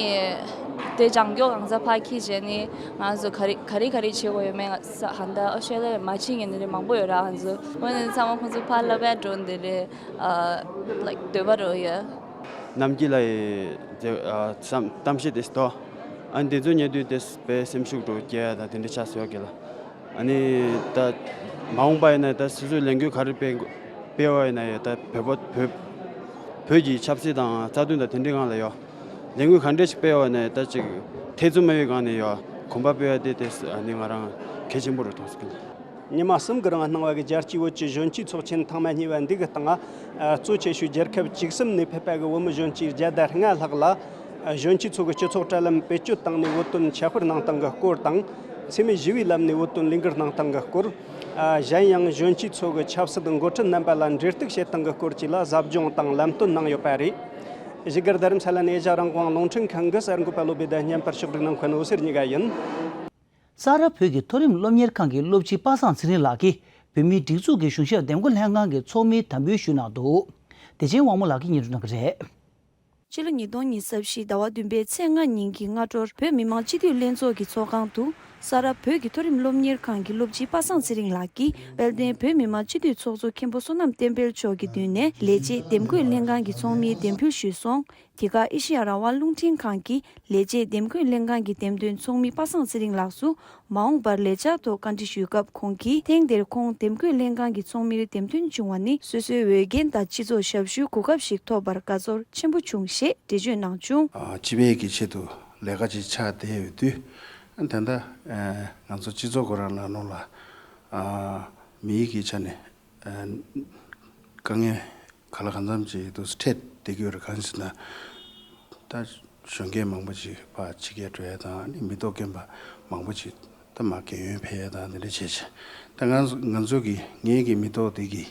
དེ་སྦྱང་རྒྱུ་གང་ཟག་ཕར་ཁྱེར་བྱས་ནི་ང་ཚོ་ག་རེ་ག་རེ་ག་རེ་བྱེད་དགོས་ཡོད་མེད་ང་ས་ཧ་ད་ཨོ་སི་ཊྲེ་ལི་ཡ་མ་ཕྱིན་མཁན་དེ་འདྲ་མང་པོ་ཡོད་ར། ང་ཚོ་ཁོང་དེ་ཚང་མ་ཁོང་ཚོ་ཕར་བསླབ་ཡ་འགྲོ་འདི་རེད། ཨ། ལའིཀ་འདོད་པ་རོ་ཡ། རྣམ་རྒྱལ་ལགས་ཀྱི་དེ་ཨ་བསམ་གཏམ་བཤད་དེ་སྟོ། ཨ་ནི་དེ་ཚོ་ཉན་དུས་དེ་དཔེ་སེམས་ཤུགས་འགྲོ་སྐྱེ་ཡ་དང་དེ་འདྲ་ཆགས་སོ་གི་ལ། ཨ་ནི་ད་མ་འོངས་པ་ཡིན་ན་ད་སོ་སོའི་ལས་འགུལ་ག་རེ་སྤེལ་སྤེལ་བ་ཡིན་ན་ཡང་ད་བོད་པ་བོད་བོད་ཀྱི་ཆབ་སྲིད་དང་རྩ་དོན་དང་དེ་འདྲའི་སྒང་ལ་ཡོད། ལས་འགུལ་ག་འདྲ་ཞིག་སྤེལ་བ་ཡིན་ན་ད་ཅིག་ཐེ་ཚོམ་མེད་པའི་སྒང་ནས་ཡོད་གོམ་པ་སྤོས་ཡ་དེ་དེ་ཨ་ནི་ང་རང་གལ་ཆེན་པོ་རུ་མཐོང་སོང་། ཉི་མ་གསུམ་གྱི་རིང་གནང་བ་གི་རྒྱལ་སྤྱིའི་བོད་ཀྱི་གཞོན་སྐྱེས་ཚོགས་ཆེན་ཐེངས་མ་གཉིས་པ་འདི་གི་སྟེང་ང་གཙོ་ཆེ་ཤོས་རྒྱལ་ཁབ་བཅུ་གསུམ་ནས་ཕེབས་པ་གི་བོད་མི་གཞོན་སྐྱེས་བརྒྱ་དང་ལྔ་ལྷག་ལ་གཞོན་སྐྱེས་ཚོ་གི་སྤྱི་ཚོགས་དྲ་ལམ་བེད་སྤྱོད་བཏང་ནས་བོད་དོན་འཆར་སྤེལ་གནང་སྟངས་ཀྱི་སྐོར་དང་། འཚེ་མེད་ཞི་བའི་ལམ་ནས་བོད་དོན་ལས་འགུལ་གནང་སྟངས་ཀྱི་སྐོར། གཞན་ཡང་གཞོན་སྐྱེས་ཚོ་གི་ཆབ་སྲིད་འགོ་ཁྲིད་རྣམ་པ་ལ་འབྲེལ་གཏུག་བྱེད་སྟངས་ཀྱི་སྐོར་བཅས་ལ་ཟབ་སྦྱོང་དང་ལམ་སྟོན་གནང་ཡོད་པ་རེད། བཞུགས་སྒར་རྡ་རམ་ས་ལ་ནས་ཨེ་ཤ་ཡ་རང་དབང་རླུང་འཕྲིན་ཁང་གི་གསར་འགོད་པ་བློ་བདེ་ཟླ་སྙན་པར་ཕྱོགས་སྒྲིག་གནང་མཁན་འོད་ཟེར་གཉིས་ཀ་ཡིན། ས་རཱ་བོད་ཀྱི་མཐོ་རིམ་སློབ་གཉེར་ཁང་གི་སློབ་སྤྱི་པ་སངས་ཚེ་རིང་ལགས་ཀྱིས་བོད་མིའི་སྒྲིག་འཛུགས་ཀྱི་གཞུང་ཞབས་འདེམས་བསྐོ་ལྷན་ཁང་གི་ཚོགས་མིའི་དམ་འབུལ་ཞུས་གནང་འདུག། བདེ་ཆེན་དབང་མོ་ལགས་ཀྱིས་སྙན་སྒྲོན་གནང་གི་རེད། སྤྱི་ལོ་ཉིས་སྟོང་ཉི་ཤུ་རྩ་བཞི་ཟླ་བ་བདུན་པའི་ཚེས་ལྔ་ཉིན་གྱི་སྔ་དྲོར་བོད་མི་མང་སྤྱི་འཐུས་ལྷན་ཚོགས་ཀྱི་ཚོགས་ཁང་དུ། ས་རཱ་བོད་ཀྱི་མཐོ་རིམ་སློབ་གཉེར་ཁང་གི་སློབ་སྤྱི་པ་སངས་ཚེ་རིང་ལགས་ཀྱིས་དཔལ་ལྡན་བོད་མི་མང་སྤྱི་འཐུས་ཚོགས་གཙོ་མཁན་པོ་བསོད་ནམས་བསྟན་འཕེལ་མཆོག་གི་མདུན་ནས་ལས་བྱེད་འདེམས་བསྐོ་ལྷན་ཁང་གི་ཚོགས་མིའི་འདེམས་འབུལ་ཞུས་སོང་། དེ་ག་ཨེ་ཤེ་ཡ་རང་དབང་རླུང་འཕྲིན་ཁང་གི་ལས་བྱེད་འདེམས་བསྐོ་ལྷན་ཁང་གི་འདེམས་ཐོན་ཚོགས་མི་པ་སངས་ཚེ་རིང་ལགས་སུ་མ་འོངས་པར་ལས་འཆར་ཐོག་བཀའ་འདྲི་ཞུས་སྐབས། ཁོང་གིས་ཐེངས་འདིར་ཁོང་འདེམས་བསྐོ་ལྷན་ཁང་གི་ཚོགས་མིར་འདེམས་ཐོན་བྱུང་བ་ནི་སོ་སོའི་འོས་འགན་དང་སྤྱི་ཚོགས་ཞབས་ཞུའི་གོ་སྐབས་ཤིག་ཐོབ་པར་དགའ་ཚོར་ཆེན་པོ་བྱུང་ཞེས་འགྲེལ་བརྗོད་གནང་བྱུང་། ཨ། སྤྱི་པའི་གི་ཆེད་དུ་ལས་ཀ་ཅིག་ཆགས་བསྡད་ཡོད་དུས། ཨ། ད་ལྟ་ཨ་ང་ཚོ་སྤྱི་ཚོགས་ཁོ་རང་ནང་ལོགས་ལ་ཨ་མིའི་གི་ཆ་ནས་ཨ་དཀའ་ངལ་ག་ལ་གང་འཚམ་ཅིག་ཏུ་འཕྲད་བསྡད་ཀྱི་ཡོད་རེད། གང་ཞེ་ན། ད་གཞོན་སྐྱེས་མང་པོ་ཅིག་ཕར་ཕྱི་རྒྱལ་འགྲོ་ཡ་དང་། ཨ་ནི་མི་ཐོག་རྒན་པ་མང་པོ་ཅིག་ད་མར་རྒན་ཡོལ་ཕེབས་ཡ་དང་དེ་འདྲ་བྱས་བྱས། ད་ང་ང་ཚོ་གི་ངེད་ཀྱི་མི་ཐོག་དེ་གི་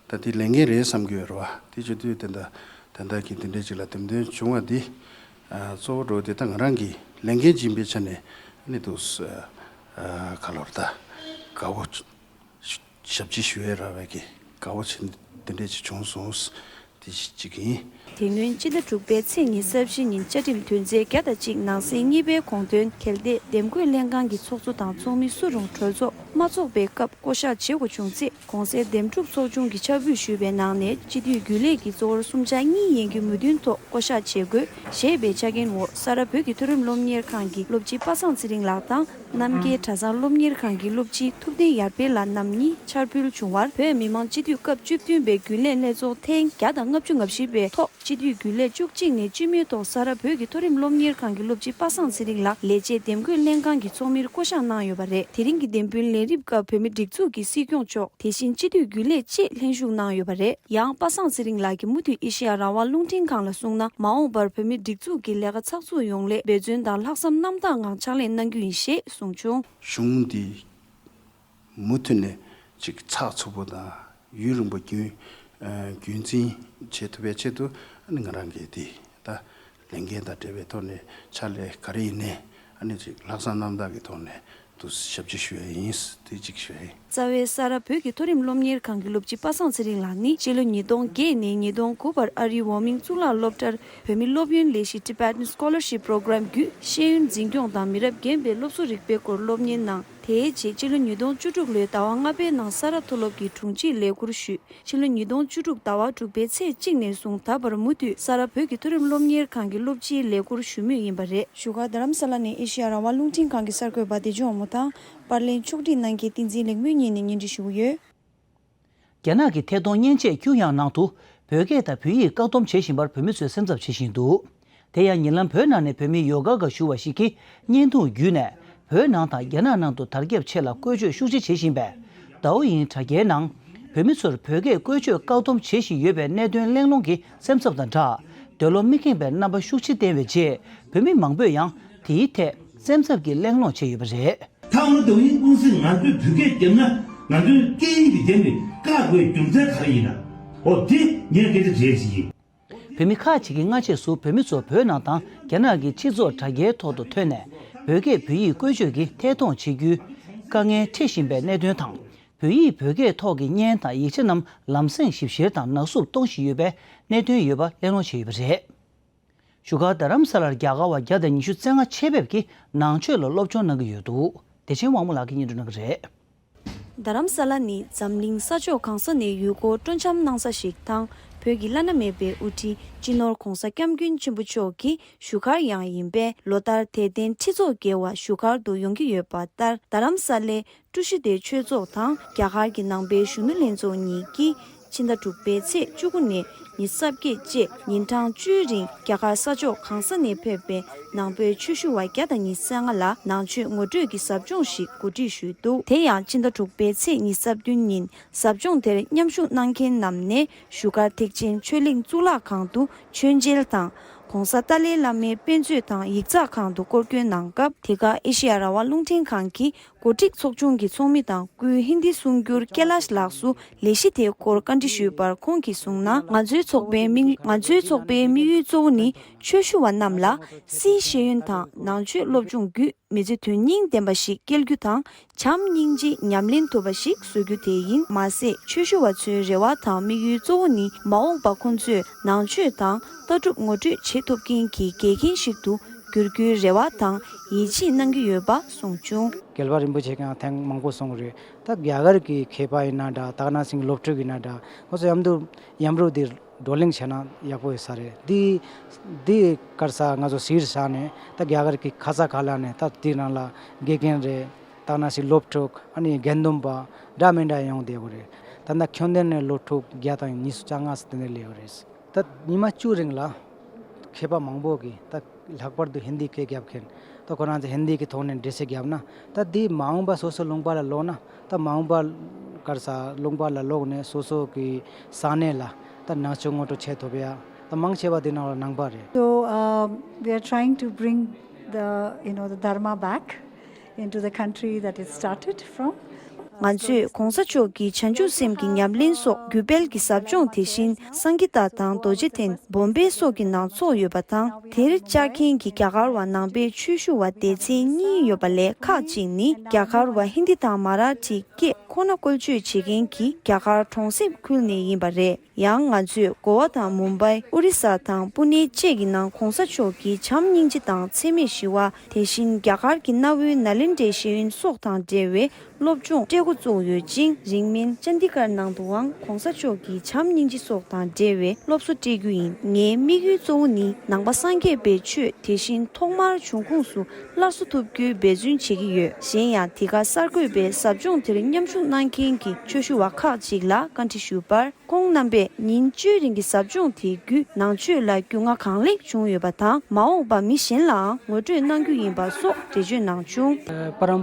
ད་དེ་ལས་འགན་རེད་བསམ་གྱི་ཡོད་རེད་བ། དེ་བྱེད་དུས་དེ་འདྲ་ད་ལྟ་གི་དེ་འདྲ་ཅིག་ལ་འདེམས་ཐོན་བྱུང་བ་འདི། ཨ། གཙོ་བོ་འགྲོ་དེ་ད་ང་རང་གི་ལས་འགན་ཅིག་ཡིན་པའི་ཆ་ནས། ཨ་ནི་འདུག་སེ། ཨ། ག་ལོར་ད་དགའ་བོ་ཞབས་ཕྱི་ཞུ་ཡས་རག་པའི་གི་དགའ་བོ་ཆེན་དེ་འདྲས་ཅིག་བྱུང་སོང་། དེ་གཅིག་ཡིན། དེ་སྔོན་སྤྱི་ཟླ་དྲུག་པའི་ཚེས་ཉི་ཤུ་རྩ་བཞི་ཉིན་བཅའ་ཁྲིམས་དོན་ཚན་བརྒྱ་དང་གཅིག་ནང་གསེས་གཉིས་པའི་དགོངས་དོན་གལ་ཏེ་འདེམས་བསྐོ་ལྷན་ཁང་གི་ཚོགས་གཙོ་དང་ཚོགས་མི་སུ་རུང་གྲོས་ཚོགས་མ་འཚོགས་པའི་སྐབས་བསྐོ་གཞག་བྱེད་དགོས་བྱུང་ཚེ། གོང་གསལ་འདེམས་སྒྲུག་ཚོགས་ཆུང་གིས་ཕྱག་ཕུལ་ཞུས་པའི་ནང་ནས་སྤྱི་འཐུས་རྒྱུན་ལས་ཀྱི་གཙོ་བོར་གསུམ་ཆ་གཉིས་ཡན་གྱི་མོས་མཐུན་ཐོག་བསྐོ་གཞག་བྱེད་དགོས་ཞེས་པའི་ཆ་རྐྱེན་འོག་ས་རཱ་བོད་ཀྱི་མཐོ་རིམ་སློབ་གཉེར་ཁང་གི་སློབ་སྤྱི་པ་སངས་ཚེ་རིང་ལགས་དང་། རྣམ་རྒྱལ་གྲྭ་ཚང་སློབ་གཉེར་ཁང་གི་སློབ་སྤྱི་ཐུབ་བསྟན་ཡར་འཕེལ་ལགས་རྣམ་གཉིས་ཕྱག་ཕུལ་བྱུང་བར། བོད་མི་མང་སྤྱི་འཐུས་སྐབས་བཅུ་བདུན་པའི་རྒྱུན་ལས་ལྷན་ཚོགས་ཐེངས་བརྒྱ་དང་ལྔ་བཅུ་ང་བཞི་པའི་ཐོག་སྤྱི་འཐུས་རྒྱུན་ལས་བཅུ་གཅིག་ནས་སྤྱི་མོས་ཐོག་ས་རཱ་བོད་ཀྱི་མཐོ་རིམ་སློབ་གཉེར་ཁང་གི་སློབ་སྤྱི་པ་སངས་ཚེ་རིང་ལགས་ལས་བྱེད་འདེམས་བསྐོ་ལྷན་ཁང་གི་ཚོགས་མིར་བསྐོ་གཞག་གནང་ཡོད་པ་རེད། དེ་རིང་གི་འདེམས་འབུལ་ལས་རིམ་སྐབས་བོད་མིའི་སྒྲིག་འཛུགས་ཀྱི་སྲིད་སྐྱོང་མཆོག་དེ་བཞིན་སྤྱི་འཐུས་རྒྱུན་ལས་བཅས་ལྷན་ཞུགས་གནང་ཡོད་པ་རེད། ཡང་པ་སངས་ཚེ་རིང་ལགས་ཀྱིས་མུ་མཐུད་ཨེ་ཤེ་ཡ་རང་དབང་རླུང་འཕྲིན་ཁང་ལ་གསུངས་ན། མ་འོངས་པར་བོད་མིའི་སྒྲིག་འཛུགས་ཀྱི་ལས་ཀ་ཚགས་ཚུད་ཡོང་སླད་འབད་བརྩོན་དང་ལྷག་བསམ་རྣམ་དག་ངང་ཕྱག་ལས་གནང་རྒྱུ་ཡིན་ཞེས་གསུངས་བྱུང་། གཞུང་འདི་མུ་མཐུད་ནས་ཅིག་ཚགས་ཚུད་པོ་དང་ཡུན་རིང་པོ་རྒྱུན་ཨ་རྒྱུན་འཛིན་བྱེད་ཐུབ་པའི་ཆེད་དུ། ཨ་ནི་ང་རང་གིས་འདི་ད་ལས་འགན་དང་འབྲེལ་བའི་ཐོག་ནས་ཕྱག་ལས་ག་རེ་ཡིན་ནའི་ ཨ་ནི་ཅིག་ལྷག་བསམ་རྣམ་དག་གི་ཐོག་ནས་དུ་ཞབས་ཕྱི་ཞུ་ཡ་ཡིན། དེ་གཅིག་ཞུ་ཡ་ཡིན། རྩ་བའི་ས་རཱ་བོད་ཀྱི་མཐོ་རིམ་སློབ་གཉེར་ཁང་གི་སློབ་སྤྱི་པ་སངས་ཚེ་རིང་ལགས་ནི་ཕྱི་ལོ་ཉིས་སྟོང་བརྒྱད་ནས་ཉིས་སྟོང་དགུ་བར་ཨ་རིའི་ཝོ་མིང་གཙུག་ལག་སློབ་གྲྭར་བོད་མི་སློབ་ཡོན་ལས་གཞི་Tibetan Scholarship Program བརྒྱུད་ཤེས་ཡོན་འཛིན་སྐྱོང་དང་མི་རབས་རྒན་པའི་སློབ་གསོ་རིག་པའི་སྐོར་སློབ་གཉེར་གནང་། དེའི་རྗེས་ཕྱི་ལོ་ཉིས་སྟོང་བཅུ་དྲུག་ལོའི་ཟླ་བ་ལྔ་པའི་ནང་ས་རཱ་མཐོ་སློབ་ཀྱི་དྲུང་ཆེའི་ལས་ཁུར་ཞུས། ཕྱི་ལོ་ཉིས་སྟོང་བཅུ་དྲུག་ཟླ་བ་དྲུག་པའི་ཚེས་གཅིག་ནས་བཟུང་ད་བར་མུ་མཐུད་ས་རཱ་བོད་ཀྱི་མཐོ་རིམ་སློབ་གཉེར་ཁང་གི་སློབ་སྤྱིའི་ལས་ཁུར་ཞུ་མུས་ཡིན་པ་རེད། བཞུགས་སྒར་རྡ་རམ་ས་ལ་ནས་ཨེ་ཤེ་ཡ་རང་དབང་རླུང་འཕྲིན་ཁང་གི་གསར་འགོད་པ་བདེ་སྐྱོང་དམུ་ཐང་། པར་ལེན་ཕྱོགས་སྒྲིག་གནང་མཁན་བསྟན་འཛིན་ལེགས་སྨོན་གཉིས་ནས་སྙན་སྒྲོན་ཞུ་གི་ཡོད། རྒྱ་ནག་གི་ཐད་གཏོང་མཉེན་ཆས་གུ་ཡངས་ནང་དུ་བོད་སྐད་དང་བོད་ཡིག་བཀག་སྡོམ་བྱེད་བཞིན་པར་བོད་མི་ཚོས་སེམས་འཚབ་བྱེད་བཞིན་འདུག་དེ་ཡང་ཉེ་ལམ་བོད་ནང་ནས་བོད་མི་ཡོ་ག་ག་ཞུ་བ་ཞིག་གིས་བརྙན་ཐུང་བརྒྱུད་ནས་བོད་ནང་དང་རྒྱ་ནག་ནང་དུ་དར་ཁྱབ་ཆེད་ལ་བཀོལ་སྤྱོད་ཤུགས་ཆེ་བྱེད་བཞིན་པས། ཏའོ་ཡིན་དྲ་རྒྱའི་ནང་བོད་མི་ཚོར་བོད་སྐད་བཀོལ་སྤྱོད་བཀག་སྡོམ་བྱེད་བཞིན་ཡོད་པའི་གནད་དོན་གླེང་སློང་གི་སེམས་འཚབ་དང་སྦྲགས། འདོད་བློ་མི་ཁེངས་པའི་རྣམ་པ་ཤུགས་ཆེ་བསྟན་པའི་རྗེས་བོད་མི་མང་པོས་ཡང་དེའི་ཐད་སེམས་འཚབ་ཀྱི་གླེང་སློང་བྱས་ཡོད་པ་རེད། ད་འོ་ན་ཏའོ་ཡིན་ཀུང་སི་ང་ཚོས་བོད་སྐད་བརྒྱབ་ན་ང་ཚོའི་སྐད་ཡིག་དེ་བརྒྱབ་ནས་བཀག་དགོས་རྒྱུ་མཚན་ག་རེ་ཡིན་ན། འོ་དེ་ངས་སྐད་ཆ་དྲིས་ཅིག་ཡིན། བོད་མི་ཁག་ཅིག་གིས་སྔ་རྗེས་སུ་བོད་མི་ཚོ་བོད་ནང་དང་རྒྱ་ནག་གི་སྤྱི་ཚོགས་དྲ་རྒྱའི་ཐོག་ཏུ་ཐོན་ནས་བོད་སྐད་བོད་ཡིག་བཀོལ་སྤྱོད་ཀྱི་ཐད་གཏོང་བྱེད་རྒྱུའི་དཀའ་ངལ་འཕྲད་བཞིན་པའི་གནད་དོན་དང་། བོད་ཡིག་བོད་སྐད་ཐོག་གི་བརྙན་དང་ཡིག་ཆ་རྣམས་ལམ་སེང་ཞིབ་བཤེར་དང་ནག་བསུབ་གཏོང་བཞིན་ཡོད་པའི་གནད་དོན་ཡོད་པ་གླེང་སློང་བྱས་ཡོད་པ་རེད། བཞུགས་སྒར་རྡ་རམ་ས་ལར་རྒྱ་གར་བ་བརྒྱ་དང་ཉི་ཤུ་རྩ་ལྔ་ཆེད་ཕེབས་ཀྱིས་ནང་ཆོས་ལ་སློབ་སྦྱོང་གནང་གི་ཡོད་འདུག་བདེ་ཆེན་དབང་མོ་ལགས་ཀྱིས་སྙན་སྒྲོན་གནང་གི་རེད། རྡ་རམ་ས་ལ་ནི་འཛམ་གླིང་ས་ཕྱོགས་གང་ས་ནས་ཡུལ་སྐོར་སྤྲོ་འཆམ་གནང་ས་ཞིག་དང་། བོད་ཀྱི་བླ་ན་མེད་པའི་དབུ་ཁྲིད་སྤྱི་ནོར་༧གོང་ས་༧སྐྱབས་མགོན་ཆེན་པོ་མཆོག་གི་བཞུགས་སྒར་ཡང་ཡིན་པས། ལོ་ལྟར་དད་ལྡན་ཁྲི་ཚོ་བརྒལ་བ་བཞུགས་སྒར་དུ་ཡོང་གི་ཡོད་པ་ལྟར། རྡ་རམ་ས་ལའི་ཀྲུ་ཤི་དེ་ཆོས་ཚོགས་དང་རྒྱ་གར་གྱི་ནང་པའི་གཞོན་ནུ་ལྷན་ཚོགས་གཉིས་ཀྱིས་ཕྱི་ཟླ་དྲུག་པའི་ཚེས་བཅུ་དགུ་ནས་ཉི་ཤུ་རྩ་བརྒྱད་བཅས་ཉིན་གྲངས་བཅུའི་རིང་རྒྱ་གར་ས་ཕྱོགས་གང་ས་ནས་ཕེབས་པའི་ནང་པའི་ཆོས་ཞུ་བ་བརྒྱ་དང་ཉི་ཤུ་རྩ་ལྔ་ལ་ནང་ཆོས་ངོ་སྤྲོད་ཀྱི་ཟབ་སྦྱོང་ཞིག་གོ་སྒྲིག་ཞུས་འདུག་དེ་ཡང་ཕྱི་ཟླ་དྲུག་པའི་ཚེས་ཉི་ཤུ་རྩ་བདུན་ཉིན་ཟབ་སྦྱོང་དེར་མཉམ་ཞུགས་གནང་མཁན་རྣམས་ནས་བཞུགས་སྒར་ཐེག་ཆེན་ཆོས་གླིང་གཙུག་ལག་ཁང་དུ་མཆོད་མཇལ་དང་། ྋགོང་ས་ཏཱ་ལའི་བླ་མའི་དཔེ་མཛོད་དང་ཡིག་ཚགས་ཁང་དུ་སྐོར་སྐྱོད་གནང་སྐབས། དེ་ག་ཨེ་ཤེ་ཡ་རང་དབང་རླུང་འཕྲིན་ཁང་གི་འགོ་ཁྲིད་ཚོགས་ཆུང་གི་ཚོགས་མི་དང་སྐུའི་ཧིན་དི་གསུང་སྒྱུར་ཀེ་ལཱཤ་ལགས་སུ་ལས་གཞི་དེའི་སྐོར་བཀའ་འདྲི་ཞུས་པར། ཁོང་གིས་གསུངས་ན། ང་ཚོའི་ཚོགས་པའི་དམིགས། ང་ཚོའི་ཚོགས་པའི་དམིགས་ཡུལ་གཙོ་བོ་ནི་ཆོས་ཞུ་བ་རྣམས་ལ་སིའི་ཤེས་ཡོན་དང་ནང་ཆོས་སློབ་སྦྱོང་བརྒྱུད་མི་ཚེ་དོན་སྙིང་ལྡན་པ་ཞིག་སྐྱེལ་རྒྱུ་དང་། བྱམས་སྙིང་རྗེ་ཉམས་ལེན་ཐུབ་པ་ཞིག་བཟོ་རྒྱུ་དེ་ཡིན། མ་ཟད། ཆོས་ཞུ་བ་ཚོའི་རེ་བ་དང་དམིགས་ཡུལ་གཙོ་བོ་ནི་མ་འོངས་པ་ཁོང་ཚོས་ནང་ཆོས་དང་ལྟ་གྲུབ་ངོ་སྤྲོད་བྱེད་ཐུབ་མཁན་གྱི་འགལ་རྐྱེན་ཞིག་ཏུ་འགྱུར་རྒྱུའི་རེ་བ་དང་ཡིད་ཆེས་གནང་གི་ཡོད་པ་གསུངས་བྱུང་། རྒྱལ་བ་རིན་པོ་ཆེ་གིས་ཐེངས་མང་པོ་གསུངས་རེད། ད་རྒྱ་གར་གྱི་མཁས་པ་ཡིན་ན་འདྲ། དག་སྣང་སེང་གེ་སློབ་ཕྲུག་ཡིན་ན་འདྲ། ཁོ་ཚོ་མཉམ་དུ་མཉམ་རུབ་དེ་བགྲོ་གླེང་བྱས་ན་ཡག་པོ་ཡོད་ས་རེད། འདི་འདི་ག་རེ་ཟ། ང་ཚོ་གཞིར་བཞག་ནས་ད་རྒྱ་གར་གྱི་ཁ་ས་ག་ལ་ནས་ད་དེ་ནང་ལ་དགེ་རྒན་རེད། དག་སྣང་སེང་གེ་སློབ་ཕྲུག་ཨ་ནི་དགེ་འདུན་པ་འདྲ་མི་འདྲ་ཡོང་བསྡད་ཡོད་རེད། ད་ལྟ་ཁྱོན་ལྡན་ནས་སློབ་ཕྲུག་བརྒྱ་དང་ཉི་ཤུ་རྩ་ལྔ་ཙམ་དེ་འདྲ་སླེབས་ཡོད་རེད། ད་ཉི་མ་བཅུ་རིང་ལ་མཁས་པ་མང་པོ་གིས། ད་ལྷག་པར་དུ་ཧིན་དི་སྐད་རྒྱབ་མཁན། ད་ཁོ་རང་ཚོ་ཧིན་དི་གི་ཐོག་ནས་འགྲེལ་བཤད་བརྒྱབ་ན། ད་འདི་མ་འོངས་པ་སོ་སོ་ལུང་པ་ལ་ལོག་ན། ད་མ་འོངས་པ་ག་རེ་ཟ། ལུང་པ་ལ་ལོག་ནས་སོ་སོ་གི་ས་གནས་ལ་ད་ནང་ཆོས་ངོ་སྤྲོད་བྱེད་ཐུབ་ཡ། ད་མང་ཆེ་བ་འདི་ནང་ལ་ནང་པ་རེད། So, um, we are trying to bring the, you know, the Dharma back into the country that it started from. ང་ཚོས་ྋགོང་ས་མཆོག་གི་བྱང་ཆུབ་སེམས་ཀྱི་ཉམས་ལེན་སོགས་རྒྱུད་སྤེལ་གྱི་ཟབ་སྦྱོང་དེ་བཞིན་སངྒི་ཏ་དང་རྡོ་རྗེ་གདན། བོམ་བེ་སོགས་ཀྱི་ནང་ཚོགས་ཡོད་པ་དང་། དེར་བཅར་མཁན་གྱི་རྒྱ་གར་བ་ནང་པའི་ཆོས་ཞུ་བ་སྡེ་ཚན་གཉིས་ཡོད་པ་ལས་ཁག་ཅིག་ནི་རྒྱ་གར་བ་ཧིན་དི་དང་མ་ར་ཊིའི་སྐད་ཁོ་ན་བཀོལ་སྤྱོད་བྱེད་མཁན་གྱི་རྒྱ་གར་གྲོང་གསེབ་ཁུལ་ནས་ཡིན་པ་རེད། ཡང་ང་ཚོས་གོ་བ་དང་མུམ་བྷའི། ཨོ་རི་ས་དང་པུ་ནེ་བཅས་ཀྱི་ནང་ྋགོང་ས་མཆོག་གི་བྱམས་སྙིང་རྗེ་དང་འཚེ་མེད་ཞི་བ། དེ་བཞིན་རྒྱ་གར་གྱི་གནའ་བོའི་ནཱ་ལེནྡྲའི་ཤེས་ཡོན་སོགས་དང་འབྲེལ་བའི་སློབ་སྦྱོང་སྤྲད་འགོ་བཙུགས་ཡོད་ཅིང་། རིང་མིན་ཅན་དི་གར་ནང་དུའང་ྋགོང་ས་མཆོག་གི་བྱམས་སྙིང་རྗེ་སོགས་དང་འབྲེལ་བའི་སློབ་གསོ་སྤྲད་རྒྱུ་ཡིན། ངའི་དམིགས་ཡུལ་གཙོ་བོ་ནི་ནང་པ་སངས་རྒྱས་པའི་ཆོས་དེ་བཞིན་ཐོག་མར་འབྱུང་ཁུངས་སུ་སླར་གསོ་ཐུབ་རྒྱུའི་འབད་བརྩོན་བྱེད་ཀྱི་ཡོད། གཞན་ཡང་འདི་ག་གསར་འགོད་པའི་ཟབ་སྦྱོང་དེར་མཉམ་ཞུགས་གནང་མཁན་གྱི་ཆོས་ཞུ་བ་ཁག་ཅིག་ལ་བཀའ་འདྲི་ཞུས་པར། ཁོང་རྣམ་པས་ཉིན་བཅུའི་རིང་གི་ཟབ་སྦྱོང་དེ་བརྒྱུད་ནང་ཆོས་ལ་རྒྱུས་མངའ་གང་ལེགས་བྱུང་ཡོད་པ་དང་། མ་འོངས་པར་མི་གཞན་ལའང་ངོ་སྤྲོད་གནང་རྒྱུ་ཡིན་པ་སོགས་འགྲེལ་བརྗོད་གནང་བྱུང་། परम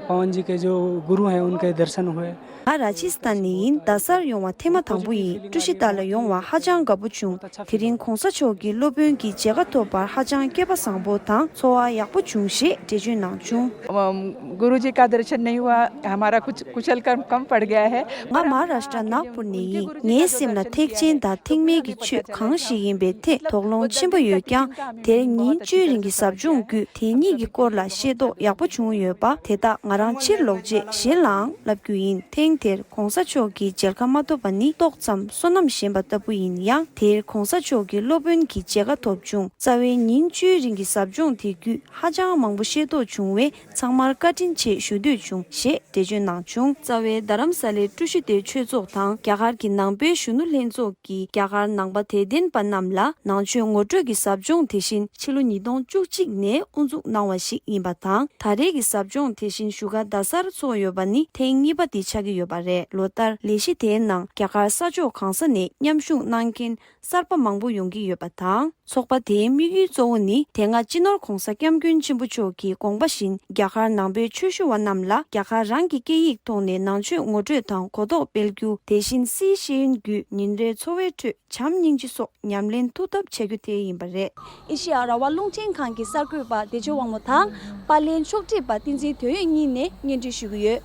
पावन जी के जो गुरु हैं, उनके दर्शन हुए। ང་ར་ཇི་སི་ཐན་ནས་ཡིན། རྡ་སར་ཡོང་བ་ཐེངས་མ་དང་པོ་ཡིན། ཀྲུ་ཤི་ཏ་ལ་ཡོང་བ་ཧ་ཅང་དགའ་པོ་བྱུང་། དེ་རིང་ྋགོང་ས་མཆོག་གི་སློབ་དཔོན་གྱི་མཇལ་ཁ་ཐོབ་པར་ཧ་ཅང་སྐལ་པ་བཟང་པོ་དང་ཚོར་བ་ཡག་པོ་བྱུང་ཞེས་འགྲེལ་བརྗོད་གནང་བྱུང་། गुरु जी का दर्शन नहीं हुआ, हमारा कुछ कुशल का कम पड़ गया है। ང་མ་ཧཱ་རཱ་ཤ་ཏྲ་ནཱག་པུར་ནས་ཡིན། ངའི་སེམས་ལ་ཐེག་ཆེན་དང་ཐེག་དམན་གྱི་ཆོས་གང་ཞིག་ཡིན་པའི་ཐད་དོགས་སློང་ཆེན་པོ་ཡོད་ཀྱང་། དེར་ཉིན་བཅུའི་རིང་གི་ཟབ་སྦྱོང་བརྒྱུད་དེ་ཉིད་ཀྱི་སྐོར་ལ་ཤེས་རྟོགས་ཡག་པོ་བྱུང་ཡོད་པ་དེ་དག་ང་རང་ཕྱིར་ལོག་རྗེས་གཞན་ལའང་བསླབ་རྒྱུ་ཡིན། ཐེངས་དེར་༧གོང་ས་མཆོག་གིས་མཇལ་ཁ་མ་ཐོབ་པ་ནི་ཏོག་ཙམ་བསོད་ནམས་ཞན་པ་ལྟ་བུ་ཡིན་ཡང་། དེར་༧གོང་ས་མཆོག་གི་སློབ་དཔོན་གྱི་མཇལ་ཁ་ཐོབ་བྱུང་། རྩ་བའི་ཉིན་བཅུའི་རིང་གི་ཟབ་སྦྱོང་དེ་བརྒྱུད་ཧ་ཅང་མང་པོ་ཤེས་རྟོགས་བྱུང་བས། ཚང་མར་བཀའ་དྲིན་ཆེ་ཞུ་འདོད་བྱུང་ཞེས་འགྲེལ་བརྗོད་གནང་བྱུང་། རྩ་བའི་རྡ་རམ་ས་ལའི་ཀྲུའུ་ཞི་སྡེའི་ཆོས་ཚོགས་དང་རྒྱ་གར་གྱི་ནང་པའི་གཞོན་ནུ་ལྷན་ཚོགས་ཀྱིས་རྒྱ་གར་ནང་པ་དད་ལྡན་པ་རྣམས་ལ་ནང་ཆོས་ངོ་སྤྲོད་ཀྱི་ཟབ་སྦྱོང་དེ་བཞིན་ཕྱི་ལོ་ཉིས་སྟོང་བཅུ་གཅིག་ནས་དབུ་འཛུགས་གནང་བ་ཞིག་ཡིན་པ་དང་། ད་རེས་ཀྱི་ཟབ་སྦྱོང་དེ་བཞིན་བཞུགས་སྒར་རྡ་སར་ཚོགས་ཡོད་པ་ནི་ཐེངས་གཉིས་པ་དེ་ཆགས་ཀྱི་ཡོད་པ་རེད། ལོ་ལྟར་ལས་གཞི་དེའི་ནང་རྒྱ་གར་ས་ཕྱོགས་གང་ས་ནས་མཉམ་ཞུགས་གནང་མཁན་གསར་པ་མང་པོ་ཡོང་གི་ཡོད་པ་དང་། ཚོགས་པ་དེའི་དམིགས་ཡུལ་གཙོ་བོ་ནི་དེ་སྔ་སྤྱི་ནོར་༧གོང་ས་༧སྐྱབས་མགོན་ཆེན་པོ་མཆོག་གི་དགོངས་པ་བཞིན་རྒྱ་གར་ནང་པའི་ཆོས་ཞུ་བ་རྣམས་ལ་རྒྱ་གར་རང་གི་སྐད་ཡིག་ཐོག་ནས་ནང་ཆོས་ངོ་སྤྲོད་དང་གོ་རྟོགས་སྤེལ་རྒྱུ། དེ་བཞིན་སིའི་ཤེས་ཡོན་བརྒྱུད་ཉིན་རེའི་འཚོ་བའི་ཁྲོད་བྱམས་སྙིང་རྗེ་སོགས་ཉམས་ལེན་ཐུབ་ཐབས་བྱ་རྒྱུ་དེ་ཡིན་པ་རེད། ཨེ་ཤེ་ཡ་རང་དབང་རླུང་འཕྲིན་ཁང་གི་གསར་འགོད་པ་བདེ་མཆོག་དབང་མོ་དང་། པར་ལེན་ཕྱོགས་སྒྲིག་པ་བསྟན་འཛིན་དོན་ཡོད་གཉིས་ནས་སྙན་སྒྲོན་ཞུ་གི་ཡོད།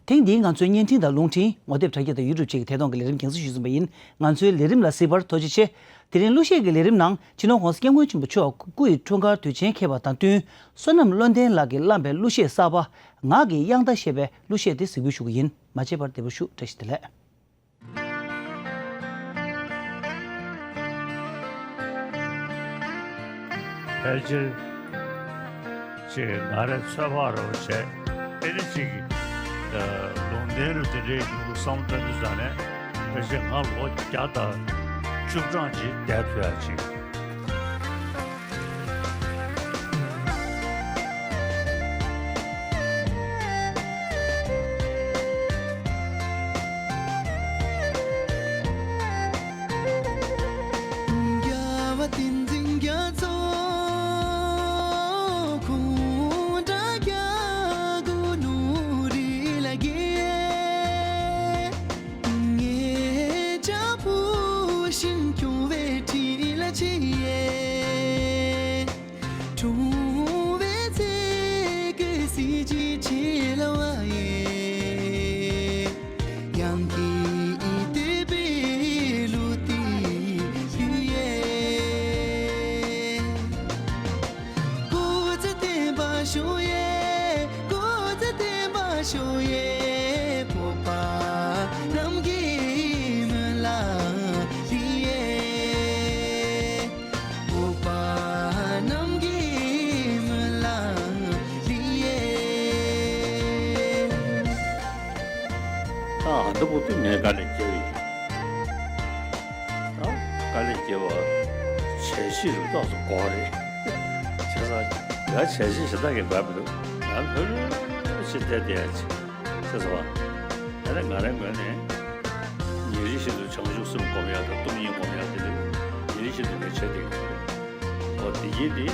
ཐེངས་འདིའི་ང་ཚོའི་བརྙན་འཕྲིན་དང་རླུང་འཕྲིན། ངོ་དེབ་དྲ་རྒྱ་དང་ཡུ་ཊུབ་བཅས་ཀྱི་ཐད་གཏོང་གི་ལས་རིམ་རྒྱང་སྲིང་ཞུས་ཟིན་པ་ཡིན། ང་ཚོའི་ལས་རིམ་ལ་གཟིགས་པར་ཐུགས་རྗེ་ཆེ། དེ་རིང་གླུ་གཞས་ཀྱི་ལས་རིམ་ནང་སྤྱི་ནོར་༧གོང་ས་༧སྐྱབས་མགོན་ཆེན་པོ་མཆོག་སྐུ་ཡི་འཁྲུངས་སྐར་དུས་ཆེན་འཁེལ་བ་དང་བསྟུན། བསོད་ནམས་བློ་ལྡན་ལགས་ཀྱིས་བླངས་པའི་གླུ་གཞས་གསར་པ་ངག་གི་དབྱངས་རྟ་ཞེས་པའི་གླུ་གཞས་དེ་གཟིགས་འབུལ་ཞུ་གི་ཡིན། མ་བརྗེད་པར་བདེ་པོ་བཞུགས། བཀྲ་ཤིས་བདེ་ལེགས། ཕལ་ཆེར་ཅིག་ང་རའི་ཚོད་དཔག་རེ་བ་བྱས། ཨེ་ནི་ཅིག་ལུང་བསྟན་རུ་དེ་འདྲའི་འདུག་བསམ་བློ་བཏང་དུས་ཙང་ནས། ཕལ་ཆེར་ང་ལོ་བརྒྱ་དང་བཅུ་གྲངས་ཅིག་བསྡད་ཐུབ་ཡ་ཅིག་རྒྱལ་བ་བསྟན་འཛིན་རྒྱ་མཚོ་ཁོང་འདྲ་རྒྱལ་པོ་ནོར་བུ་ལ་དགྱེས། ངེད་ཅག་བུ་བཞིན་སྐྱོང་བའི་ཁྲི་ལ་ཆེ། འཁྲུངས་པའི་ཚེ་གི་གཟི་བརྗིད་ཆེ་ལ་བ་ཡེ། ཡང་གི་བསྟོད་པའི་གླུ་དེ་ཡུ་ཡེ། སྐུ་ཚེ་བརྟན་པར་ཤོག་ཡེ། སྐུ་ཚེ་བརྟན་པར་ཤོག་ཡེ། བོད་པ་རྣམས་ཀྱི་སྨོན་ལམ་འདི་ཡེ། བོད་པ་རྣམས་ཀྱི་སྨོན་ལམ་འདི་ཡེ། ད་ཨ་འདི་བོ་དུ་ངས་དཀའ་ལས་བརྒྱབ་ཡིན། ད་དཀའ་ལས་བརྒྱབ་པ་བྱས་ཤིག་རུ་ཏོག་ཙམ་དགོས་རེད། བྱས་ཙང་ང་བྱས་ཤིག་ཞེ་དྲག་གི་དགའ་མི་འདུག་ང་ལྷོད་ལྷོད་བྱས་བསྡད་བསྡད་ཡ་ཅིག་ཤེས་སོང་བ། ད་ནི་ང་རའི་ངོས་ནས་ཉིན་རེ་བཞིན་དུ་བྱང་ཆུབ་སེམས་སྒོམ་ཡག་དང་སྟོང་ཉིད་སྒོམ་ཡག་དེ་ལས་ཉིན་རེ་བཞིན་དུ་ངས་བྱས་བསྡད་ཀྱི་ཡོད། འོ་དེ་ཡིན་ཏེ།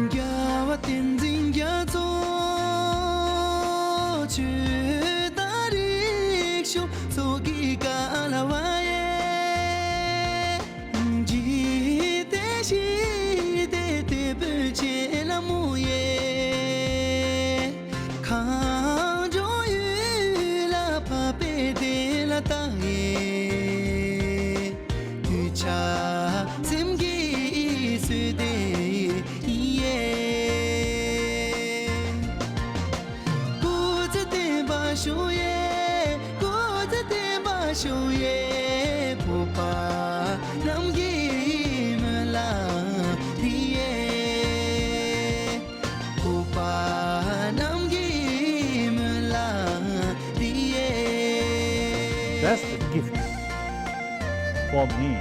རྒྱལ་བ་བསྟན་འཛིན་རྒྱ་མཚོ་ཆོས་དང་རིག་གཞུང་སོགས་ཀྱི་ཀ་ལ་བ་ཡེ། འཇིག་རྟེན་ཞི་བདེའི་དེད་དཔོན་ཆེ་ལ་མོ་ཡེ། གངས་ལྗོངས་ཡུལ་ལ་འཕགས་པའི་བདེ་ལ་བཏང་ཡེ། གདུལ་བྱ་སེམས་ཀྱི་གསོས་བདེ་ཡེ། སྐུ་ཚེ་བརྟན་པར་ཤོག་ཡེ། སྐུ་ཚེ་བརྟན་པར་ཤོག་ཡེ། བོད་པ་རྣམས་ཀྱི་སྨོན་ལམ་འདི་ཡེ། བོད་པ་རྣམས་ཀྱི་སྨོན་ལམ་འདི་ཡེ། Best gift for me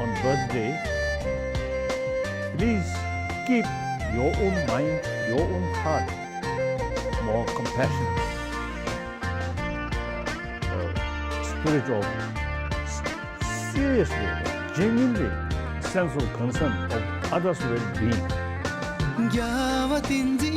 on birthday. Please keep your own mind, your own heart more compassionate, uh, spirit of seriously, genuinely sense of concern of others' well-being. རྒྱལ་བ་བསྟན་འཛིན་